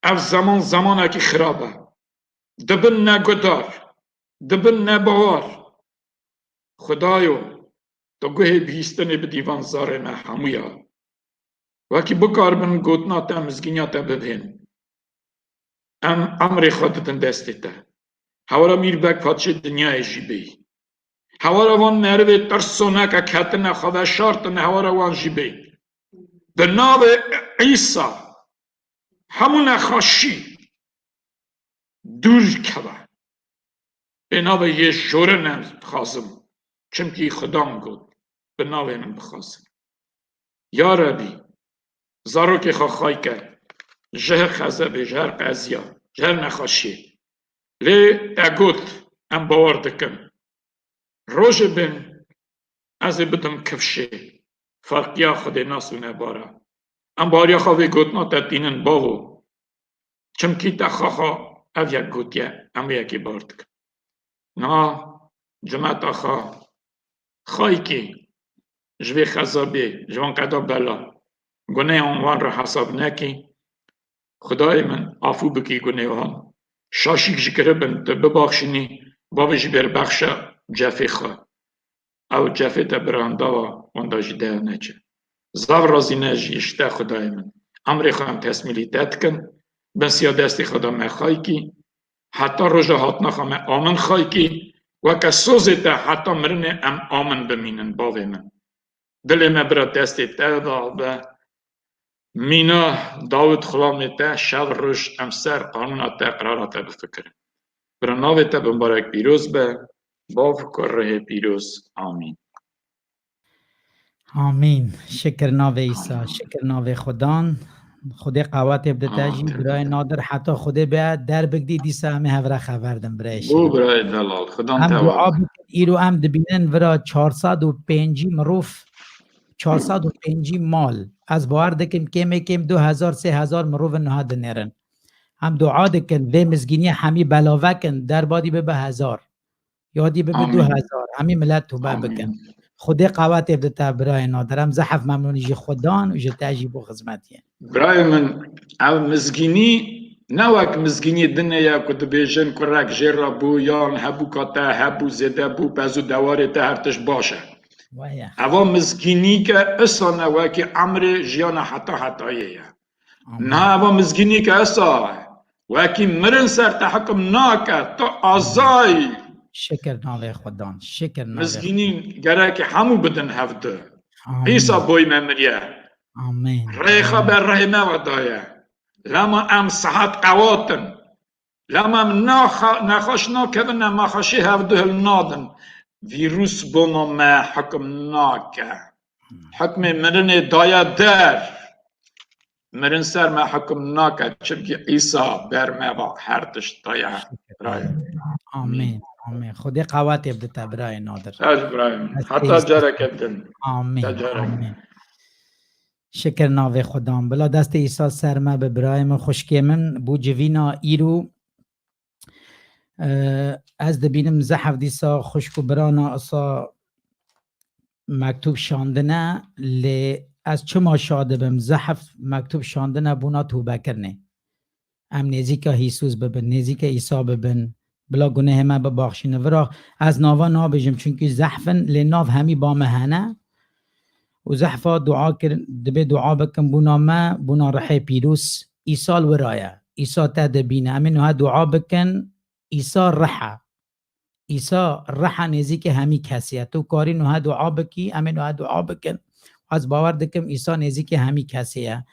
ev zeman zemanekî xirab e. Dibin negudar, dibin nebawar. Xudayo, tu guhê bihîstinê bidî van zarê me hemûya. Wekî bikaribin gotina te, mizgîniya te bibihên. Em emrê xwe didin destê te. Hewara Mîrbeg padşê dinyayê jî bêyî. Hewara van merivê tirsoneke ketine xwe veşartine, hewara wan jî bêyî. Bi navê Îsa hemû nexweşî dûr keve. Pênavê yê jorin em dixwazim. Çimkî Xudan got, bi navê min bixwazin. Ya Rebî, zarokê xwe xay ke, ji her xezebê, ji her qeziya, ji her nexweşiyê. Lê te got, em bawer dikin. Rojê bin, ez ê bidim kifşê. Ferqiya Xwedê nas û nebara. Em baweriya xwe vê gotina te tînin, bavo. Çimkî te xaxa ev yek gotiye, em wê yekê bar dikin. Niha cimeta xwe xayikî ji vê xezabê, ji van qeda bela, guneyan wan re hesab nekî. Xwedayê min, afû bikî gunê wan. Şaşîk ji kiribin, tu bibaxşînî, bavê jî bêrbexşe cefê xwe. Ew cefê te birandawa, wenda jî deya neçe. Zav razî ne jî ji te Xwedayê min. Emrê xwe em tesmîlî te dikin, bin siya destê xwe de me xaykî, heta roja hatina xwe me amin xaykî, weke sozê te heta mirinê em amin bimînin, bavê min. Dilê me bira destê te de be. Mîna Dawid xulamê te, şev roj em ser qanûna te, qirara te bifikirin. Bira navê te bimbarek pîroz be, Bav, Kurê Pîroz. Amîn. Amîn. Şikir navê Îsa, Amîn. Şikir navê Xudan. Xwedê qewatê bide te Amîn. Jî, birayê Nadir, heta Xwedê be derbik dî dîsa em ê hev re xever din, birayê Bû Şîrîn. Birayê delal, Xudan Em te dua wan. Bikin, îro em dibînin vira çar sed û pêncî mirov, çar sed û pêncî mal. Ez bawer dikim kêmê kêm du hezar, sê hezar mirovin niha dinêrin. Em dua dikin, vê mizgîniyê hemî belave kin, derbadî bibe hezar. Yadî bibe Amîn. Du hezar. Hemî milet tûbe Amîn. Bikin. Xwedê qewetê bide te birayê Nadir. Em zehf memnûnî jî Xudan û ji te jî bo xizmetiyê. Birayê min, ev mizgînî ne wek mizgînî dinê ye ku dibêjin kurek jê re bû, yan hebûka te hebû, zêde bû, pez û dewarê te her tişt baş e. Waya. Eva mizgînîke isa ne wekî emrê jiyana heta hetayê ye. Amîn. Niha eva mizgînîke isa wekî mirin ser te hikim nake, tu azayî. Şikir navê Xudan, şikir navê Mizgînî Xudan. Gerek hemû bidin hevdu. Amîn. Îsa boy me miriye. Amîn. Rêxa be rê me ve daye. Lema em sihet qewat in. Lema em naxa-, nexweş nakevin, em nexweşî hevdu hil nadin. Vîrus bona me hikim nake. Hikmê mirinê daye der. Mirin ser me hikim nake. Çimkî Îsa ber me va her tişt daye. Şikir. Birayê. Amîn. Amîn. Xwedê qewetê bide te birayê Nadir. Ez birayê min. Destê Heta Îsa. Careke din. Amîn. Ta careke. Amîn. Şikir navê Xudan. Bila destê Îsa ser me bi birayê min, xwişkê min, bû civîna îro. Ee, ez dibînim zehf dîsa xwişk û birana isa mektûb şandine, lê ez çima şa dibim, zehf mektûb şandine bûna tûbekirinê. Em nêzîka Hîsûs bibin, nêzîka Îsa bibin, bila gunehê me bibaxşîne. Vira ez nava nabêjim, çunkî zehf in, lê nav hemî ba me hene. Û zehfa dua kirin, dibê dua bikin bûna me, bûna Rihê Pîroz. Îsa li wira ye. Îsa te dibîne. Em ê niha dua bikin, Îsa rih e. Îsa rih e nêzîkê hemî kesê ye. Tu karî niha dua bikî, em ê niha dua bikin. Ez bawer dikim Îsa nêzîkê hemî kesê ye.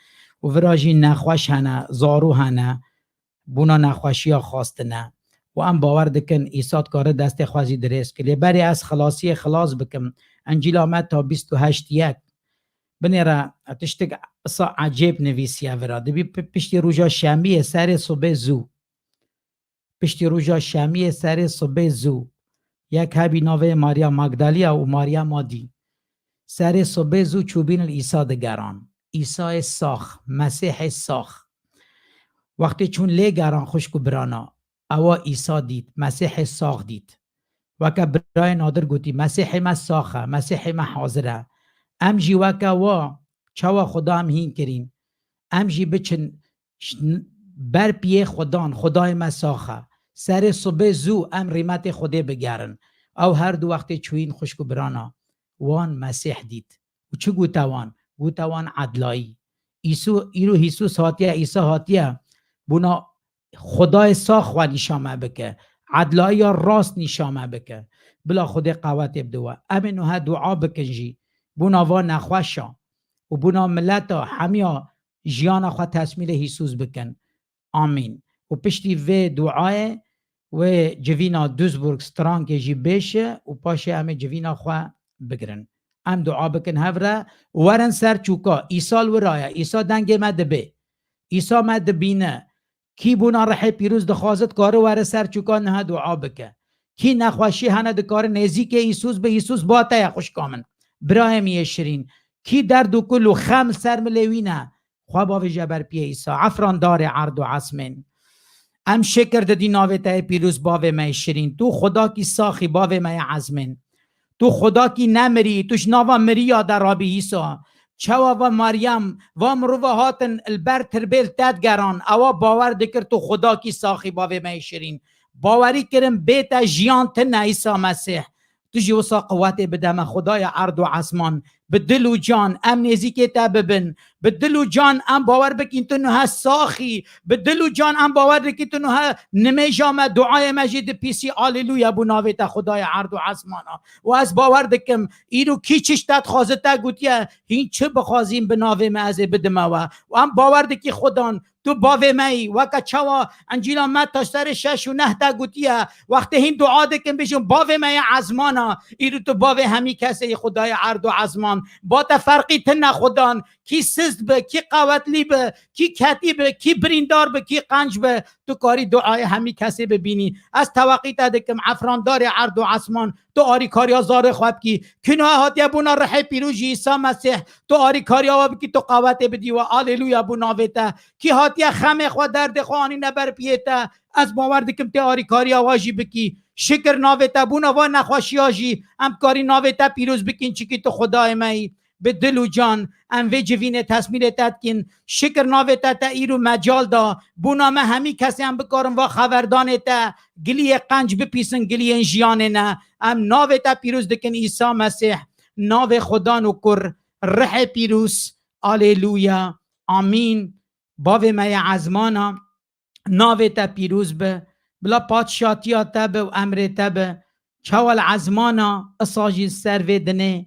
Û vira jî nexweş hene, zarû hene. bûna nexweşiya xwestine. Û em bawer dikin Îsa dikare destê xwe jî dirêj ke. Lê berê ez xilasiyê xilas bikim, Encîla Meta bîst û heşt yek. Binêre tiştek isa ecêb nivîsiye vira. Dibî pi-, piştî roja şemiyê serê sibê zû. Piştî roja şemiyê serê sibê zû. Yek hebî navê Mariya Magdaliya û Mariya Madî. Serê sibê zû çûbîn li Îsa digeran. Îsayê sax, Mesîhê sax. Wextê çûn lê geran xwişk û birana, ewa Îsa dît, Mesîhê sax dît. Weke birayê Nadir gotî, Mesîhê me sax e, Mesîhê me hazir e. Em jî weke wa çawa Xuda em hîn kirîn? Em jî biçin ş-, n-, ber piyê Xudan, Xudayê me sax e. Serê sibê zû em rîmetê Xudê bigerin. Ew her du wextê çûyîn xwişk û birana wan Mesîh dît. Û çi gote wan? Gote wan edlayî. Îsû, îro Hîsûs hatiye, Îsa hatiye, bûna Xudayê sax xwe nîşa me bike. Edlayiya rast nîşa me bike. Bila Xudê qewetê bide we. Em ê nuhe dua bikin jî. Bûna va nexweşa. Û bûna mileta hemiya jiyana xwe tesmîlê Hîsûs bikin. Amîn. Û piştî vê duayê wê civîna Duisburg strankê jî bêşe û paşê em ê civîna xwe bigirin. Em dua bikin hev re û werin ser çûka. Îsa li wira ye. Îsa dengê me dibê. Îsa me dibîne. Kî bûna Rihê Pîroz dixwaze dikare were ser çûka niha dua bike. Kî nexweşî hene dikare nêzîkê Îsûs be, Îsûs ba te ye xwişka min. Birayê min yê şirîn. Kî derd û kul û xem li ser milê wî ne. Xwe bavêje ber piyê Îsa. Efrandarê erd û esmên. Em şikir didî navê te yê pîroz bavê me yê şirîn. Tu Xwedakî saxî bavê me yê ezmên. Tu Xwedakî nemirî, tu ji nava miriya de rabî Îsa. Çawa va Meryem, va mirova hatin li ber tirbê li te digeran, ewa bawer dikir tu Xwedakî saxî bavê me yê şirîn. Bawerî kirin bê te jiyan tune Îsa Mesîh. Tu jî wisa qewetê bide me, Xwedaya erd û esman. Bi dil û can em nêzîkê te bibin. Bi dil û can em bawer bikîn tu nuhe saxî. Bi dil û can em bawer dikîn tu nuhe nimêja me, duayê me jî dipîsî. Aleluya bû navê te, Xwedaya erd û esmana. Û ez bawer dikim, îro kî çi ji te dixwaze te gotiye, hîn çi bixwazîn bi navê me ez ê bidime we. Û em bawer dikî Xudan, tu bavê me yî, weke çawa Encîla Meta serê şeş û neh de gotiye, wextê hîn dua dikin, bêjin, bavê me yê ezmana, îro tu bavê hemî kesê yî, Xwedayê erd û ezman. Ba te ferqî tine Xudan, kî siz bi, kî qewetlî bi, kî ketî bi, kî birîndar bi, kî qenc bi, tu karî duayê hemî kesê bibînî. Ez teweqî te dikim, efrandarê erd û esman, tu arîkariya zarê xwe bikî. Kî niha hatiye bona Rihê Pîroz jî Îsa Mesîh, tu arîkariya we bikî, tu qewetê bidî we. Aleluya bo navê te. Kî hatiye xemê xwe, derdê xwe anîne ber piyê te, ez bawer dikim tê arîkariya we jî bikî. Şikir navê te, bona va nexweşiya jî em karî navê te pîroz bikîn, çikî tu Xwedayê me yî. Bi dil û can em vê civînê tesmîlê te dikîn. Şikir navê te, te îro mecal da. Bona me hemî kesê em bikarin va xeverdanê te giliyê qenc bipîsin, giliyên jiyanê ne. Em navê te pîroz dikin Îsa Mesîh. Navê Xudan û Kur, Rihê Pîroz. Aleluya. Amîn. Bavê me yê ezmana, navê te pîroz be, bila padşatiya te be û emrê te be, çawa li ezmana, isa jî li ser vê dinê.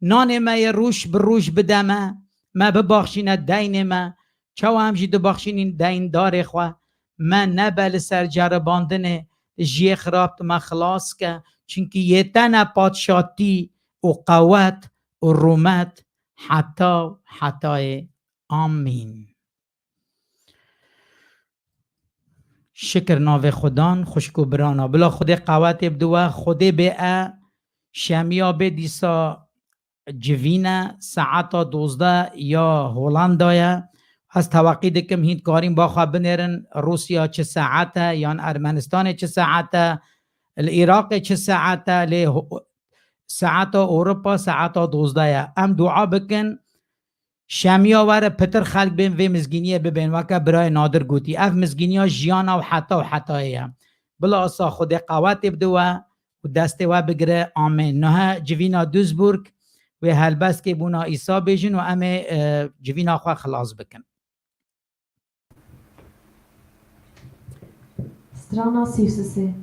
Nanê me yê roj bi roj bide me, me bibaxşîne deynê me, çawa em jî dibaxşînîn deyndarê xwe. Me nebe li ser ceribandinê, ji yê xirab tu me xilas ke, çimkî yê te ne padşatî û qewet û rûmet heta û hetayê. Amîn. Şikir navê Xudan, xwişk û birana. Bila Xwedê qewetê bide we, Xwedê bê e, şemiya bê dîsa civîne, saeta dozdeh ya Holanda ye. Ez teweqî dikim hîn dikarîn ba xwe binêrin, Rûsya çi saet e, yan Ermenistanê çi saet e, li Iraqê çi saet e, lê ho-, saeta Ewropa saeta dozdeh ye. Em dua bikin, şemiya were pitir xelk bên vê mizgîniyê bibên, weke birayê Nadir gotî. Ev mizgîniya jiyana û heta û hetayê ye. Bila isa Xwedê qewetê bide we û destê we bigire. Amên. Niha civîna Duisburg wê helbestkê bona Îsa bêjin û em ê, e, civîna xwe xilas bikin. Strana sî û sê.